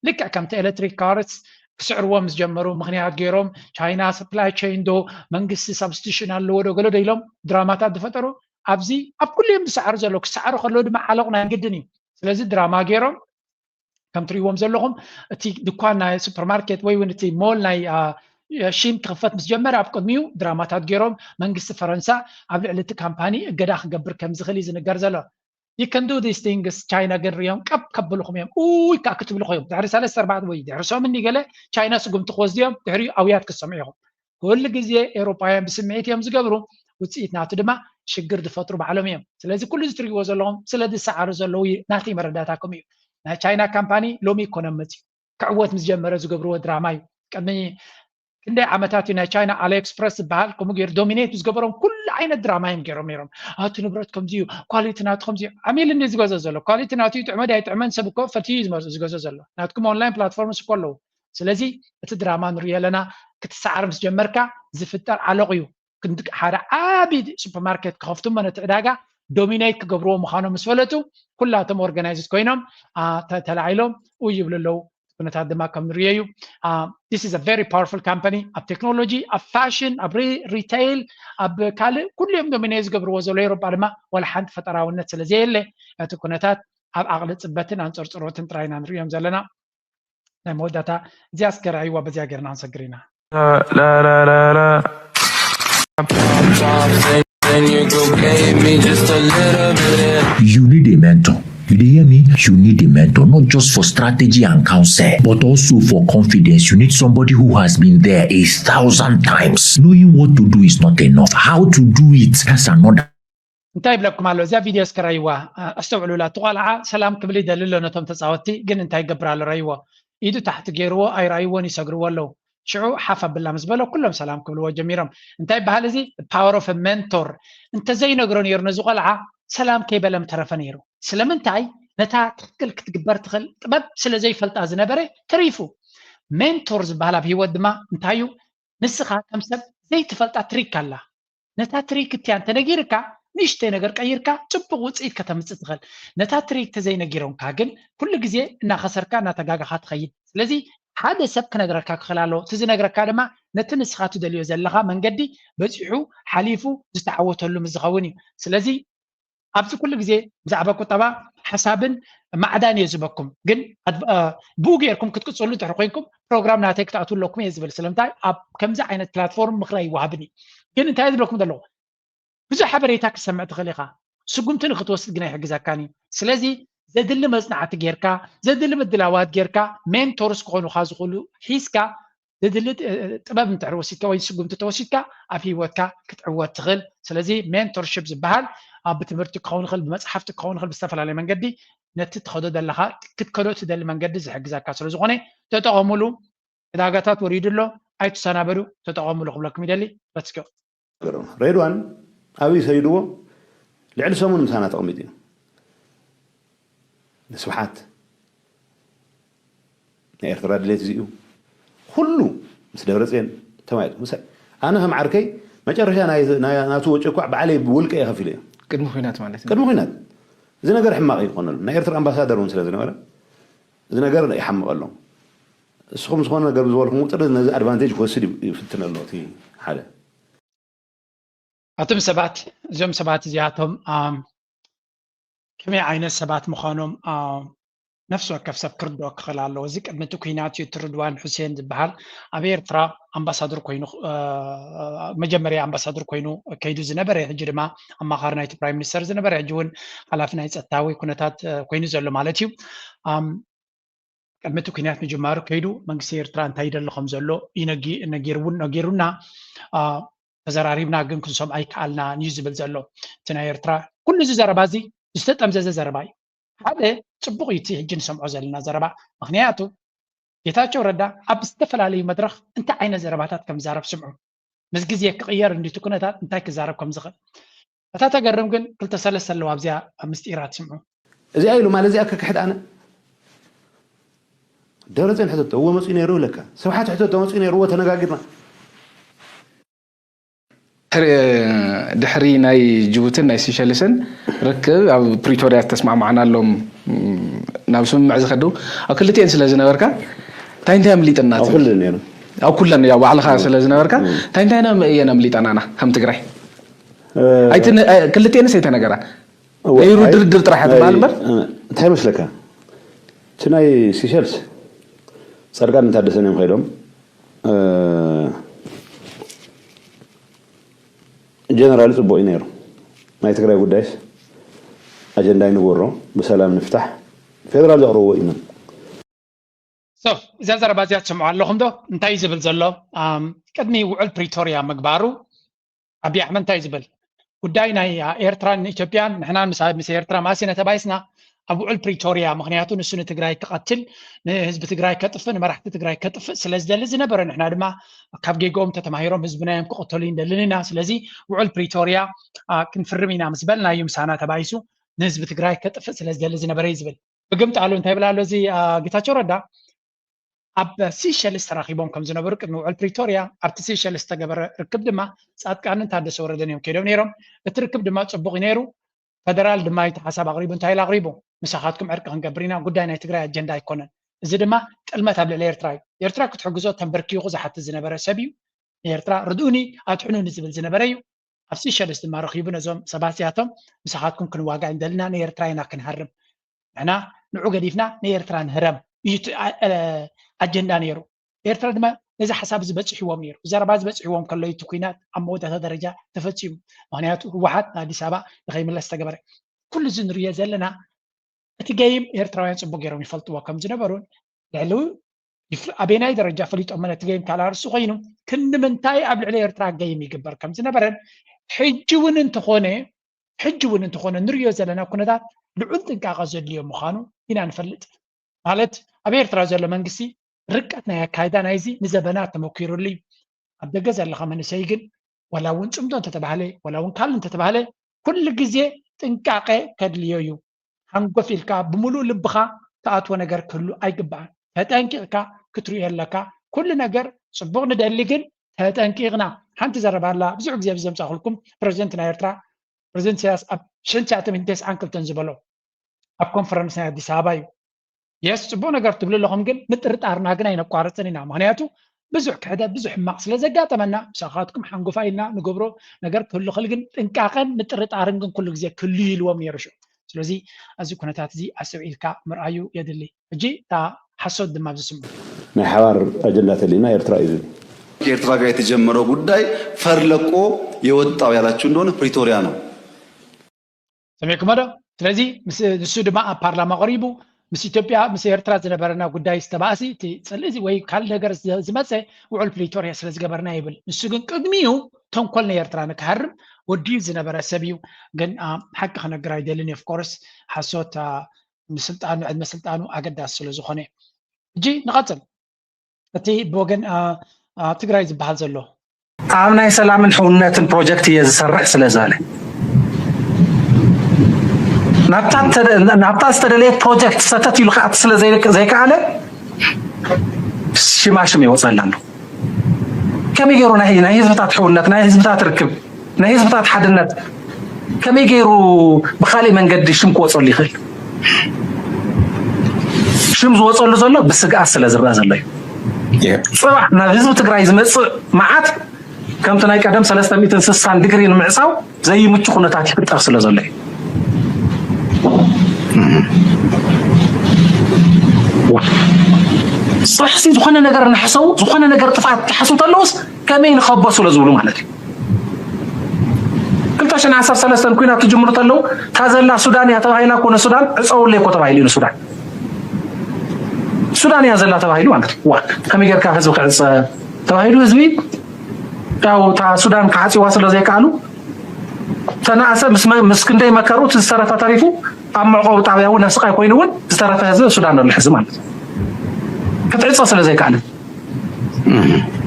ልክዕ ከምቲ ኤሌክትሪክ ካርስ ክስዕርዎ ምስ ጀመሩ ምክንያት ገይሮም ቻይና ሰፕላይ ቸይን ዶ መንግስቲ ሳብስቲሽን ኣለዎ ዶ ገለ ዶ ኢሎም ድራማታት ዝፈጠሩ ኣብዚ ኣብ ኩሉ እዮም ዝሰዓሩ ዘለዉ ክሰዓሩ ከለዉ ድማ ዓለቑ ናይ ግድን እዩ ስለዚ ድራማ ገይሮም ከም ትሪእዎም ዘለኹም እቲ ድኳን ናይ ሱፐርማርኬት ወይ እውን እቲ ሞል ናይ ሺን ክኽፈት ምስ ጀመረ ኣብ ቅድሚኡ ድራማታት ገይሮም መንግስቲ ፈረንሳ ኣብ ልዕሊ እቲ ካምፓኒ እገዳ ክገብር ከም ዝኽእል እዩ ዝንገር ዘሎ you can do these things ቻይና ግን ሪኦም ቀብ ከብልኹም እዮም ኡይ ከዓ ክትብልኹ እዮም ድሕሪ ሰለስተ ኣርባዕተ ወይ ድሕሪ ሰሙን ገለ ቻይና ስጉምቲ ክወስዱ እዮም ድሕሪኡ ኣውያት ክሰምዑ ኢኹም ኩሉ ግዜ ኤውሮጳውያን ብስምዒት እዮም ዝገብሩ ውፅኢት ናቱ ድማ ሽግር ዝፈጥሩ ባዕሎም እዮም ስለዚ ኩሉ እዚ ትሪእዎ ዘለኹም ስለ ዝሰዓሩ ዘለዉ ናተይ መረዳእታኩም እዩ ናይ ቻይና ካምፓኒ ሎሚ ኣይኮነን መፅዩ ክዕወት ምስ ጀመረ ዝገብርዎ ድራማ እዩ ቅድሚ ክንደይ ዓመታት እዩ ናይ ቻይና ኣሊኤክስፕረስ ዝበሃል ከምኡ ገይሩ ዶሚኔት ዝገበሮም ኩሉ ዓይነት ድራማ እዮም ገይሮም ነይሮም ኣቲ ንብረት ከምዚ እዩ ኳሊቲ ናቱ ከምዚ እዩ ዓሚል እንዲ ዝገዞ ዘሎ ኳሊቲ ናቱ ይጥዕመ ዳይጥዕመን ሰብ እኮ ፈትዩ እዩ ዝገዞ ዘሎ ናትኩም ኦንላይን ፕላትፎርምስ እኮ ኣለዉ ስለዚ እቲ ድራማ ንሪኦ ኣለና ክትሰዓር ምስ ጀመርካ ዝፍጠር ዓለቕ እዩ ሓደ ዓቢ ሱፐርማርኬት ክኸፍቱ እሞ ነቲ ዕዳጋ ዶሚኔት ክገብርዎ ምዃኖም ምስ ፈለጡ ኩላቶም ኦርጋናይዝድ ኮይኖም ተላዒሎም ኡ ይብሉ ኣለዉ ኩነታት ድማ ከም ንሪኦ እዩ this is a very powerful company ኣብ ቴክኖሎጂ ኣብ ፋሽን ኣብ ሪቴይል ኣብ ካልእ ኩሉ እዮም ዶሚኔት ዝገብርዎ ዘሎ ኤሮጳ ድማ ዋላ ሓንቲ ፈጠራውነት ስለ ዘየለ እቲ ኩነታት ኣብ ዓቕሊ ፅበትን ኣንፀርፅሮትን ጥራይ ኢና ንሪኦም ዘለና ናይ መወዳእታ እዚኣ እስከ ረኣይዋ በዚኣ ጌርና ክንሰግር ኢና You need a mentor. You dey hear me? You need a mentor, not just for strategy and counsel, but also for confidence. You need somebody who has been there a thousand times. Knowing what to do is not enough. How to do it, that's another. እንታይ ይብለኩም ኣሎ እዚኣ ቪድዮ እስከ ረይዋ ኣስተውዕሉላ እቲ ቆልዓ ሰላም ክብል ይደሊ ኣሎ ነቶም ተፃወትቲ ግን እንታይ ይገብር ኣሎ ረይዎ ኢዱ ታሕቲ ገይርዎ ኣይረኣይዎን ይሰግርዎ ኣለዉ ሽዑ ሓፍ ኣብላ ምስ በሎ ኩሎም ሰላም ክብልዎ ጀሚሮም እንታይ ይበሃል እዚ power of mentor እንተዘይነግሮ ነይሩ ነዚ ቆልዓ ሰላም ከይበለ ምተረፈ ነይሩ ስለምንታይ ነታ ትክክል ክትግበር ትኽእል ጥበብ ስለ ዘይፈልጣ ዝነበረ ተሪፉ ሜንቶር ዝበሃል ኣብ ሂወት ድማ እንታይ እዩ ንስኻ ከም ሰብ ዘይትፈልጣ ትሪክ ኣላ ነታ ትሪክ እቲያ እንተነጊርካ ንእሽተይ ነገር ቀይርካ ጽቡቕ ውፅኢት ከተምፅእ ትኽእል። ነታ ትርኢት ተዘይነጊሮምካ ግን ኩሉ ግዜ እናኸሰርካ እናተጋጋኻ ትኸይድ። ስለዚ ሓደ ሰብ ክነግረካ ክኽእል ኣለዎ። እቲ ዝነግረካ ድማ ነቲ ንስኻ ትደልዮ ዘለኻ መንገዲ በፂሑ ሓሊፉ ዝተዓወተሉ ምስ ዝኸውን እዩ። ስለዚ ኣብዚ ኩሉ ግዜ ብዛዕባ ቁጠባ ሓሳብን ማዕዳን እየ ዝበኩም። ግን ብኡ ጌርኩም ክትቅፅሉ እንድሕር ኮይንኩም ፕሮግራም ናተይ ክትኣትዉ ኣለኩም እየ ዝብል። ስለምንታይ ኣብ ከምዚ ዓይነት ፕላትፎርም ምኽሪ ኣይወሃብን እዩ። ግን እንታይ ዝብለኩም ዘለኹ ብዙሕ ሓበሬታ ክትሰምዕ ትኽእል ኢኻ። ስጉምቲ ንክትወስድ ግን ኣይሕግዘካን እዩ። ስለዚ ዘድሊ መፅናዕቲ ጌርካ ዘድሊ ምድላዋት ጌርካ ሜንቶርስ ክኾኑካ ዝኽእሉ ሒዝካ ዘድሊ ጥበብ እንድሕር ወሲድካ ወይ ስጉምቲ ተወሲድካ ኣብ ሂወትካ ክትዕወት ትኽእል። ስለዚ ሜንቶርሽፕ ዝበሃል ኣብ ትምህርቲ ክኸውን ይኽእል፣ ብመፅሓፍቲ ክኸውን ይኽእል፣ ብዝተፈላለየ መንገዲ ነቲ ትኸዶ ዘለኻ ክትከዶ ትደሊ መንገዲ ዝሕግዘካ ስለዝኾነ ተጠቐሙሉ። ዕዳጋታት ወሪዱ ኣሎ፣ ኣይትሰናበዱ፣ ተጠቐሙሉ ክብለኩም ይደሊ። ረትስኪዮ ሬድዋን ኣብይ ሰይድዎ ልዕሊ ሰሙን ምሳና ተቐሚጡ እዩ። ንስብሓት ናይ ኤርትራ ድሌት እዚ እዩ። ኩሉ ምስ ደብረፅዮን ተማይጡ ምስ ኣነ ከም ዓርከይ መጨረሻ ናቱ ወጪ እኳ ባዕለይ ብውልቀ እየ ከፊለ እዩ። ቅድሚ ኩናት ማለት እዩ። ቅድሚ ኩናት እዚ ነገር ሕማቕ ይኾነሉ። ናይ ኤርትራ ኣምባሳደር እውን ስለ ዝነበረ እዚ ነገር ይሓምቐሎም። እስኹም ዝኾነ ነገር ዝበልኩም ቁፅሪ ነዚ ኣድቫንቴጅ ክወስድ ይፍትን ኣሎ። እቲ ሓደ ኣቱም ሰባት እዞም ሰባት እዚኣቶም ከመይ ዓይነት ሰባት ምዃኖም ነፍሲ ወከፍ ሰብ ክርድኦ ክኽእል ኣለዎ። እዚ ቅድሚ እቲ ኩናት እዩ። እቲ ርድዋን ሑሴን ዝበሃል ኣብ ኤርትራ ኣምባሳደር ኮይኑ መጀመርያ ኣምባሳደር ኮይኑ ከይዱ ዝነበረ፣ ሕጂ ድማ ኣማኻሪ ናይቲ ፕራይም ሚኒስተር ዝነበረ፣ ሕጂ እውን ሓላፊ ናይ ጸጥታዊ ኩነታት ኮይኑ ዘሎ ማለት እዩ። ቅድሚ እቲ ኩናት ምጅማሩ ከይዱ መንግስቲ ኤርትራ እንታይ ይደሊ ከም ዘሎ ነጊሩና። ተዘራሪብና ግን ክንሰምዖ ኣይከኣልናን እዩ ዝብል ዘሎ። እቲ ናይ ኤርትራ ኩሉ እዚ ዘረባ እዚ ዝተጠምዘዘ ዘረባ እዩ። ሓደ ጽቡቕ እዩ እቲ ሕጂ ንሰምዖ ዘለና ዘረባ። ምኽንያቱ ጌታቸው ረዳ ኣብ ዝተፈላለዩ መድረኽ እንታይ ዓይነት ዘረባታት ከም ዝዛረብ ስምዑ። ምስ ግዜ ክቕየር እንዲ እቲ ኩነታት እንታይ ክዛረብ ከም ዝኽእል። እታ ተገርም ግን ክልተ ሰለስተ ኣለዋ ኣብዚኣ ኣብ ምስጢራት ስምዑ። እዚኣ ኢሉ ማለት እዚኣ ከክሕድ ኣነ ደብረፅዮን ሕተቶ እዎ መፅኡ ነይሩ ይብለካ። ስብሓት ሕተቶ መፅኡ ነይሩ እዎ ተነጋጊርና። ድሕሪ ናይ ጅቡትን ናይ ሲሸልስን ርክብ ኣብ ፕሪቶርያ ዝተስማዕማዕናሎም ናብ ስምምዕ ዝኸዱ ኣብ ክልቲኤን ስለ ዝነበርካ እንታይ እንታይ ኣምሊጥና ኣብ ኩለን ነይሩ። ኣብ ኩለን ያው ባዕልኻ ስለ ዝነበርካ እንታይ እንታይ እየን ኣምሊጠናና ከም ትግራይ? ክልቲኤንስ ኣይተነገራ ነይሩ ድርድር ጥራሕ ትበሃል እምበር። እንታይ መስለካ እቲ ናይ ሲሸልስ ፃድቃን ታደሰን እዮም ከይዶም። ጀነራሊ ፅቡቅ እዩ ነይሩ። ናይ ትግራይ ጉዳይስ ኣጀንዳ ይንበሮ፣ ብሰላም ንፍታሕ፣ ፌደራል ዘቕርብዎ እዩ። እዛ ዘረባ እዚኣ ትሰምዑ ኣለኹም ዶ? እንታይ እዩ ዝብል ዘሎ? ቅድሚ ውዕል ፕሪቶርያ ምግባሩ ኣብይ ኣሕመድ እንታይ እዩ ዝብል? ጉዳይ ናይ ኤርትራን ኢትዮጵያን ንሕና ምስ ኤርትራ ማእሲና ተባኢስና ኣብ ውዕል ፕሪቶርያ፣ ምኽንያቱ ንሱ ንትግራይ ክቐትል፣ ንህዝቢ ትግራይ ከጥፍእ፣ ንመራሕቲ ትግራይ ከጥፍእ ስለ ዝደሊ ዝነበረ፣ ንሕና ድማ ካብ ጌግኦም ተተማሂሮም ህዝብና እዮም ክቐተሉ ይንደልን ኢና። ስለዚ ውዕል ፕሪቶርያ ክንፍርም ኢና ምስ በልና እዩ ምሳና ተባኢሱ ንህዝቢ ትግራይ ከጥፍእ ስለ ዝደሊ ዝነበረ እዩ ዝብል። ብግምጣሉ እንታይ ይብል ኣሎ እዚ ጌታቸው ረዳ? ኣብ ሲሸልስ ተራኺቦም ከም ዝነበሩ ቅድሚ ውዕል ፕሪቶርያ ኣብቲ ሲሸልስ ዝተገበረ ርክብ ድማ ፃድቃንን ታደሰ ወረደን እዮም ከይዶም ነይሮም። እቲ ርክብ ድማ ፅቡቕ እዩ ነይሩ። ፈደራል ድማ እቲ ሓሳብ ኣቕሪቡ እንታይ ኢሉ ኣቕሪቡ? ምሳኻትኩም ዕርቂ ክንገብር ኢና፣ ጉዳይ ናይ ትግራይ ኣጀንዳ ኣይኮነን። እዚ ድማ ጥልመት ኣብ ልዕሊ ኤርትራ እዩ። ኤርትራ ክትሕግዞ ተንበርኪኹ ዝሓትት ዝነበረ ሰብ እዩ። ንኤርትራ ርድኡኒ ኣድሕኑኒ ዝብል ዝነበረ እዩ። ኣብ ሲሸልስ ድማ ረኺቡ ነዞም ሰባት እዚኣቶም ምሳኻትኩም ክንዋጋእ እንደልና ንኤርትራ ኢና ክንሃርም ንሕና ንዑ ገዲፍና ንኤርትራ ንህረም እዩ እቲ ኣጀንዳ ነይሩ። ኤርትራ ድማ ነዚ ሓሳብ እዚ በፂሕዎም ነይሩ። ዘረባ እዚ በፂሕዎም ከሎ እቲ ኩናት ኣብ መወዳእታ ደረጃ ተፈፂሙ። ምክንያቱ ህወሓት ንኣዲስ ኣበባ ንከይምለስ ተገበረ። ኩሉ እዚ ንሪኦ ዘለና እቲ ገይም ኤርትራውያን ፅቡቅ ገይሮም ይፈልጥዎ ከም ዝነበሩን ልዕሊ ኣበናይ ደረጃ ፈሊጦሞ ነቲ ገይም ካልኣርሱ ኮይኑ ክንዲ ምንታይ ኣብ ልዕሊ ኤርትራ ገይም ይግበር ከም ዝነበረን ሕጂ እውን እንተኾነ ሕጂ እውን እንተኾነ ንሪኦ ዘለና ኩነታት ልዑል ጥንቃቐ ዘድልዮ ምዃኑ ኢና ንፈልጥ። ማለት ኣብ ኤርትራ ዘሎ መንግስቲ ርቀት ናይ ኣካይዳ ናይዚ ንዘበናት ተመኪሩሉ እዩ። ኣብ ደገ ዘለኻ መንእሰይ ግን ዋላ እውን ፅምዶ እንተተባህለ ዋላ እውን ካልእ እንተተባህለ ኩሉ ግዜ ጥንቃቐ ከድልዮ እዩ። ሃንጎፍ ኢልካ ብምሉእ ልብኻ ትኣትዎ ነገር ክህሉ ኣይግባእን። ተጠንቂቕካ ክትሪኦ ኣለካ። ኩሉ ነገር ፅቡቕ ንደሊ ግን ተጠንቂቕና። ሓንቲ ዘረባ ኣላ ብዙሕ ግዜ ዘምፃእኩልኩም ፕረዚደንት ናይ ኤርትራ ፕሬዚደንት ኢሳያስ ኣብ ሽሕን ትሽዓተ ሚእትን ተስዓን ክልተን ዝበሎ ኣብ ኮንፈረንስ ናይ ኣዲስ ኣበባ እዩ። የስ፣ ጽቡቕ ነገር ትብሉ ኣለኹም፣ ግን ምጥርጣርና ግን ኣይነቋርጽን ኢና። ምኽንያቱ ብዙሕ ክሕደት፣ ብዙሕ ሕማቕ ስለ ዘጋጠመና፣ ምሳኻትኩም ሓንጎፋይ ኢልና ንገብሮ ነገር ክህሉ ክእል፣ ግን ጥንቃቐን ምጥርጣርን ግን ኩሉ ግዜ ክህሉ ኢልዎም ነይሩ ሽዑ። ስለዚ እዚ ኩነታት እዚ ኣስተውዒልካ ምርኣዩ የድሊ። ሕጂ እታ ሓሶት ድማ ኣብዚ ስምዑ። ናይ ሓባር ኣጀንዳ ተሊና ኤርትራ እዩ ዝብል። ከኤርትራ ጋር የተጀመረው ጉዳይ ፈር ለቆ የወጣው ያላችሁ እንደሆነ ፕሪቶሪያ ነው። ሰሚዕኩሞ ዶ? ስለዚ ምስ ንሱ ድማ ኣብ ፓርላማ ቀሪቡ ምስ ኢትዮጵያ ምስ ኤርትራ ዝነበረና ጉዳይ ዝተባእሲ እቲ ጽልኢ ወይ ካልእ ነገር ዝ- ዝመጸ ውዕል ፕሪቶሪያ ስለ ዝገበርና ይብል። ንሱ ግን ቅድሚኡ ተንኮል ናይ ኤርትራ ንክሃርም ወዲኡ ዝነበረ ሰብ እዩ። ግን አ፣ ሓቂ ክነግር ኣይደልን እዩ። ኦፍኮርስ ሓሶት አ፣ ምስልጣኑ ዕድመ ስልጣኑ ኣገዳሲ ስለ ዝኾነ ሕጂ ንቐጽል። እቲ ብወገን አ፣ አ፣ ትግራይ ዝበሃል ዘሎ ኣብ ናይ ሰላምን ሕውነትን ፕሮጀክት እየ ዝሰርሕ ስለ ዝበለ ናብታ እተደ- ናብታ ዝተደለየ ፕሮጀክት ሰተት ኢሉ ክኣት ስለ ዘይክ- ዘይከኣለ ሽማሽም ይወፀልና ኣሎ። ከመይ ገይሩ ናይ ናይ ህዝብታት ሕውነት፣ ናይ ህዝብታት ርክብ፣ ናይ ህዝብታት ሓድነት ከመይ ገይሩ ብካሊእ መንገዲ ሽም ክወፀሉ ይኽእል? ሽም ዝወፀሉ ዘሎ ብስግኣት ስለ ዝረኣ ዘሎ እዩ። ጽባሕ ናብ ህዝቢ ትግራይ ዝመፅእ መዓት ከምቲ ናይ ቀደም ሰለስተ ሚእትን ስሳን ዲግሪ ንምዕፃው ዘይምቹ ኩነታት ይፍጠር ስለ ዘሎ እዩ። ጽባሕሲ ዝኾነ ነገር እናሓሰቡ፣ ዝኾነ ነገር ጥፍኣት ክሓስቡ ተለውስ ከመይ ንኸቦ ስለ ዝብሉ ማለት እዩ። ክልተ ሽሕን ዓሰርተ ሰለስተን ኩናት ትጅምሩ ተለዉ፣ እታ ዘላ ሱዳን እያ ተባሂላ ኮነ ሱዳን ዕፀውለይ እኮ ተባሂሉ እዩ ንሱዳን። ሱዳን እያ ዘላ ተባሂሉ ማለት እዩ። ዋ፣ ከመይ ጌርካ ህዝቢ ክዕፀ ተባሂሉ ህዝቢ ያው እታ ሱዳን ክዓፅዋ ስለ ዘይከኣሉ ተናእሰ ምስ መ- ምስ ክንደይ መከሩ እቲ ዝተረፈ ተሪፉ ኣብ መዕቆቢ ጣብያ እውን ኣብ ስቃይ ኮይኑ እውን ዝተረፈ ህዝቢ ሱዳን ኣሎ ሕዚ ማለት እዩ። ክትዕፀ ስለ ዘይከኣለ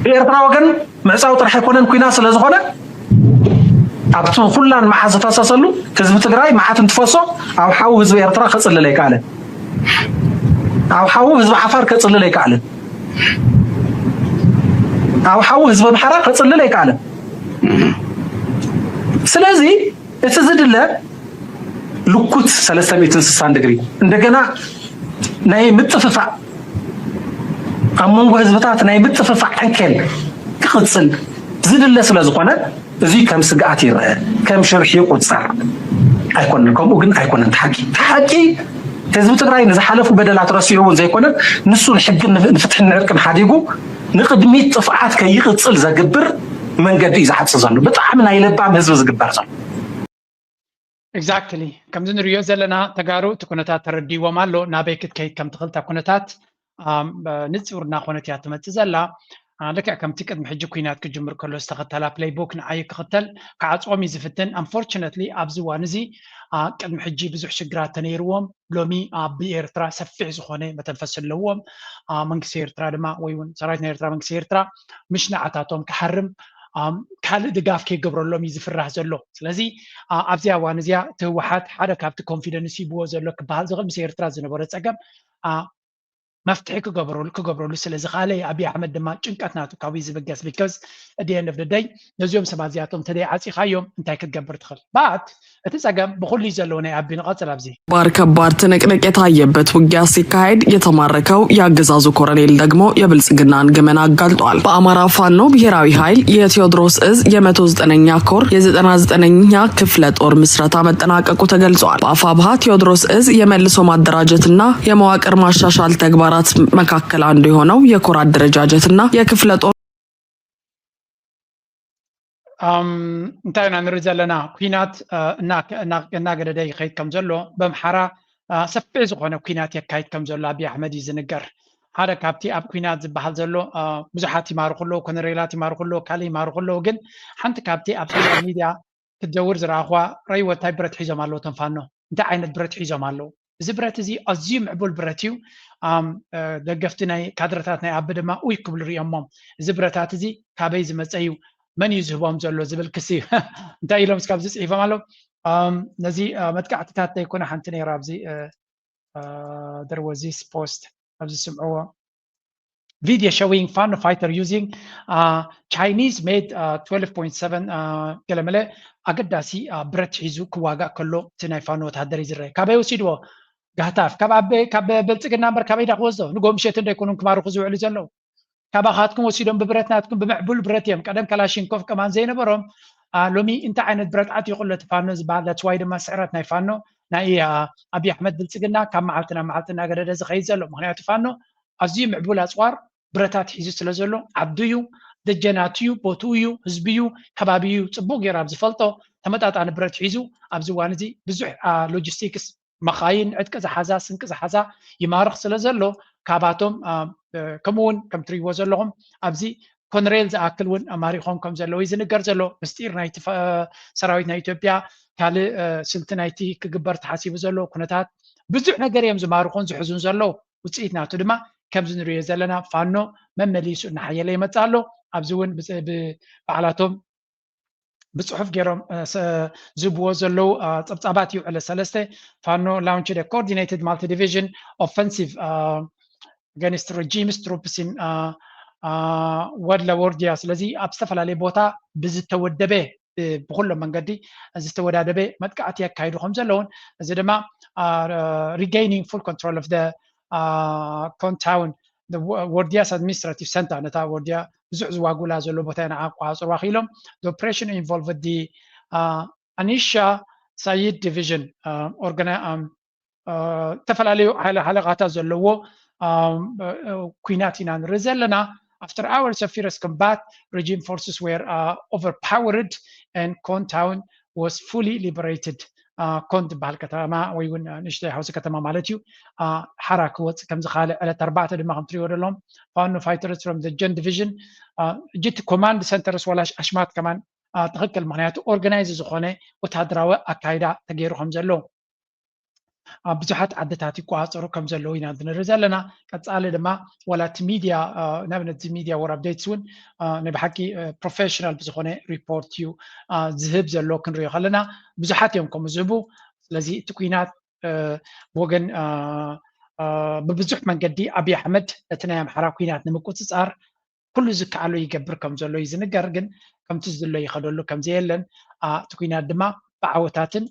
ብኤርትራ ወገን ምዕፃው ጥራሕ ኣይኮነን ኩናት ስለ ዝኾነ ኣብቲ ኩላን መዓት ዝፈሰሰሉ ህዝቢ ትግራይ መዓት እንትፈሶ ኣብ ሓዊ ህዝቢ ኤርትራ ከፅልል ኣይከኣለን። ኣብ ሓዊ ህዝቢ ዓፋር ከፅልል ኣይከኣለን። ኣብ ሓዊ ህዝቢ ኣምሓራ ከፅልል ኣይከኣለን። ስለዚ እቲ ዝድለ ልኩት ሰለስተ ሚእትን ስሳን ዲግሪ እንደገና ናይ ምጥፍፋእ ኣብ መንጎ ህዝብታት ናይ ምጥፍፋእ ዓንኬል ክቕፅል ዝድለ ስለ ዝኾነ እዚ ከም ስግኣት ይረአ፣ ከም ሽርሒ ይቁፀር ኣይኮነን። ከምኡ ግን ኣይኮነን። እቲ ሓቂ እቲ ሓቂ ህዝቢ ትግራይ ንዝሓለፉ በደላት ረሲዑ እውን ዘይኮነን ንሱ ንሕግን ንፍ- ንፍትሕን ንዕርቅን ሓዲጉ ንቅድሚት ጥፍኣት ከይቕፅል ዘግብር መንገዲ እዩ ዝሓጽ ዘሎ። ብጣዕሚ ናይ ለባም ህዝቢ ዝግበር ዘሎ። ኤግዛክትሊ ከምዚ ንሪኦ ዘለና ተጋሩ እቲ ኩነታት ተረዲዎም ኣሎ ናበይ ክትከይድ ከም ትኽእል እታ ኩነታት ንፅውር እናኾነት እያ ትመፅእ ዘላ። ልክዕ ከምቲ ቅድሚ ሕጂ ኩናት ክጅምር ከሎ ዝተኸተላ ፕለይቡክ ንዓይ ክኽተል ክዓፅዎም እዩ ዝፍትን። ኣንፎርችነትሊ ኣብዚ እዋን እዚ ቅድሚ ሕጂ ብዙሕ ሽግራት ተነይርዎም ሎሚ ኣብ ኤርትራ ሰፊሕ ዝኾነ መተንፈሲ ኣለዎም። መንግስቲ ኤርትራ ድማ ወይ እውን ሰራዊት ናይ ኤርትራ መንግስቲ ኤርትራ ምሽ ንዓታቶም ክሓርም ካልእ ድጋፍ ከይገብረሎም እዩ ዝፍራህ ዘሎ። ስለዚ ኣብዚኣ እዋን እዚኣ እቲ ህወሓት ሓደ ካብቲ ኮንፊደንስ ሂብዎ ዘሎ ክበሃል ዝኽእል ምስ ኤርትራ ዝነበረ ፀገም መፍትሒ ክገብረሉ ክገብረሉ ስለ ዝኽኣለ ኣብይ ኣሕመድ ድማ ጭንቀት ናቱ ካብኡ ዝብገስ because at the end of the day ነዚኦም ሰባት እዚኣቶም ተደይ ዓፂኻዮም እንታይ ክትገብር ትኽእል but እቲ ፀገም ብኩሉ እዩ ዘለዎ ናይ ኣቢ ንቐፅል ኣብዚ ባር ከባድ ትንቅንቅ የታየበት ውጊያ ሲካሄድ የተማረከው የአገዛዙ ኮረኔል ደግሞ የብልጽግናን ገመና አጋልጧል። በአማራ ፋኖ ብሔራዊ ኃይል የቴዎድሮስ እዝ የመቶ ዘጠነኛ ኮር የዘጠና ዘጠነኛ ክፍለ ጦር ምስረታ መጠናቀቁ ተገልጿል። በአፋብኃ ቴዎድሮስ እዝ የመልሶ ማደራጀትና የመዋቅር ማሻሻል ተግባራት መካከል አንዱ የሆነው የኮር አደረጃጀትና የክፍለ ጦር እንታይ ኢና ንርኢ ዘለና? ኩናት እናገደደ ይኸይድ ከም ዘሎ፣ በምሓራ ሰፊሕ ዝኾነ ኩናት የካይድ ከም ዘሎ ኣብይ ኣሕመድ እዩ ዝንገር። ሓደ ካብቲ ኣብ ኩናት ዝበሃል ዘሎ ብዙሓት ይማርኹ ኣለዉ፣ ኮነሬላት ይማርኹ ኣለዉ፣ ካልእ ይማርኹ ኣለዉ። ግን ሓንቲ ካብቲ ኣብ ሶሻል ሚድያ ክትዘውር ዝረኣኹዋ ረይ ወታይ ብረት ሒዞም ኣለዉ እቶም ፋኖ። እንታይ ዓይነት ብረት ሒዞም ኣለዉ? እዚ ብረት እዚ ኣዝዩ ምዕቡል ብረት እዩ። ደገፍቲ ናይ ካድረታት ናይ ኣቢ ድማ ኡይ ክብሉ ርእዮሞም። እዚ ብረታት እዚ ካበይ ዝመፀ እዩ? መን እዩ ዝህቦም ዘሎ ዝብል ክሲ እንታይ ኢሎም እስካብዚ ፅሒፎም ኣለዉ። ነዚ መጥቃዕትታት ዘይኮነ ሓንቲ ነይራ ኣብዚ there was this post ኣብዚ ስምዕዎ video showing Fano fighter using Chinese made twelve point seven ገለመለ ኣገዳሲ ብረት ሒዙ ክዋጋእ ከሎ እቲ ናይ ፋኖ ወታደር እዩ ዝረአ። ካበይ ወሲድዎ? ጋህታፍ ካብ ኣበ ካብ ብልፅግና እምበር ካበይ ዳ ክወስዶ? ንጎ ምሸት እንዳይኮኑን ክማርኹ ዝውዕሉ ዘለዉ። ካባኻትኩም ወሲዶም ብብረት ናትኩም ብምዕቡል ብረት እዮም። ቀደም ካላሽንኮቭ ከማን ዘይነበሮም ሎሚ እንታይ ዓይነት ብረት ኣትዩ ክሎ እቲ ፋኖ ዝበሃል። That's why ድማ ስዕረት ናይ ፋኖ ናይ ኣብይ ኣሕመድ ብልፅግና ካብ መዓልቲ ናብ መዓልቲ እናገደደ ዝኸይድ ዘሎ። ምክንያቱ ፋኖ ኣዝዩ ምዕቡል ኣፅዋር ብረታት ሒዙ ስለ ዘሎ ዓዱ እዩ፣ ደጀናቱ እዩ፣ ቦትኡ እዩ፣ ህዝቢ እዩ፣ ከባቢ እዩ ፅቡቅ ገይሩ ኣብ ዝፈልጦ ተመጣጣኒ ብረት ሒዙ ኣብዚ እዋን እዚ ብዙሕ ሎጂስቲክስ መኻይን ዕጥቂ ዝሓዛ ስንቂ ዝሓዛ ይማርኽ ስለ ዘሎ ካባቶም ከምኡ እውን ከም ትሪእዎ ዘለኹም ኣብዚ ኮንሬል ዝኣክል እውን ማሪኾም ከም ዘለዉ እዩ ዝንገር ዘሎ። ምስጢር ናይቲ ሰራዊት ናይ ኢትዮጵያ ካልእ ስልቲ ናይቲ ክግበር ተሓሲቡ ዘሎ ኩነታት ብዙሕ ነገር እዮም ዝማርኹን ዝሕዙን ዘለዉ። ውፅኢት ናቱ ድማ ከምዚ ንሪኦ ዘለና ፋኖ መመሊሱ እናሓየለ ይመፅእ ኣሎ። ኣብዚ እውን ብባዕላቶም ብፅሑፍ ገይሮም ዝህብዎ ዘለዉ ፀብፃባት እዩ። ዕለት ሰለስተ ፋኖ launched coordinated multi-division offensive against regime's troops in ወድለ ወርዲያ። ስለዚ ኣብ ዝተፈላለየ ቦታ ብዝተወደበ ብኩሎም መንገዲ ዝተወዳደበ መጥቃዕቲ የካይዱ ከም ዘለውን እዚ ድማ regaining full control of the ኮንታውን ወርዲያስ administrative center ነታ ወርዲያ ብዙሕ ዝዋጉላ ዘሎ ቦታ ኢና ኣቋፅሩ ኣኺሎም። The operation involved the ኣኒሻ ሳይድ ዲቪዥን ዝተፈላለዩ ሓለቓታት ዘለዎ ኩናት ኢና ንርኢ ዘለና። After hours of fierce combat, regime forces were uh, overpowered and Kon town was fully liberated. ኮን ትበሃል ከተማ ወይ እውን ንእሽተይ ሓውሲ ከተማ ማለት እዩ። ሓራ ክወፅእ ከም ዝኻለ ዕለት ኣርባዕተ ድማ ከም ትሪእዎ ዘለኹም ፋኖ fighters from the Jen division ጅት command centers ወላሽ ኣሽማት ከማን ትኽክል። ምክንያቱ organize ዝኾነ ወታደራዊ ኣካይዳ ተገይሩ ከም ዘሎ ብዙሓት ዓድታት ይቆፃፀሩ ከም ዘለዉ ኢና ንርኢ ዘለና። ቀፃሊ ድማ ዋላ እቲ ሚድያ ንኣብነት እዚ ሚድያ ወር ኣፕዴትስ እውን ናይ ብሓቂ ፕሮፌሽናል ብዝኾነ ሪፖርት እዩ ዝህብ ዘሎ ክንሪኦ ከለና ብዙሓት እዮም ከምኡ ዝህቡ። ስለዚ እቲ ኩናት ብወገን ብብዙሕ መንገዲ ኣብይ ኣሕመድ ነቲ ናይ ኣምሓራ ኩናት ንምቁፅፃር ኩሉ ዝከኣሎ ይገብር ከም ዘሎ እዩ ዝንገር። ግን ከምቲ ዝድሎ ይኸደሉ ከም ዘየለን እቲ ኩናት ድማ ብዓወታትን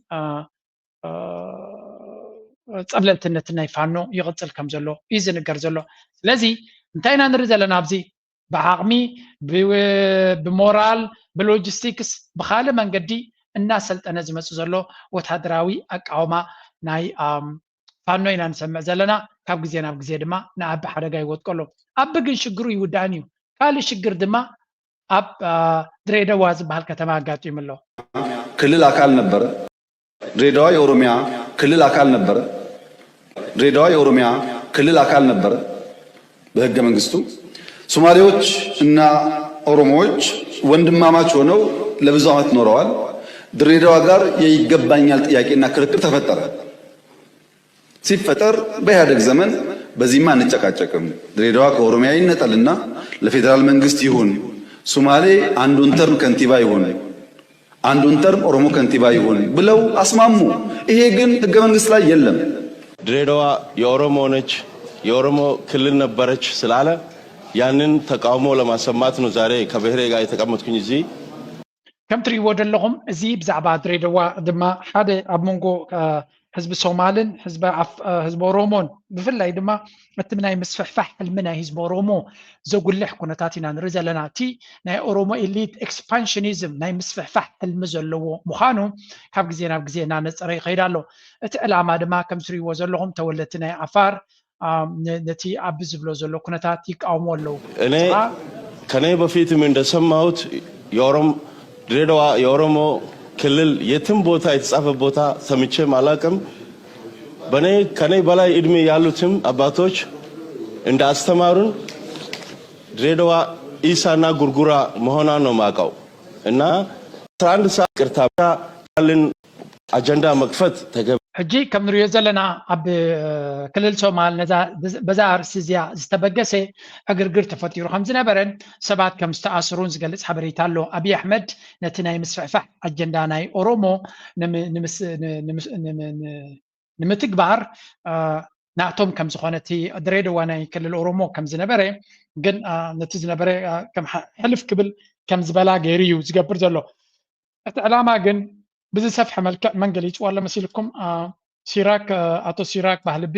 ፀብለልትነትን ናይ ፋኖ ይቕፅል ከም ዘሎ እዩ ዝንገር ዘሎ። ስለዚ እንታይ ኢና ንርኢ ዘለና ኣብዚ ብዓቕሚ ብሞራል ብሎጂስቲክስ ብካልእ መንገዲ እናሰልጠነ ዝመፅእ ዘሎ ወታደራዊ ኣቃውማ ናይ ፋኖ ኢና ንሰምዕ ዘለና። ካብ ግዜ ናብ ግዜ ድማ ንኣቢ ሓደጋ ይወድቀሉ። ኣቢ ግን ሽግሩ ይውዳእን እዩ። ካልእ ሽግር ድማ ኣብ ድሬደዋ ዝበሃል ከተማ ኣጋጢሙ ኣሎ። ክልል ኣካል ነበረ። ድሬዳዋ የኦሮሚያ ክልል አካል ነበረ። ድሬዳዋ የኦሮሚያ ክልል አካል ነበረ በህገ መንግስቱ። ሶማሌዎች እና ኦሮሞዎች ወንድማማች ሆነው ለብዙ ዓመት ኖረዋል። ድሬዳዋ ጋር የይገባኛል ጥያቄና ክርክር ተፈጠረ። ሲፈጠር በኢህአደግ ዘመን በዚህማ አንጨቃጨቅም፣ ድሬዳዋ ከኦሮሚያ ይነጠልና ለፌዴራል መንግስት ይሁን፣ ሶማሌ አንዱን ተርም ከንቲባ ይሁን፣ አንዱን ተርም ኦሮሞ ከንቲባ ይሁን ብለው አስማሙ። ይሄ ግን ህገ መንግስት ላይ የለም። ድሬዳዋ የኦሮሞ ነች፣ የኦሮሞ ክልል ነበረች ስላለ ያንን ተቃውሞ ለማሰማት ነው ዛሬ ከብሔሬ ጋር የተቀመጥኩኝ እዚህ። ከም ትሪእዎ ዘለኹም እዚ ብዛዕባ ድሬዳዋ ድማ ሓደ ኣብ መንጎ ህዝቢ ሶማልን ህዝቢ ኦሮሞን ብፍላይ ድማ እቲ ናይ ምስፍሕፋሕ ሕልሚ ናይ ህዝቢ ኦሮሞ ዘጉልሕ ኩነታት ኢና ንርኢ ዘለና። እቲ ናይ ኦሮሞ ኤሊት ኤክስፓንሽኒዝም ናይ ምስፍሕፋሕ ሕልሚ ዘለዎ ምዃኑ ካብ ግዜ ናብ ግዜ እናነፀረ ይኸይድ ኣሎ። እቲ ዕላማ ድማ ከም ትሪእዎ ዘለኹም ተወለድቲ ናይ ዓፋር ነቲ ኣቢ ዝብሎ ዘሎ ኩነታት ይቃወሙ ኣለዉ። እኔ ከኔ በፊትም እንደሰማሁት የኦሮም ድሬዳዋ የኦሮሞ ክልል የትም ቦታ የተጻፈ ቦታ ሰምቼም አላቅም። በኔ ከኔ በላይ እድሜ ያሉትም አባቶች እንደ አስተማሩን ድሬዳዋ ኢሳና ጉርጉራ መሆኗን ነው ማቀው እና አስራ አንድ ሰዓት ቅርታ ልን አጀንዳ መክፈት ተገቢ። ሕጂ ከም ንሪኦ ዘለና ኣብ ክልል ሶማል በዛ ኣርእስቲ እዚኣ ዝተበገሰ ዕግርግር ተፈጢሩ ከም ዝነበረን ሰባት ከም ዝተኣስሩን ዝገልጽ ሓበሬታ ኣሎ። ኣብይ ኣሕመድ ነቲ ናይ ምስፍሕፋሕ ኣጀንዳ ናይ ኦሮሞ ንምትግባር ናቶም ከም ዝኾነ፣ እቲ ድሬዳዋ ናይ ክልል ኦሮሞ ከም ዝነበረ፣ ግን ነቲ ዝነበረ ከም ሕልፍ ክብል ከም ዝበላ ገይሩ እዩ ዝገብር ዘሎ። እቲ ዕላማ ግን ብዝሰፍሐ መልክዕ መን ገሊፅዎ ኣሎ መሲልኩም? ሲራክ፣ ኣቶ ሲራክ ባህልቢ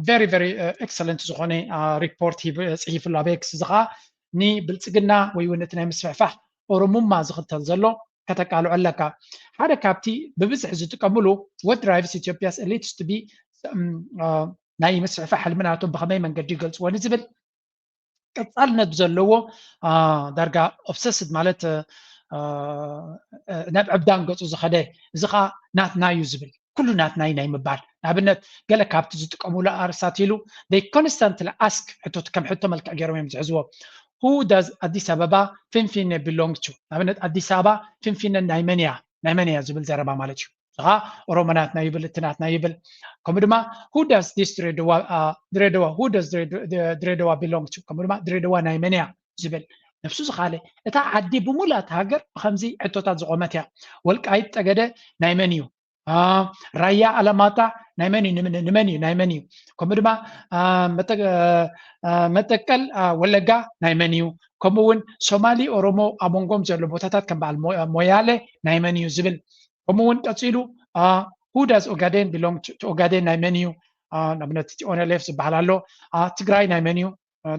very very excellent ዝኾነ ሪፖርት ፅሒፍሉ ኣብ ኤክስ። እዚ ከዓ ንብልፅግና ወይ እውን እቲ ናይ ምስፍሕፋሕ ኦሮሙማ ዝኽተል ዘሎ ከተቃልዖ ኣለካ። ሓደ ካብቲ ብብዝሒ ዝጥቀምሉ what drives Ethiopia's elites to be ናይ ምስፍሕፋሕ ሕልሚ ናቶም ብኸመይ መንገዲ ይገልፅዎ ንዝብል ቀፃልነት ዘለዎ ዳርጋ obsessed ማለት ናብ ዕብዳን ገፁ ዝኸደ፣ እዚ ከዓ ናትና እዩ ዝብል፣ ኩሉ ናትና እዩ ናይ ምባል። ንኣብነት ገለ ካብቲ ዝጥቀምሉ ኣርሳት ኢሉ they constantly ask ሕቶት ከም ሕቶ መልክዕ ገይሮም እዮም ዝሕዝዎ። Who does ኣዲስ ኣበባ ፊንፊኔ belong to? ንኣብነት ኣዲስ ኣበባ ፊንፊነ ናይ መን እያ ናይ መን እያ ዝብል ዘረባ ማለት እዩ። እዚ ከዓ ኦሮሞ ናትና ይብል፣ እቲ ናትና ይብል። ከምኡ ድማ who does this ድሬዳዋ ድሬዳዋ who does ድሬዳዋ belong to? ከምኡ ድማ ድሬዳዋ ናይ መን እያ ዝብል ነብሱ ዝኻለ። እታ ዓዲ ብሙላእ እታ ሃገር ብከምዚ ሕቶታት ዝቆመት እያ። ወልቃይት ጠገደ ናይ መን እዩ? ራያ ኣላማጣ ናይ መን እዩ? ንመን እዩ ናይ መን እዩ? ከምኡ ድማ መጠቀል ወለጋ ናይ መን እዩ? ከምኡ እውን ሶማሊ ኦሮሞ ኣብ መንጎም ዘሎ ቦታታት ከም በዓል ሞያለ ናይ መን እዩ ዝብል። ከምኡ እውን ቀፂሉ who does Ogaden belong to? Ogaden ናይ መን እዩ? ንኣብነት ኦነሌፍ ዝበሃል ኣሎ። ትግራይ ናይ መን እዩ?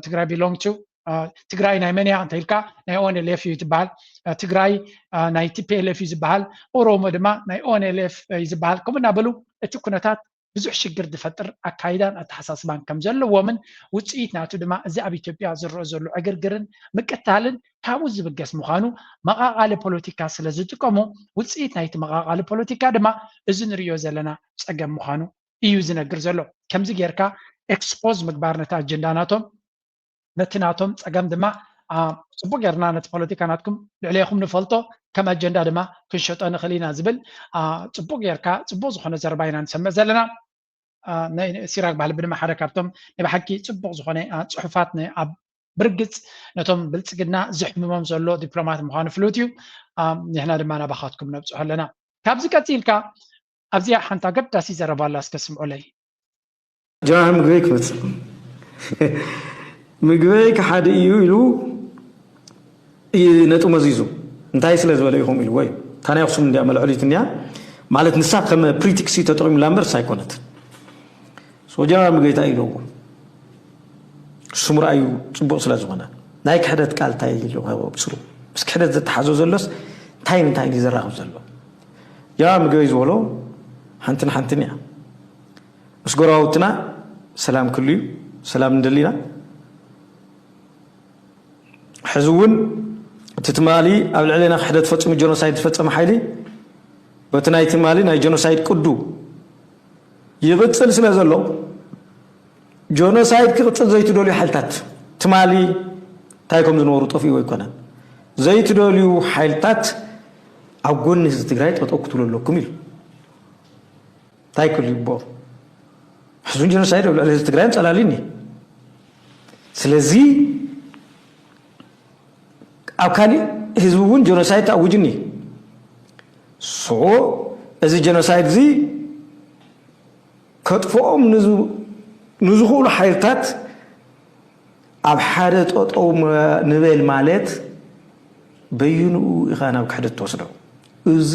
ትግራይ belong to ትግራይ ናይ መን እያ እንተ ኢልካ ናይ ኦንኤልኤፍ እዩ ዝበሃል። ትግራይ ናይ ቲፒኤልኤፍ እዩ ዝበሃል። ኦሮሞ ድማ ናይ ኦንኤልኤፍ እዩ ዝበሃል። ከምኡ እናበሉ እቲ ኩነታት ብዙሕ ሽግር ዝፈጥር ኣካይዳን ኣተሓሳስባን ከም ዘለዎምን ውፅኢት ናቱ ድማ እዚ ኣብ ኢትዮጵያ ዝረአ ዘሎ ዕግርግርን ምቅታልን ካብኡ ዝብገስ ምዃኑ መቓቓሊ ፖለቲካ ስለ ዝጥቀሙ ውፅኢት ናይቲ መቓቓሊ ፖለቲካ ድማ እዚ ንሪኦ ዘለና ፀገም ምዃኑ እዩ ዝነግር ዘሎ። ከምዚ ጌርካ ኤክስፖዝ ምግባር ነቲ ኣጀንዳ ናቶም ነቲ ናቶም ፀገም ድማ ፅቡቅ ጌርና ነቲ ፖለቲካ ናትኩም ልዕሌኹም ንፈልጦ ከም ኣጀንዳ ድማ ክንሸጦ ንኽእል ኢና ዝብል ፅቡቅ ጌርካ ፅቡቅ ዝኾነ ዘረባ ኢና ንሰምዕ ዘለና። ሲራክ ባህልቢ ድማ ሓደ ካብቶም ናይ ብሓቂ ፅቡቅ ዝኾነ ፅሑፋት ኣብ ብርግፅ ነቶም ብልፅግና ዝሕምሞም ዘሎ ዲፕሎማት ምዃኑ ፍሉጥ እዩ። ንሕና ድማ ናባኻትኩም ነብፅሖ ኣለና። ካብዚ ቀፂልካ ኣብዚኣ ሓንቲ ኣገዳሲ ዘረባ ኣላ እስከ ስምዑለይ። ጀነራል ምግበይ ክመፅእ ምግበይ ከሓዲ እዩ ኢሉ እዩ ነጥቡ መዚዙ እንታይ ስለ ዝበለ ኢኹም ኢልዎ እዩ። እታ ናይ ኣኽሱም እንድያ መለዐሊት እንድያ ማለት ንሳ ከም ፕሪቲክሲ ተጠቒሙላ እምበር ንሳ ኣይኮነትን። ሶ ጀነራል ምግበይ እንታይ ኢልዎ ስሙ ረኣዩ ፅቡቕ ስለ ዝኾነ ናይ ክሕደት ቃል እንታይ ኢሉ ብስሩ ምስ ክሕደት ዘተሓዞ ዘሎስ እንታይ እንታይ እዩ ዘራኽብ ዘሎ? ጀነራል ምግበይ ዝበሎ ሓንትን ሓንትን እያ። ምስ ጎረባብትና ሰላም ክሉ እዩ፣ ሰላም ንደሊ ኢና። ሕዚ እውን እቲ ትማሊ ኣብ ልዕሌና ክሕደት ፈፂሙ ጀኖሳይድ ዝፈፀመ ሓይሊ በቲ ናይ ትማሊ ናይ ጀኖሳይድ ቅዱ ይቕፅል ስለ ዘሎ ጀኖሳይድ ክቕፅል ዘይትደልዩ ሓይልታት ትማሊ እንታይ ከም ዝነበሩ ጠፊኡ ኣይኮነን ዘይትደልዩ ሓይልታት ኣብ ጎኒ ህዝቢ ትግራይ ጠጠው ክትብሉ ኣለኩም ኢሉ። እንታይ ክሉ ይግበሩ ሕዚ እውን ጀኖሳይድ ኣብ ልዕሊ ህዝቢ ትግራይ ኣንፀላልዩኒ። ስለዚ ኣብ ካሊእ ህዝቢ እውን ጀኖሳይድ ተኣውጅኒ። ሶ እዚ ጀኖሳይድ እዚ ከጥፍኦም ንዝኽእሉ ሓይልታት ኣብ ሓደ ጠጠው ንበል ማለት በይንኡ ኢኻ ናብ ክሕደት ትወስዶ። እዚ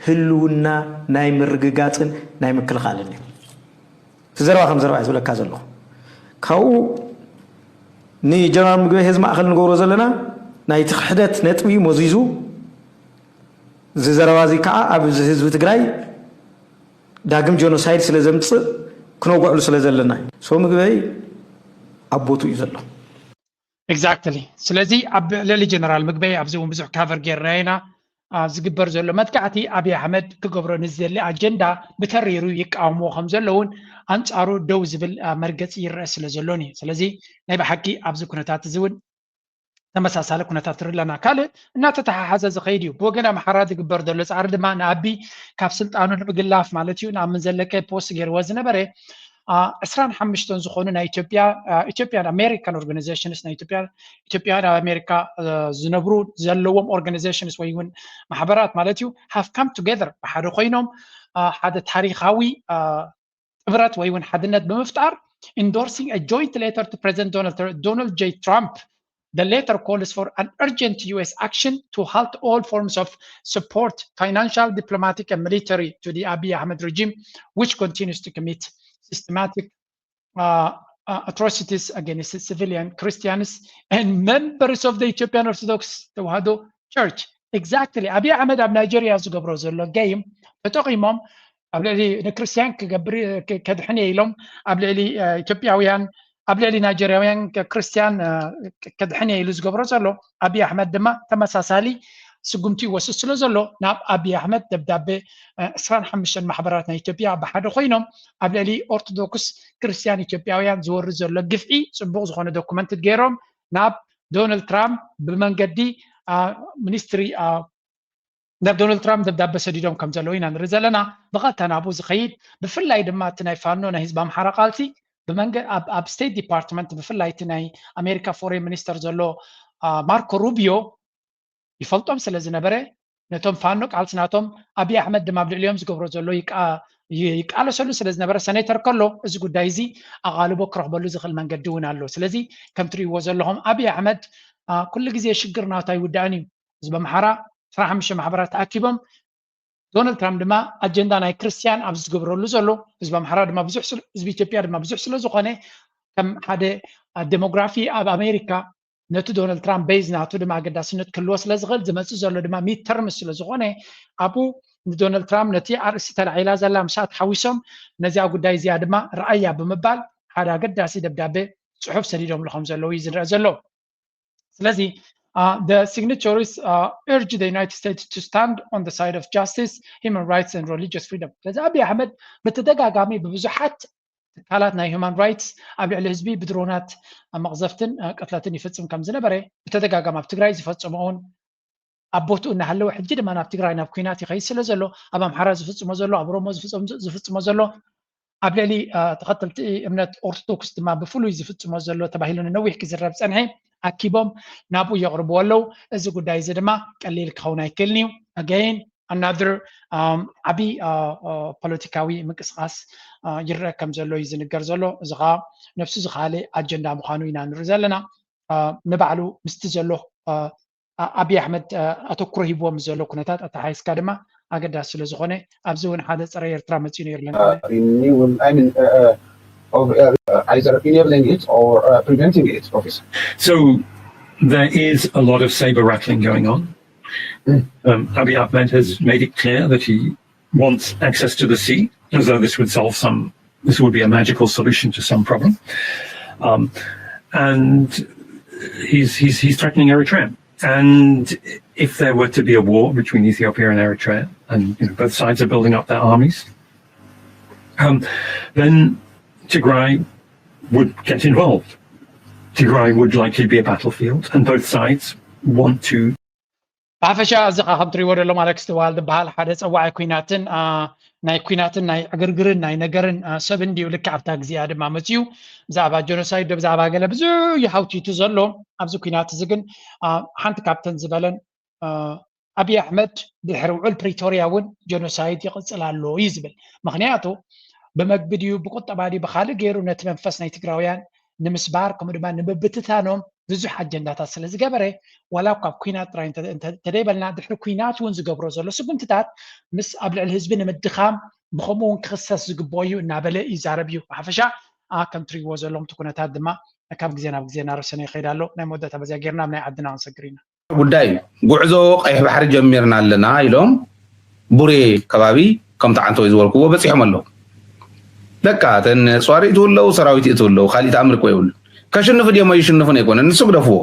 ህልውና ናይ ምርግጋፅን ናይ ምክልኻልን እዩ። እቲ ዘረባ ከም ዘረባ እየ ዝብለካ ዘለኹ። ካብኡ ንጀነራል ምግበይ ህዝቢ ማእኸል ንገብሮ ዘለና ናይቲ ክሕደት ነጥቢ መዚዙ እዚ ዘረባ እዚ ከዓ ኣብ ህዝቢ ትግራይ ዳግም ጀኖሳይድ ስለ ዘምፅእ ክነውግዐሉ ስለ ዘለና እዩ። ሶ ምግበይ ኣብ ቦቱ እዩ ዘሎ። Exactly። ስለዚ ኣብ ልዕሊ ጀነራል ምግበይ ኣብዚ እውን ብዙሕ ካቨር ጌርና ኢና። ዝግበር ዘሎ መጥቃዕቲ ኣብይ ኣሕመድ ክገብሮ ንዝደሊ ኣጀንዳ ብተሪሩ ይቃወምዎ ከም ዘለውን ኣንፃሩ ደው ዝብል መርገፂ ይረአ ስለ ዘሎን እዩ። ስለዚ ናይ ብሓቂ ኣብዚ ኩነታት እዚ እውን ተመሳሳሊ ኩነታት ንርኢ ኣለና። ካልእ እናተተሓሓዘ ዝኸይድ እዩ። ብወገን ኣምሓራ ዝግበር ዘሎ ፃዕሪ ድማ ንኣቢ ካብ ስልጣኑ ንምግላፍ ማለት እዩ። ንኣምን ዘለቀ ፖስት ገይርዎ ዝነበረ ዕስራን ሓሙሽተን ዝኾኑ ናይ ኢትዮጵያ ኢትዮጵያን ኣሜሪካን ኦርጋናይዜሽንስ ናይ ኢትዮጵያ ኢትዮጵያውያን ኣብ ኣሜሪካ ዝነብሩ ዘለዎም ኦርጋናይዜሽንስ ወይ እውን ማሕበራት ማለት እዩ have come together ብሓደ ኮይኖም ሓደ ታሪካዊ ጥምረት ወይ እውን ሓድነት ብምፍጣር endorsing a joint letter to President Donald, Donald J Trump. The letter calls for an urgent U S action to halt all forms of support, financial, diplomatic, and military, to the Abiy Ahmed regime, which continues to commit systematic uh, uh, atrocities against civilian Christians and members of the Ethiopian Orthodox Tewahedo Church. Exactly. ኣብይ ኣሕመድ ኣብ ናይጀርያ ዝገብሮ ዘሎ game ተጠቒሞም ኣብ ልዕሊ ንክርስትያን ክገብር ከድሕን እየ ኢሎም ኣብ ልዕሊ ኢትዮጵያውያን ኣብ ልዕሊ ናይጀርያውያን ክርስትያን ከድሕን እየ ኢሉ ዝገብሮ ዘሎ ኣብይ ኣሕመድ ድማ ተመሳሳሊ ስጉምቲ ይወስድ ስለ ዘሎ ናብ ኣብይ ኣሕመድ ደብዳቤ ዕስራን ሓሙሽተን ማሕበራት ናይ ኢትዮጵያ ብሓደ ኮይኖም ኣብ ልዕሊ ኦርቶዶክስ ክርስትያን ኢትዮጵያውያን ዝወርድ ዘሎ ግፍዒ ፅቡቕ ዝኾነ ዶኩመንት ገይሮም ናብ ዶናልድ ትራምፕ ብመንገዲ ሚኒስትሪ ናብ ዶናልድ ትራምፕ ደብዳቤ ሰዲዶም ከም ዘለዉ ኢና ንርኢ ዘለና። ብቐጥታ ናብኡ ዝኸይድ ብፍላይ ድማ እቲ ናይ ፋኖ ናይ ህዝቢ ኣምሓራ ቃልሲ ብመንገ ኣብ ስቴት ዲፓርትመንት ብፍላይ እቲ ናይ ኣሜሪካ ፎሬን ሚኒስተር ዘሎ ማርኮ ሩቢዮ ይፈልጦም ስለ ዝነበረ ነቶም ፋኖ ቃልሲ ናቶም ኣብይ ኣሕመድ ድማ ኣብ ልዕሊኦም ዝገብሮ ዘሎ ይቃለሰሉ ስለ ዝነበረ ሰኔተር ከሎ እዚ ጉዳይ እዚ ኣቓልቦ ክረኽበሉ ዝኽእል መንገዲ እውን ኣሎ። ስለዚ ከም ትሪእዎ ዘለኹም ኣብይ ኣሕመድ ኩሉ ግዜ ሽግር ናቱ ኣይውዳእን እዩ። ህዝቢ ኣምሓራ ዕስራን ሓሙሽተ ማሕበራት ተኣኪቦም ዶናልድ ትራምፕ ድማ ኣጀንዳ ናይ ክርስትያን ኣብዚ ዝገብረሉ ዘሎ ህዝቢ ኣምሓራ ድማ ብዙሕ ህዝቢ ኢትዮጵያ ድማ ብዙሕ ስለ ዝኾነ ከም ሓደ ዴሞግራፊ ኣብ ኣሜሪካ ነቲ ዶናልድ ትራምፕ ቤዝ ናቱ ድማ ኣገዳስነት ክህልዎ ስለ ዝኽእል ዝመፅእ ዘሎ ድማ ሚድተርም ስለ ዝኾነ ኣብኡ ንዶናልድ ትራምፕ ነቲ ኣርእስቲ ተላዒላ ዘላ ምስኣ ተሓዊሶም ነዚኣ ጉዳይ እዚኣ ድማ ረኣያ ብምባል ሓደ ኣገዳሲ ደብዳቤ ፅሑፍ ሰዲዶምሉ ከም ዘለዉ እዩ ዝረአ ዘሎ። ስለዚ the signatories urge the United States to stand on the side of justice, human rights and religious freedom። ስለዚ ኣብይ ኣሕመድ ብተደጋጋሚ ብብዙሓት ትካላት ናይ ሁማን ራይትስ ኣብ ልዕሊ ህዝቢ ብድሮናት መቕዘፍትን ቅትለትን ይፍፅም ከም ዝነበረ ብተደጋጋሚ ኣብ ትግራይ ዝፈፀሞ እውን ኣብ ቦትኡ እናሃለወ ሕጂ ድማ ናብ ትግራይ ናብ ኩናት ይኸይድ ስለ ዘሎ ኣብ ኣምሓራ ዝፍፅሞ ዘሎ ኣብ ኦሮሞ ዝፍፅሞ ዘሎ ኣብ ልዕሊ ተኸተልቲ እምነት ኦርቶዶክስ ድማ ብፍሉይ ዝፍፅሞ ዘሎ ተባሂሉ ንነዊሕ ክዝረብ ፀንሐ ኣኪቦም ናብኡ የቕርብዎ ኣለዉ። እዚ ጉዳይ እዚ ድማ ቀሊል ክኸውን ኣይክእልን እዩ። ኣገይን ኣናድር ዓብዪ ፖለቲካዊ ምንቅስቃስ ይረአ ከም ዘሎ እዩ ዝንገር ዘሎ። እዚ ከዓ ነብሱ ዝኸኣለ ኣጀንዳ ምዃኑ ኢና ንርኢ ዘለና። ንባዕሉ ምስቲ ዘሎ ኣብይ ኣሕመድ ኣተኩሮ ሂብዎ ምስ ዘሎ ኩነታት ኣተሓሒዝካ ድማ ኣገዳሲ ስለ ዝኾነ ኣብዚ እውን ሓደ ፀረ ኤርትራ መፂኡ ነይሩ ለንደን either enabling it or uh, preventing it, Professor. So there is a lot of saber rattling going on. Um, Abiy Ahmed has made it clear that he wants access to the sea, as though this would solve some, this would be a magical solution to some problem. Um, and he's, he's, he's threatening Eritrea. And if there were to be a war between Ethiopia and Eritrea, and you know, both sides are building up their armies, um, then Tigray would get involved. Tigray would likely be a battlefield, and both sides want to. ብሓፈሻ እዚ ኸዓ ከም ትሪእዎ ዘለኹም ኣሌክስ ትዋል ዝበሃል ሓደ ፀዋዒ ኩናትን ናይ ኩናትን ናይ ዕግርግርን ናይ ነገርን ሰብ እንድዩ። ልክዕ ኣብታ ግዜኣ ድማ መፅዩ ብዛዕባ ጀኖሳይድ ዶ ብዛዕባ ገለ ብዙሕ እዩ ሓውቲቱ ዘሎ። ኣብዚ ኩናት እዚ ግን ሓንቲ ካብተን ዝበለን ኣብይ ኣሕመድ ድሕሪ ውዕል ፕሪቶርያ እውን ጀኖሳይድ ይቕፅል ኣሎ እዩ ዝብል። ምኽንያቱ ብመግቢ ድዩ ብቁጠባ ድዩ ብኻልእ ገይሩ ነቲ መንፈስ ናይ ትግራውያን ንምስባር ከምኡ ድማ ንምብትታኖም ብዙሕ ኣጀንዳታት ስለ ዝገበረ ዋላ እኳ ኣብ ኩናት ጥራይ እንተደይበልና ድሕሪ ኩናት እውን ዝገብሮ ዘሎ ስጉምትታት ምስ ኣብ ልዕሊ ህዝቢ ንምድኻም ብኸምኡ እውን ክኽሰስ ዝግብኦ እዩ እናበለ ይዛረብ እዩ። ብሓፈሻ ከም ትሪእዎ ዘለኹም እቲ ኩነታት ድማ ካብ ግዜ ናብ ግዜ እናረሰነ ይኸይድ ኣሎ። ናይ መወዳእታ በዚኣ ጌርና ኣብ ናይ ዓድና ክንሰግር ኢና። ጉዳይ እዩ። ጉዕዞ ቀይሕ ባሕሪ ጀሚርና ኣለና ኢሎም ቡሬ ከባቢ ከምቲ ዓንተወይ ዝበልክዎ በፂሖም ኣለዉ። በቃ እተን ኣፅዋር ይእትዉ ኣለዉ፣ ሰራዊት ይእትዉ ኣለዉ፣ ካሊእ ተኣምር እኮ የብሉ። ከሽንፉ ድዮም ኣይሽንፉን ኣይኮነን፣ ንሱ ግደፍዎ።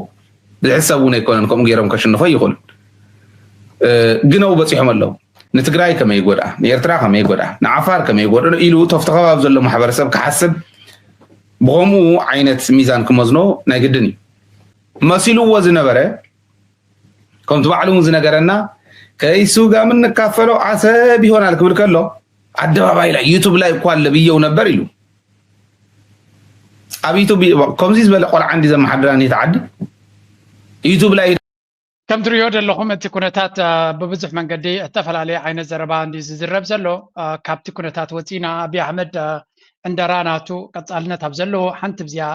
ዝሕሰብ እውን ኣይኮነን ከምኡ ገይሮም ከሽንፎ ኣይኽእሉን። ግን ኣብኡ በፂሖም ኣለዉ። ንትግራይ ከመይ ይጎድኣ፣ ንኤርትራ ከመይ ይጎድኣ፣ ንዓፋር ከመይ ይጎድኦ ኢሉ ተፍቲ ከባቢ ዘሎ ማሕበረሰብ ክሓስብ ብኸምኡ ዓይነት ሚዛን ክመዝኖ ናይ ግድን እዩ። መሲልዎ ዝነበረ ከምቲ ባዕሉ እውን ዝነገረና ከይሱ ጋም እንካፈሎ ዓሰብ ይሆናል ክብል ከሎ ኣደባባይ ላይ ዩቱብ ላይ እኳ ኣለ ብየው ነበር ኢሉ ኣብ ዩቱብ ከምዚ ዝበለ ቆልዓ እንዲ ዘመሓድራ ኒት ዓዲ ዩቱብ ላይ ከም ትሪኦ ዘለኹም እቲ ኩነታት ብብዙሕ መንገዲ እተፈላለየ ዓይነት ዘረባ እንዲ ዝዝረብ ዘሎ ካብቲ ኩነታት ወፂና ኣብይ ኣሕመድ ዕንደራ ናቱ ቀጻልነት ኣብ ዘለዎ ሓንቲ ብዚያ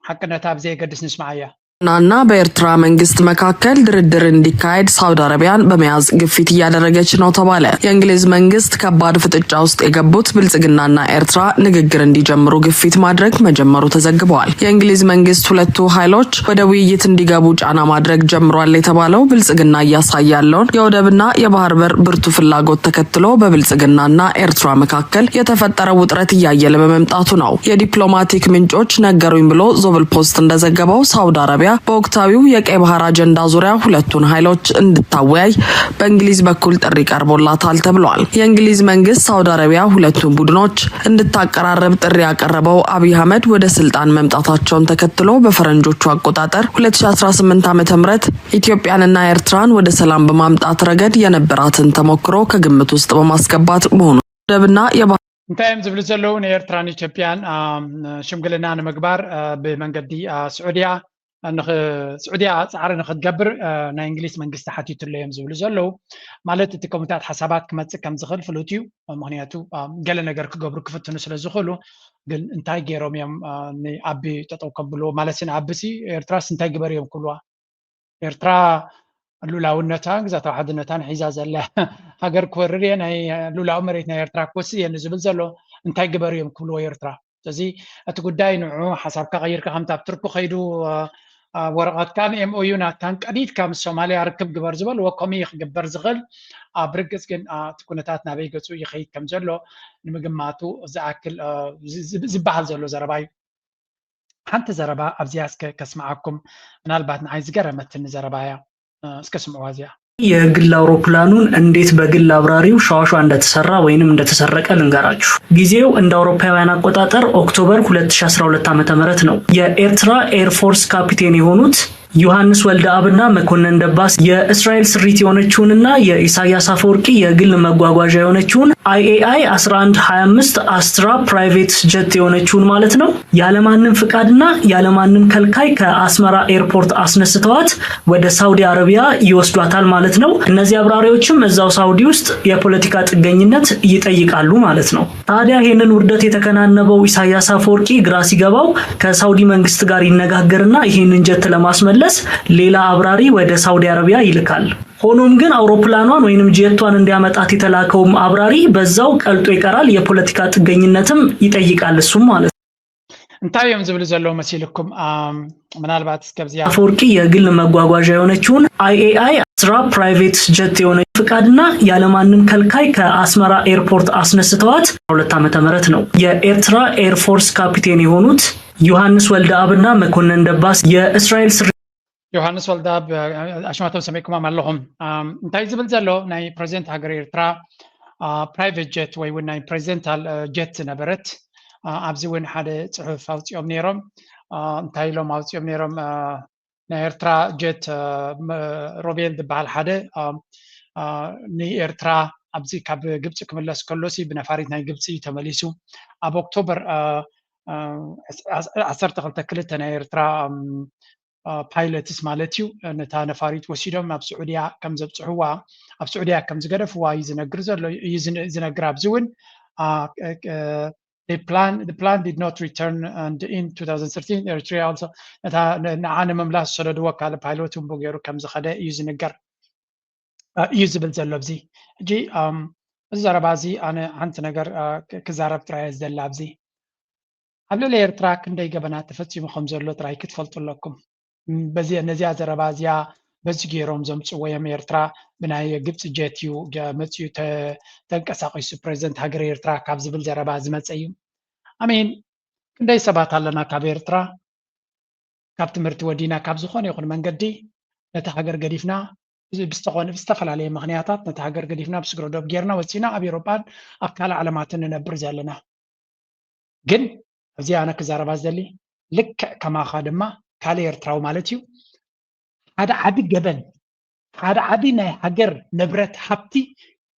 ሓቅነታ ብዘየገድስ ንስማዓያ። ናና በኤርትራ መንግስት መካከል ድርድር እንዲካሄድ ሳውዲ አረቢያን በመያዝ ግፊት እያደረገች ነው ተባለ። የእንግሊዝ መንግስት ከባድ ፍጥጫ ውስጥ የገቡት ብልጽግናና ኤርትራ ንግግር እንዲጀምሩ ግፊት ማድረግ መጀመሩ ተዘግበዋል። የእንግሊዝ መንግስት ሁለቱ ኃይሎች ወደ ውይይት እንዲገቡ ጫና ማድረግ ጀምሯል የተባለው ብልጽግና እያሳየ ያለውን የወደብና የባህር በር ብርቱ ፍላጎት ተከትሎ በብልጽግናና ኤርትራ መካከል የተፈጠረው ውጥረት እያየለ በመምጣቱ ነው። የዲፕሎማቲክ ምንጮች ነገሩኝ ብሎ ዞብል ፖስት እንደዘገበው ሳውዲ አረቢያ በወቅታዊው የቀይ ባህር አጀንዳ ዙሪያ ሁለቱን ኃይሎች እንድታወያይ በእንግሊዝ በኩል ጥሪ ቀርቦላታል ተብሏል። የእንግሊዝ መንግስት ሳውዲ አረቢያ ሁለቱን ቡድኖች እንድታቀራረብ ጥሪ ያቀረበው አብይ አህመድ ወደ ስልጣን መምጣታቸውን ተከትሎ በፈረንጆቹ አቆጣጠር ሁለት ሺ አስራ ስምንት ዓመተ ምህረት ኢትዮጵያንና ኤርትራን ወደ ሰላም በማምጣት ረገድ የነበራትን ተሞክሮ ከግምት ውስጥ በማስገባት መሆኑ ወደብና የባህር እንታይ እዮም ዝብሉ ዘለዉ? ንኤርትራን ኢትዮጵያን ሽምግልና ንምግባር ብመንገዲ ስዑድያ ስዑድያ ፃዕሪ ንክትገብር ናይ እንግሊዝ መንግስቲ ሓቲቱሎ እዮም ዝብሉ ዘለዉ። ማለት እቲ ከምታት ሓሳባት ክመፅእ ከም ዝኽእል ፍሉጥ እዩ። ምክንያቱ ገለ ነገር ክገብሩ ክፍትኑ ስለ ዝኽእሉ። ግን እንታይ ገይሮም እዮም ንኣቢ ጠጠው ከብልዎ? ማለት ንኣቢ ሲ ኤርትራስ እንታይ ግበር እዮም ክብልዋ? ኤርትራ ሉላውነታን ግዛታዊ ሓድነታን ሒዛ ዘላ ሃገር ክወርር እየ፣ ናይ ሉላዊ መሬት ናይ ኤርትራ ክወስድ እየ ዝብል ዘሎ እንታይ ግበር እዮም ክብልዎ ኤርትራ? ስለዚ እቲ ጉዳይ ንዑ ሓሳብካ ቀይርካ ከምቲ ኣብ ቱርኪ ከይዱ ወረቐትካን ኤምኦዩ ናትካን ቀዲድካ ምስ ሶማልያ ርክብ ግበር ዝበልዎ ከምኡ እዩ ክግበር ዝኽእል። ኣብ ርግፅ ግን እቲ ኩነታት ናበይ ገፁ ይኸይድ ከም ዘሎ ንምግማቱ ዝኣክል ዝበሃል ዘሎ ዘረባ እዩ። ሓንቲ ዘረባ ኣብዚኣ እስከ ከስምዓኩም፣ ምናልባት ንዓይ ዝገረመትኒ ዘረባ እያ። እስከ ስምዕዋ እዚኣ። የግል አውሮፕላኑን እንዴት በግል አብራሪው ሸዋሸዋ እንደተሰራ ወይንም እንደተሰረቀ ልንገራችሁ። ጊዜው እንደ አውሮፓውያን አቆጣጠር ኦክቶበር ሁለት ሺ አስራ ሁለት ዓመተ ምህረት ነው። የኤርትራ ኤርፎርስ ካፒቴን የሆኑት ዮሐንስ ወልደአብና መኮንን ደባስ የእስራኤል ስሪት የሆነችውንና የኢሳያስ አፈወርቂ የግል መጓጓዣ የሆነችውን አይ ኤ አይ አስራ አንድ ሃያ አምስት አስትራ ፕራይቬት ጀት የሆነችውን ማለት ነው ያለማንም ፍቃድና ያለማንም ከልካይ ከአስመራ ኤርፖርት አስነስተዋት ወደ ሳውዲ አረቢያ ይወስዷታል ማለት ነው። እነዚህ አብራሪዎችም እዛው ሳውዲ ውስጥ የፖለቲካ ጥገኝነት ይጠይቃሉ ማለት ነው። ታዲያ ይህንን ውርደት የተከናነበው ኢሳያስ አፈወርቂ ግራ ሲገባው ከሳውዲ መንግስት ጋር ይነጋገርና ይህንን ጀት ለማስመለስ ሌላ አብራሪ ወደ ሳውዲ አረቢያ ይልካል። ሆኖም ግን አውሮፕላኗን ወይንም ጀቷን እንዲያመጣት የተላከውም አብራሪ በዛው ቀልጦ ይቀራል፣ የፖለቲካ ጥገኝነትም ይጠይቃል እሱም ማለት ነው። እንታይ እዮም ዝብሉ ዘለዉ መሲልኩም? ምናልባት እስከብዚያ አፈወርቂ የግል መጓጓዣ የሆነችውን አይ ኤ አይ አስራ ፕራይቬት ጀት የሆነ ፍቃድና ያለማንም ከልካይ ከአስመራ ኤርፖርት አስነስተዋት ሁለት ዓመተ ምህረት ነው። የኤርትራ ኤርፎርስ ካፒቴን የሆኑት ዮሐንስ ወልደአብና መኮንን ደባስ የእስራኤል ስሪ ዮሃንስ ወልደኣብ ኣሽማቶም ሰሚዕኩሞም ኣለኹም። እንታይ ዝብል ዘሎ ናይ ፕሬዚደንት ሃገር ኤርትራ ፕራይቬት ጀት ወይ እውን ናይ ፕሬዚደንታል ጀት ዝነበረት ኣብዚ እውን ሓደ ፅሑፍ ኣውፂኦም ነይሮም። እንታይ ኢሎም ኣውፂኦም ነይሮም? ናይ ኤርትራ ጀት ሮቤል ዝበሃል ሓደ ንኤርትራ ኣብዚ ካብ ግብፂ ክምለስ ከሎሲ ብነፋሪት ናይ ግብፂ ተመሊሱ ኣብ ኦክቶበር ዓሰርተ ክልተ ክልተ ናይ ኤርትራ ፓይለትስ ማለት እዩ ነታ ነፋሪት ወሲዶም ናብ ስዑድያ ከም ዘብፅሕዋ ኣብ ስዑድያ ከም ዝገደፍዋ እዩ ዝነግር ዘሎ እዩ ዝነግር ኣብዚ እውን plan the plan did not return and in two thousand thirteen Eritrea also ንዓ ንምምላስ ዝሰደድዎ ካልእ ፓይሎት እምቡ ገይሩ ከም ዝኸደ እዩ ዝንገር እዩ ዝብል ዘሎ ኣብዚ ሕጂ እዚ ዘረባ እዚ ኣነ ሓንቲ ነገር ክዛረብ ጥራየ ዝደላ ኣብዚ ኣብ ልዕሊ ኤርትራ ክንደይ ገበናት ተፈፂሙ ከም ዘሎ ጥራይ ክትፈልጡ ኣለኩም። በዚ ነዚኣ ዘረባ እዚኣ በዚ ገይሮም ዘምፅዎ እዮም ኤርትራ ብናይ ግብፂ ጀት እዩ መፅኡ ተንቀሳቂሱ ፕሬዚደንት ሃገር ኤርትራ ካብ ዝብል ዘረባ ዝመፀ እዩ። ኣሜን ክንደይ ሰባት ኣለና ካብ ኤርትራ ካብ ትምህርቲ ወዲና ካብ ዝኾነ ይኹን መንገዲ ነቲ ሃገር ገዲፍና ብዝኾነ ብዝተፈላለየ ምክንያታት ነቲ ሃገር ገዲፍና ብስግረ ዶብ ጌርና ወፂና ኣብ ኤሮጳን ኣብ ካልእ ዓለማትን ንነብር ዘለና ግን ኣብዚ ኣነ ክዛረባ ዝደሊ ልክዕ ከማኻ ድማ ካልእ ኤርትራዊ ማለት እዩ ሓደ ዓቢ ገበን ሓደ ዓቢ ናይ ሃገር ንብረት ሃብቲ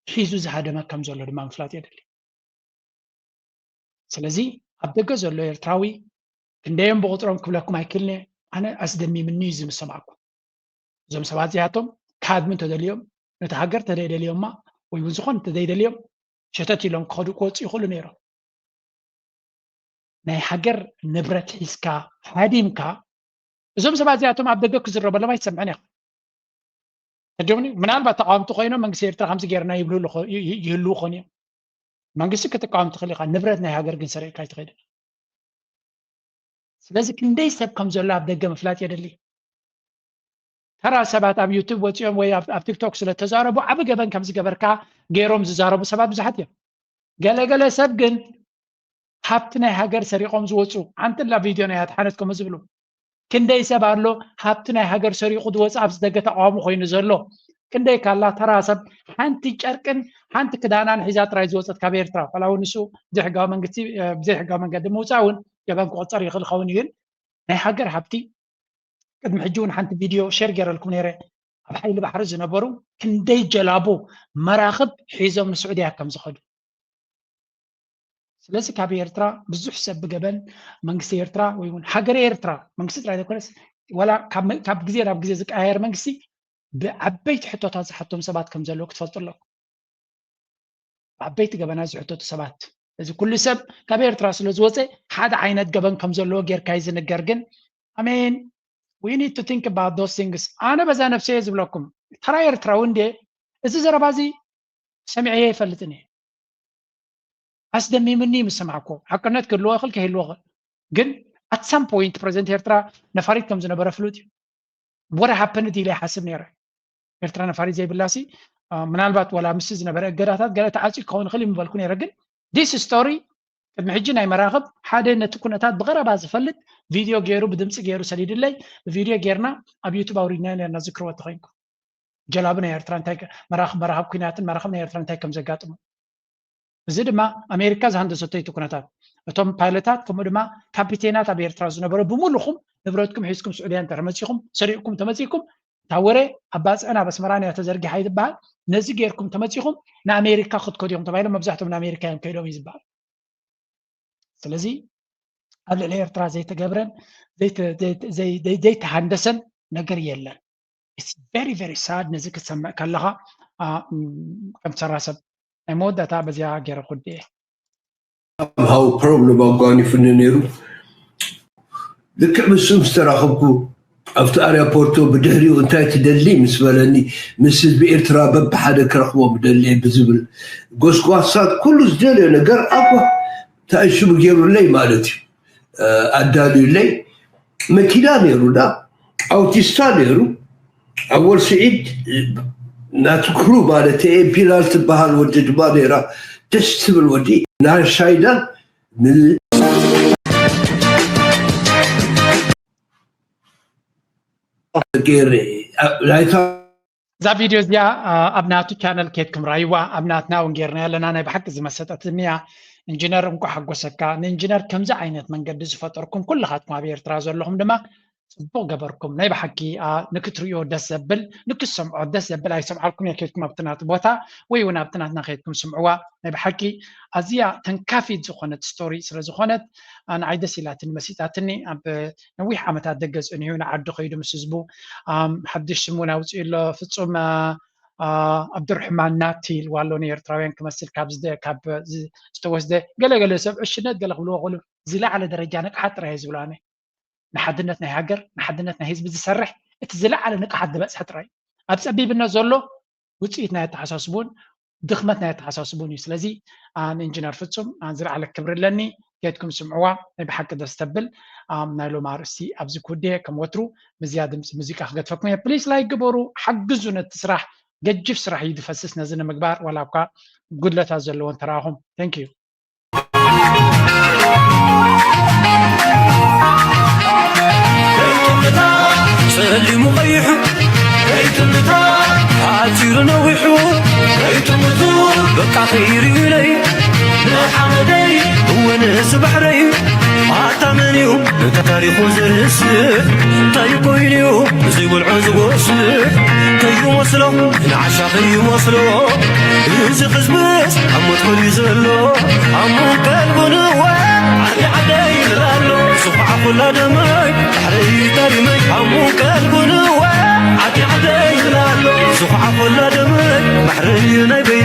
ሒዙ ዝሃደመ ከም ዘሎ ድማ ምፍላጥ የደሊ ስለዚ ኣብ ደገ ዘሎ ኤርትራዊ ክንደዮም ብቁፅሮም ክብለኩም ኣይክልነ ኣነ ኣስደሚምኒ እዩ ዝምሰማዕኩም እዞም ሰባት እዚኣቶም ክሃድሙ እንተደልዮም ነቲ ሃገር ተደይደልዮማ ወይ እውን ዝኾነ እንተዘይደልዮም ሸተት ኢሎም ክኸዱ ክወፁ ይኽእሉ ነይሮም ናይ ሃገር ንብረት ሒዝካ ሃዲምካ፣ እዞም ሰባት እዚኣቶም ኣብ ደገ ክዝረበሎም ኣይትሰምዕን ኢኻ። ሕጂ እውን ምናልባት ተቃወምቲ ኮይኖም መንግስቲ ኤርትራ ከምዚ ጌርና ይብሉ ኣለኹ- ይ- ይ- ይህልዉ ኾን እዮም። መንግስቲ ክትቃወም ትኽእል ኢኻ፣ ንብረት ናይ ሃገር ግን ሰሪቕካ ኣይትኸይድን። ስለዚ ክንደይ ሰብ ከም ዘሎ ኣብ ደገ ምፍላጥ የድሊ። ተራ ሰባት ኣብ ዩቱብ ወፂኦም ወይ ኣብ ኣብ ቲክቶክ ስለ ተዛረቡ ዓቢ ገበን ከም ዝገበርካ ገይሮም ዝዛረቡ ሰባት ብዙሓት እዮም። ገለገለ ሰብ ግን ሃብቲ ናይ ሃገር ሰሪቖም ዝወፁ፣ ሓንቲ ላ ቪድዮ ናይ ኣድሓነት ከምኡ ዝብሉ፣ ክንደይ ሰብ ኣሎ ሃብቲ ናይ ሃገር ሰሪቑ ዝወፅእ ኣብዚ ደገ ተቃዋሚ ኮይኑ ዘሎ? ክንደይ ካላ ተራ ሰብ ሓንቲ ጨርቅን ሓንቲ ክዳናን ሒዛ ጥራይ ዝወፀት ካብ ኤርትራ? ዋላ እውን ንሱ ብዘይሕጋዊ መንግስቲ ብዘይሕጋዊ መንገዲ ምውፃእ እውን ገበን ክቆፀር ይኽእል ኸውን እዩ። ግን ናይ ሃገር ሃብቲ ቅድሚ ሕጂ እውን ሓንቲ ቪድዮ ሸር ገይረልኩም ነይረ። ኣብ ሓይሊ ባሕሪ ዝነበሩ ክንደይ ጀላቡ መራኽብ ሒዞም ንስዑድያ ከም ዝኸዱ። ስለዚ ካብ ኤርትራ ብዙሕ ሰብ ብገበን መንግስቲ ኤርትራ ወይ እውን ሃገረ ኤርትራ መንግስቲ ጥራይ ዘይኮነስ ዋላ ካብ መ- ካብ ግዜ ናብ ግዜ ዝቀያየር መንግስቲ ብዓበይቲ ሕቶታት ዝሓቶም ሰባት ከም ዘለዉ ክትፈልጡ ኣለኩም። ዓበይቲ ገበናት ዝሕተቱ ሰባት። እዚ ኩሉ ሰብ ካብ ኤርትራ ስለ ዝወፀ ሓደ ዓይነት ገበን ከም ዘለዎ ጌርካ እዩ ዝንገር። ግን ኣሜን we need to think about those things። ኣነ በዛ ነብሰ እየ ዝብለኩም። ተራ ኤርትራዊ እንዴ እዚ ዘረባ እዚ ሰሚዐዮ ኣይፈልጥን እየ። ኣስደሚምኒ ምስ ሰማዕኩ ሓቅነት ክህልዎ ይኽእል ከይህልዎ ይኽእል። ግን at some point ፕሬዚደንት ኤርትራ ነፋሪት ከም ዝነበረ ፍሉጥ እዩ። What happened ኢለ ይሓስብ ነይረ። ኤርትራ ነፋሪት ዘይብላሲ ምናልባት ዋላ ምስ ዝነበረ እገዳታት ገለ ተዓፂ ክኸውን ይኽእል ምበልኩ ነይረ። ግን this story ቅድሚ ሕጂ ናይ መራኽብ ሓደ ነቲ ኩነታት ብቐረባ ዝፈልጥ ቪድዮ ገይሩ ብድምፂ ገይሩ ሰዲድለይ። ብቪድዮ ጌርና ኣብ ዩቱብ ኣውሪድና ነርና ዝክርዎ ተኮይንኩ ጀላቡ ናይ ኤርትራ እንታይ መራኽብ መራኽብ ኩናትን መራኽብ ናይ ኤርትራ እንታይ ከም ዘጋጥሙ። እዚ ድማ ኣሜሪካ ዝሃንደሰቶ እቲ ኩነታት እቶም ፓይለታት ከምኡ ድማ ካፒቴናት ኣብ ኤርትራ ዝነበሩ ብምሉኹም ንብረትኩም ሒዝኩም ስዑድያ እንተ ተመፂኹም ሰሪቕኩም ተመፂኩም እታ ወረ ኣብ ባፅዕን ኣብ ኣስመራን እያ ተዘርጊሓ ይትበሃል። ነዚ ጌርኩም ተመፂኹም ንኣሜሪካ ክትከዱ ኢኹም ተባሂሎም መብዛሕትኦም ንኣሜሪካ እዮም ከይዶም እዩ ዝበሃል። ስለዚ ኣብ ልዕሊ ኤርትራ ዘይተገብረን ዘይተሃንደሰን ነገር የለን። It's very very sad። ነዚ ክትሰምዕ ከለኻ ከም ሰራ ሰብ ናይ መወዳእታ በዚኣ ገይረ ኩዲ እየ። ሃው ፕሮብለም ኣጓኒፉኒ ነይሩ። ልክዕ ምስ ምስ ተራኸብኩ ኣብቲ ኣርያፖርቶ ብድሕሪኡ እንታይ ትደሊ ምስ በለኒ ምስ ህዝቢ ኤርትራ በብሓደ ክረኽቦም ደሊ ብዝብል ጎስጓሳት ኩሉ ዝደልዮ ነገር ኣኳ እንታይ ሽሙ ገይሩለይ ማለት እዩ ኣዳልዩለይ። መኪና ነይሩ ዳ ኣውቲስታ ነይሩ ኣወል ስዒድ ናቲ ክሩ ማለት እየ። ቢላል ትበሃል ወዲ ድማ ነይራ ደስ ትብል ወዲ ናይ ሻይዳ እዛ ቪድዮ እዚኣ ኣብ ናቱ ቻነል ኬድኩም ራይዋ ኣብ ናትና እውን ጌርና ኣለና። ናይ ብሓቂ ዝመሰጠትኒ እያ። ኢንጂነር እንኳ ሓጎሰካ። ንኢንጂነር ከምዚ ዓይነት መንገዲ ዝፈጠርኩም ኩልኻትኩም ኣብ ኤርትራ ዘለኹም ድማ ፅቡቕ ገበርኩም። ናይ ብሓቂ ንክትርእዮ ደስ ዘብል ንክትሰምዖ ደስ ዘብል ኣይሰምዓልኩም እየ። ኬድኩም ኣብቲ ናቱ ቦታ ወይ እውን ኣብቲ ናትና ኬድኩም ስምዕዋ። ናይ ብሓቂ ኣዝያ ተንካፊት ዝኾነት ስቶሪ ስለ ዝኾነት ንዓይ ደስ ኢላትኒ መሲጣትኒ። ኣብ ነዊሕ ዓመታት ደገ ፅንሑ ንዓዱ ከይዱ ምስ ህዝቡ ሓድሽ ስም እውን ኣውፅኡ ኣሎ። ፍፁም ኣብዱርሕማን ናቲ ኢልዋ ኣሎ ንኤርትራውያን ክመስል ካብ ዝተወስደ ገለገለ ሰብ ዕሽነት ገለ ክብልዎ ክእሉ ዝለዓለ ደረጃ ንቕሓት ጥራይ እየ ዝብሎ ኣነ። ንሓድነት ናይ ሃገር ንሓድነት ናይ ህዝቢ ዝሰርሕ እቲ ዝለዓለ ንቕሓት ዝበፅሐ ጥራይ ኣብ ፀቢብነት ዘሎ ውፅኢት ናይ ኣተሓሳስቡን ድኽመት ናይ ኣተሓሳስቡን እዩ። ስለዚ ንኢንጂነር ፍፁም ዝለዓለ ክብሪ ኣለኒ። ጌድኩም ስምዕዋ ናይ ብሓቂ ደስ ተብል። ናይ ሎም ኣርእስቲ ኣብዚ ክውድየ ከም ወትሩ ምዝያ ድምፂ ሙዚቃ ክገድፈኩም እየ። ፕሊስ ላይክ ግበሩ ሓግዙ ነቲ ስራሕ ገጅፍ ስራሕ እዩ ዝፈስስ ነዚ ንምግባር ዋላ እኳ ጉድለታት ዘለዎን ተራኹም። Thank you። ጸሊሙ ቀይሑ ከይትምታ ሓጺሩ ነዊሑ ከይትምቱ በቃ ከይርዩለይ ንሓመደይ እውን ስባሕረይ ኣታ መን እዩ ንታሪኹ ዝርስዕ እንታይ ኮይኑዩ ዘይበልዖ ዝጎስዕ ከይመስሎ ንዓሻ ከይመስሎ እዚ ሕዝብስ ኣብ መትከሉ ዘሎ ኣሙ ቀልቡ ንወ ዓዲ ዓደይ ይላሎ ዝኹዓ ኩላ ደመይ ባሕረይ ታሪመይ ኣሙ ቀልቡ ንወ ዓዲ ዓደይ ይላሎ ዝኹዓ ኩላ ደመይ ባሕረይ ናይ በይ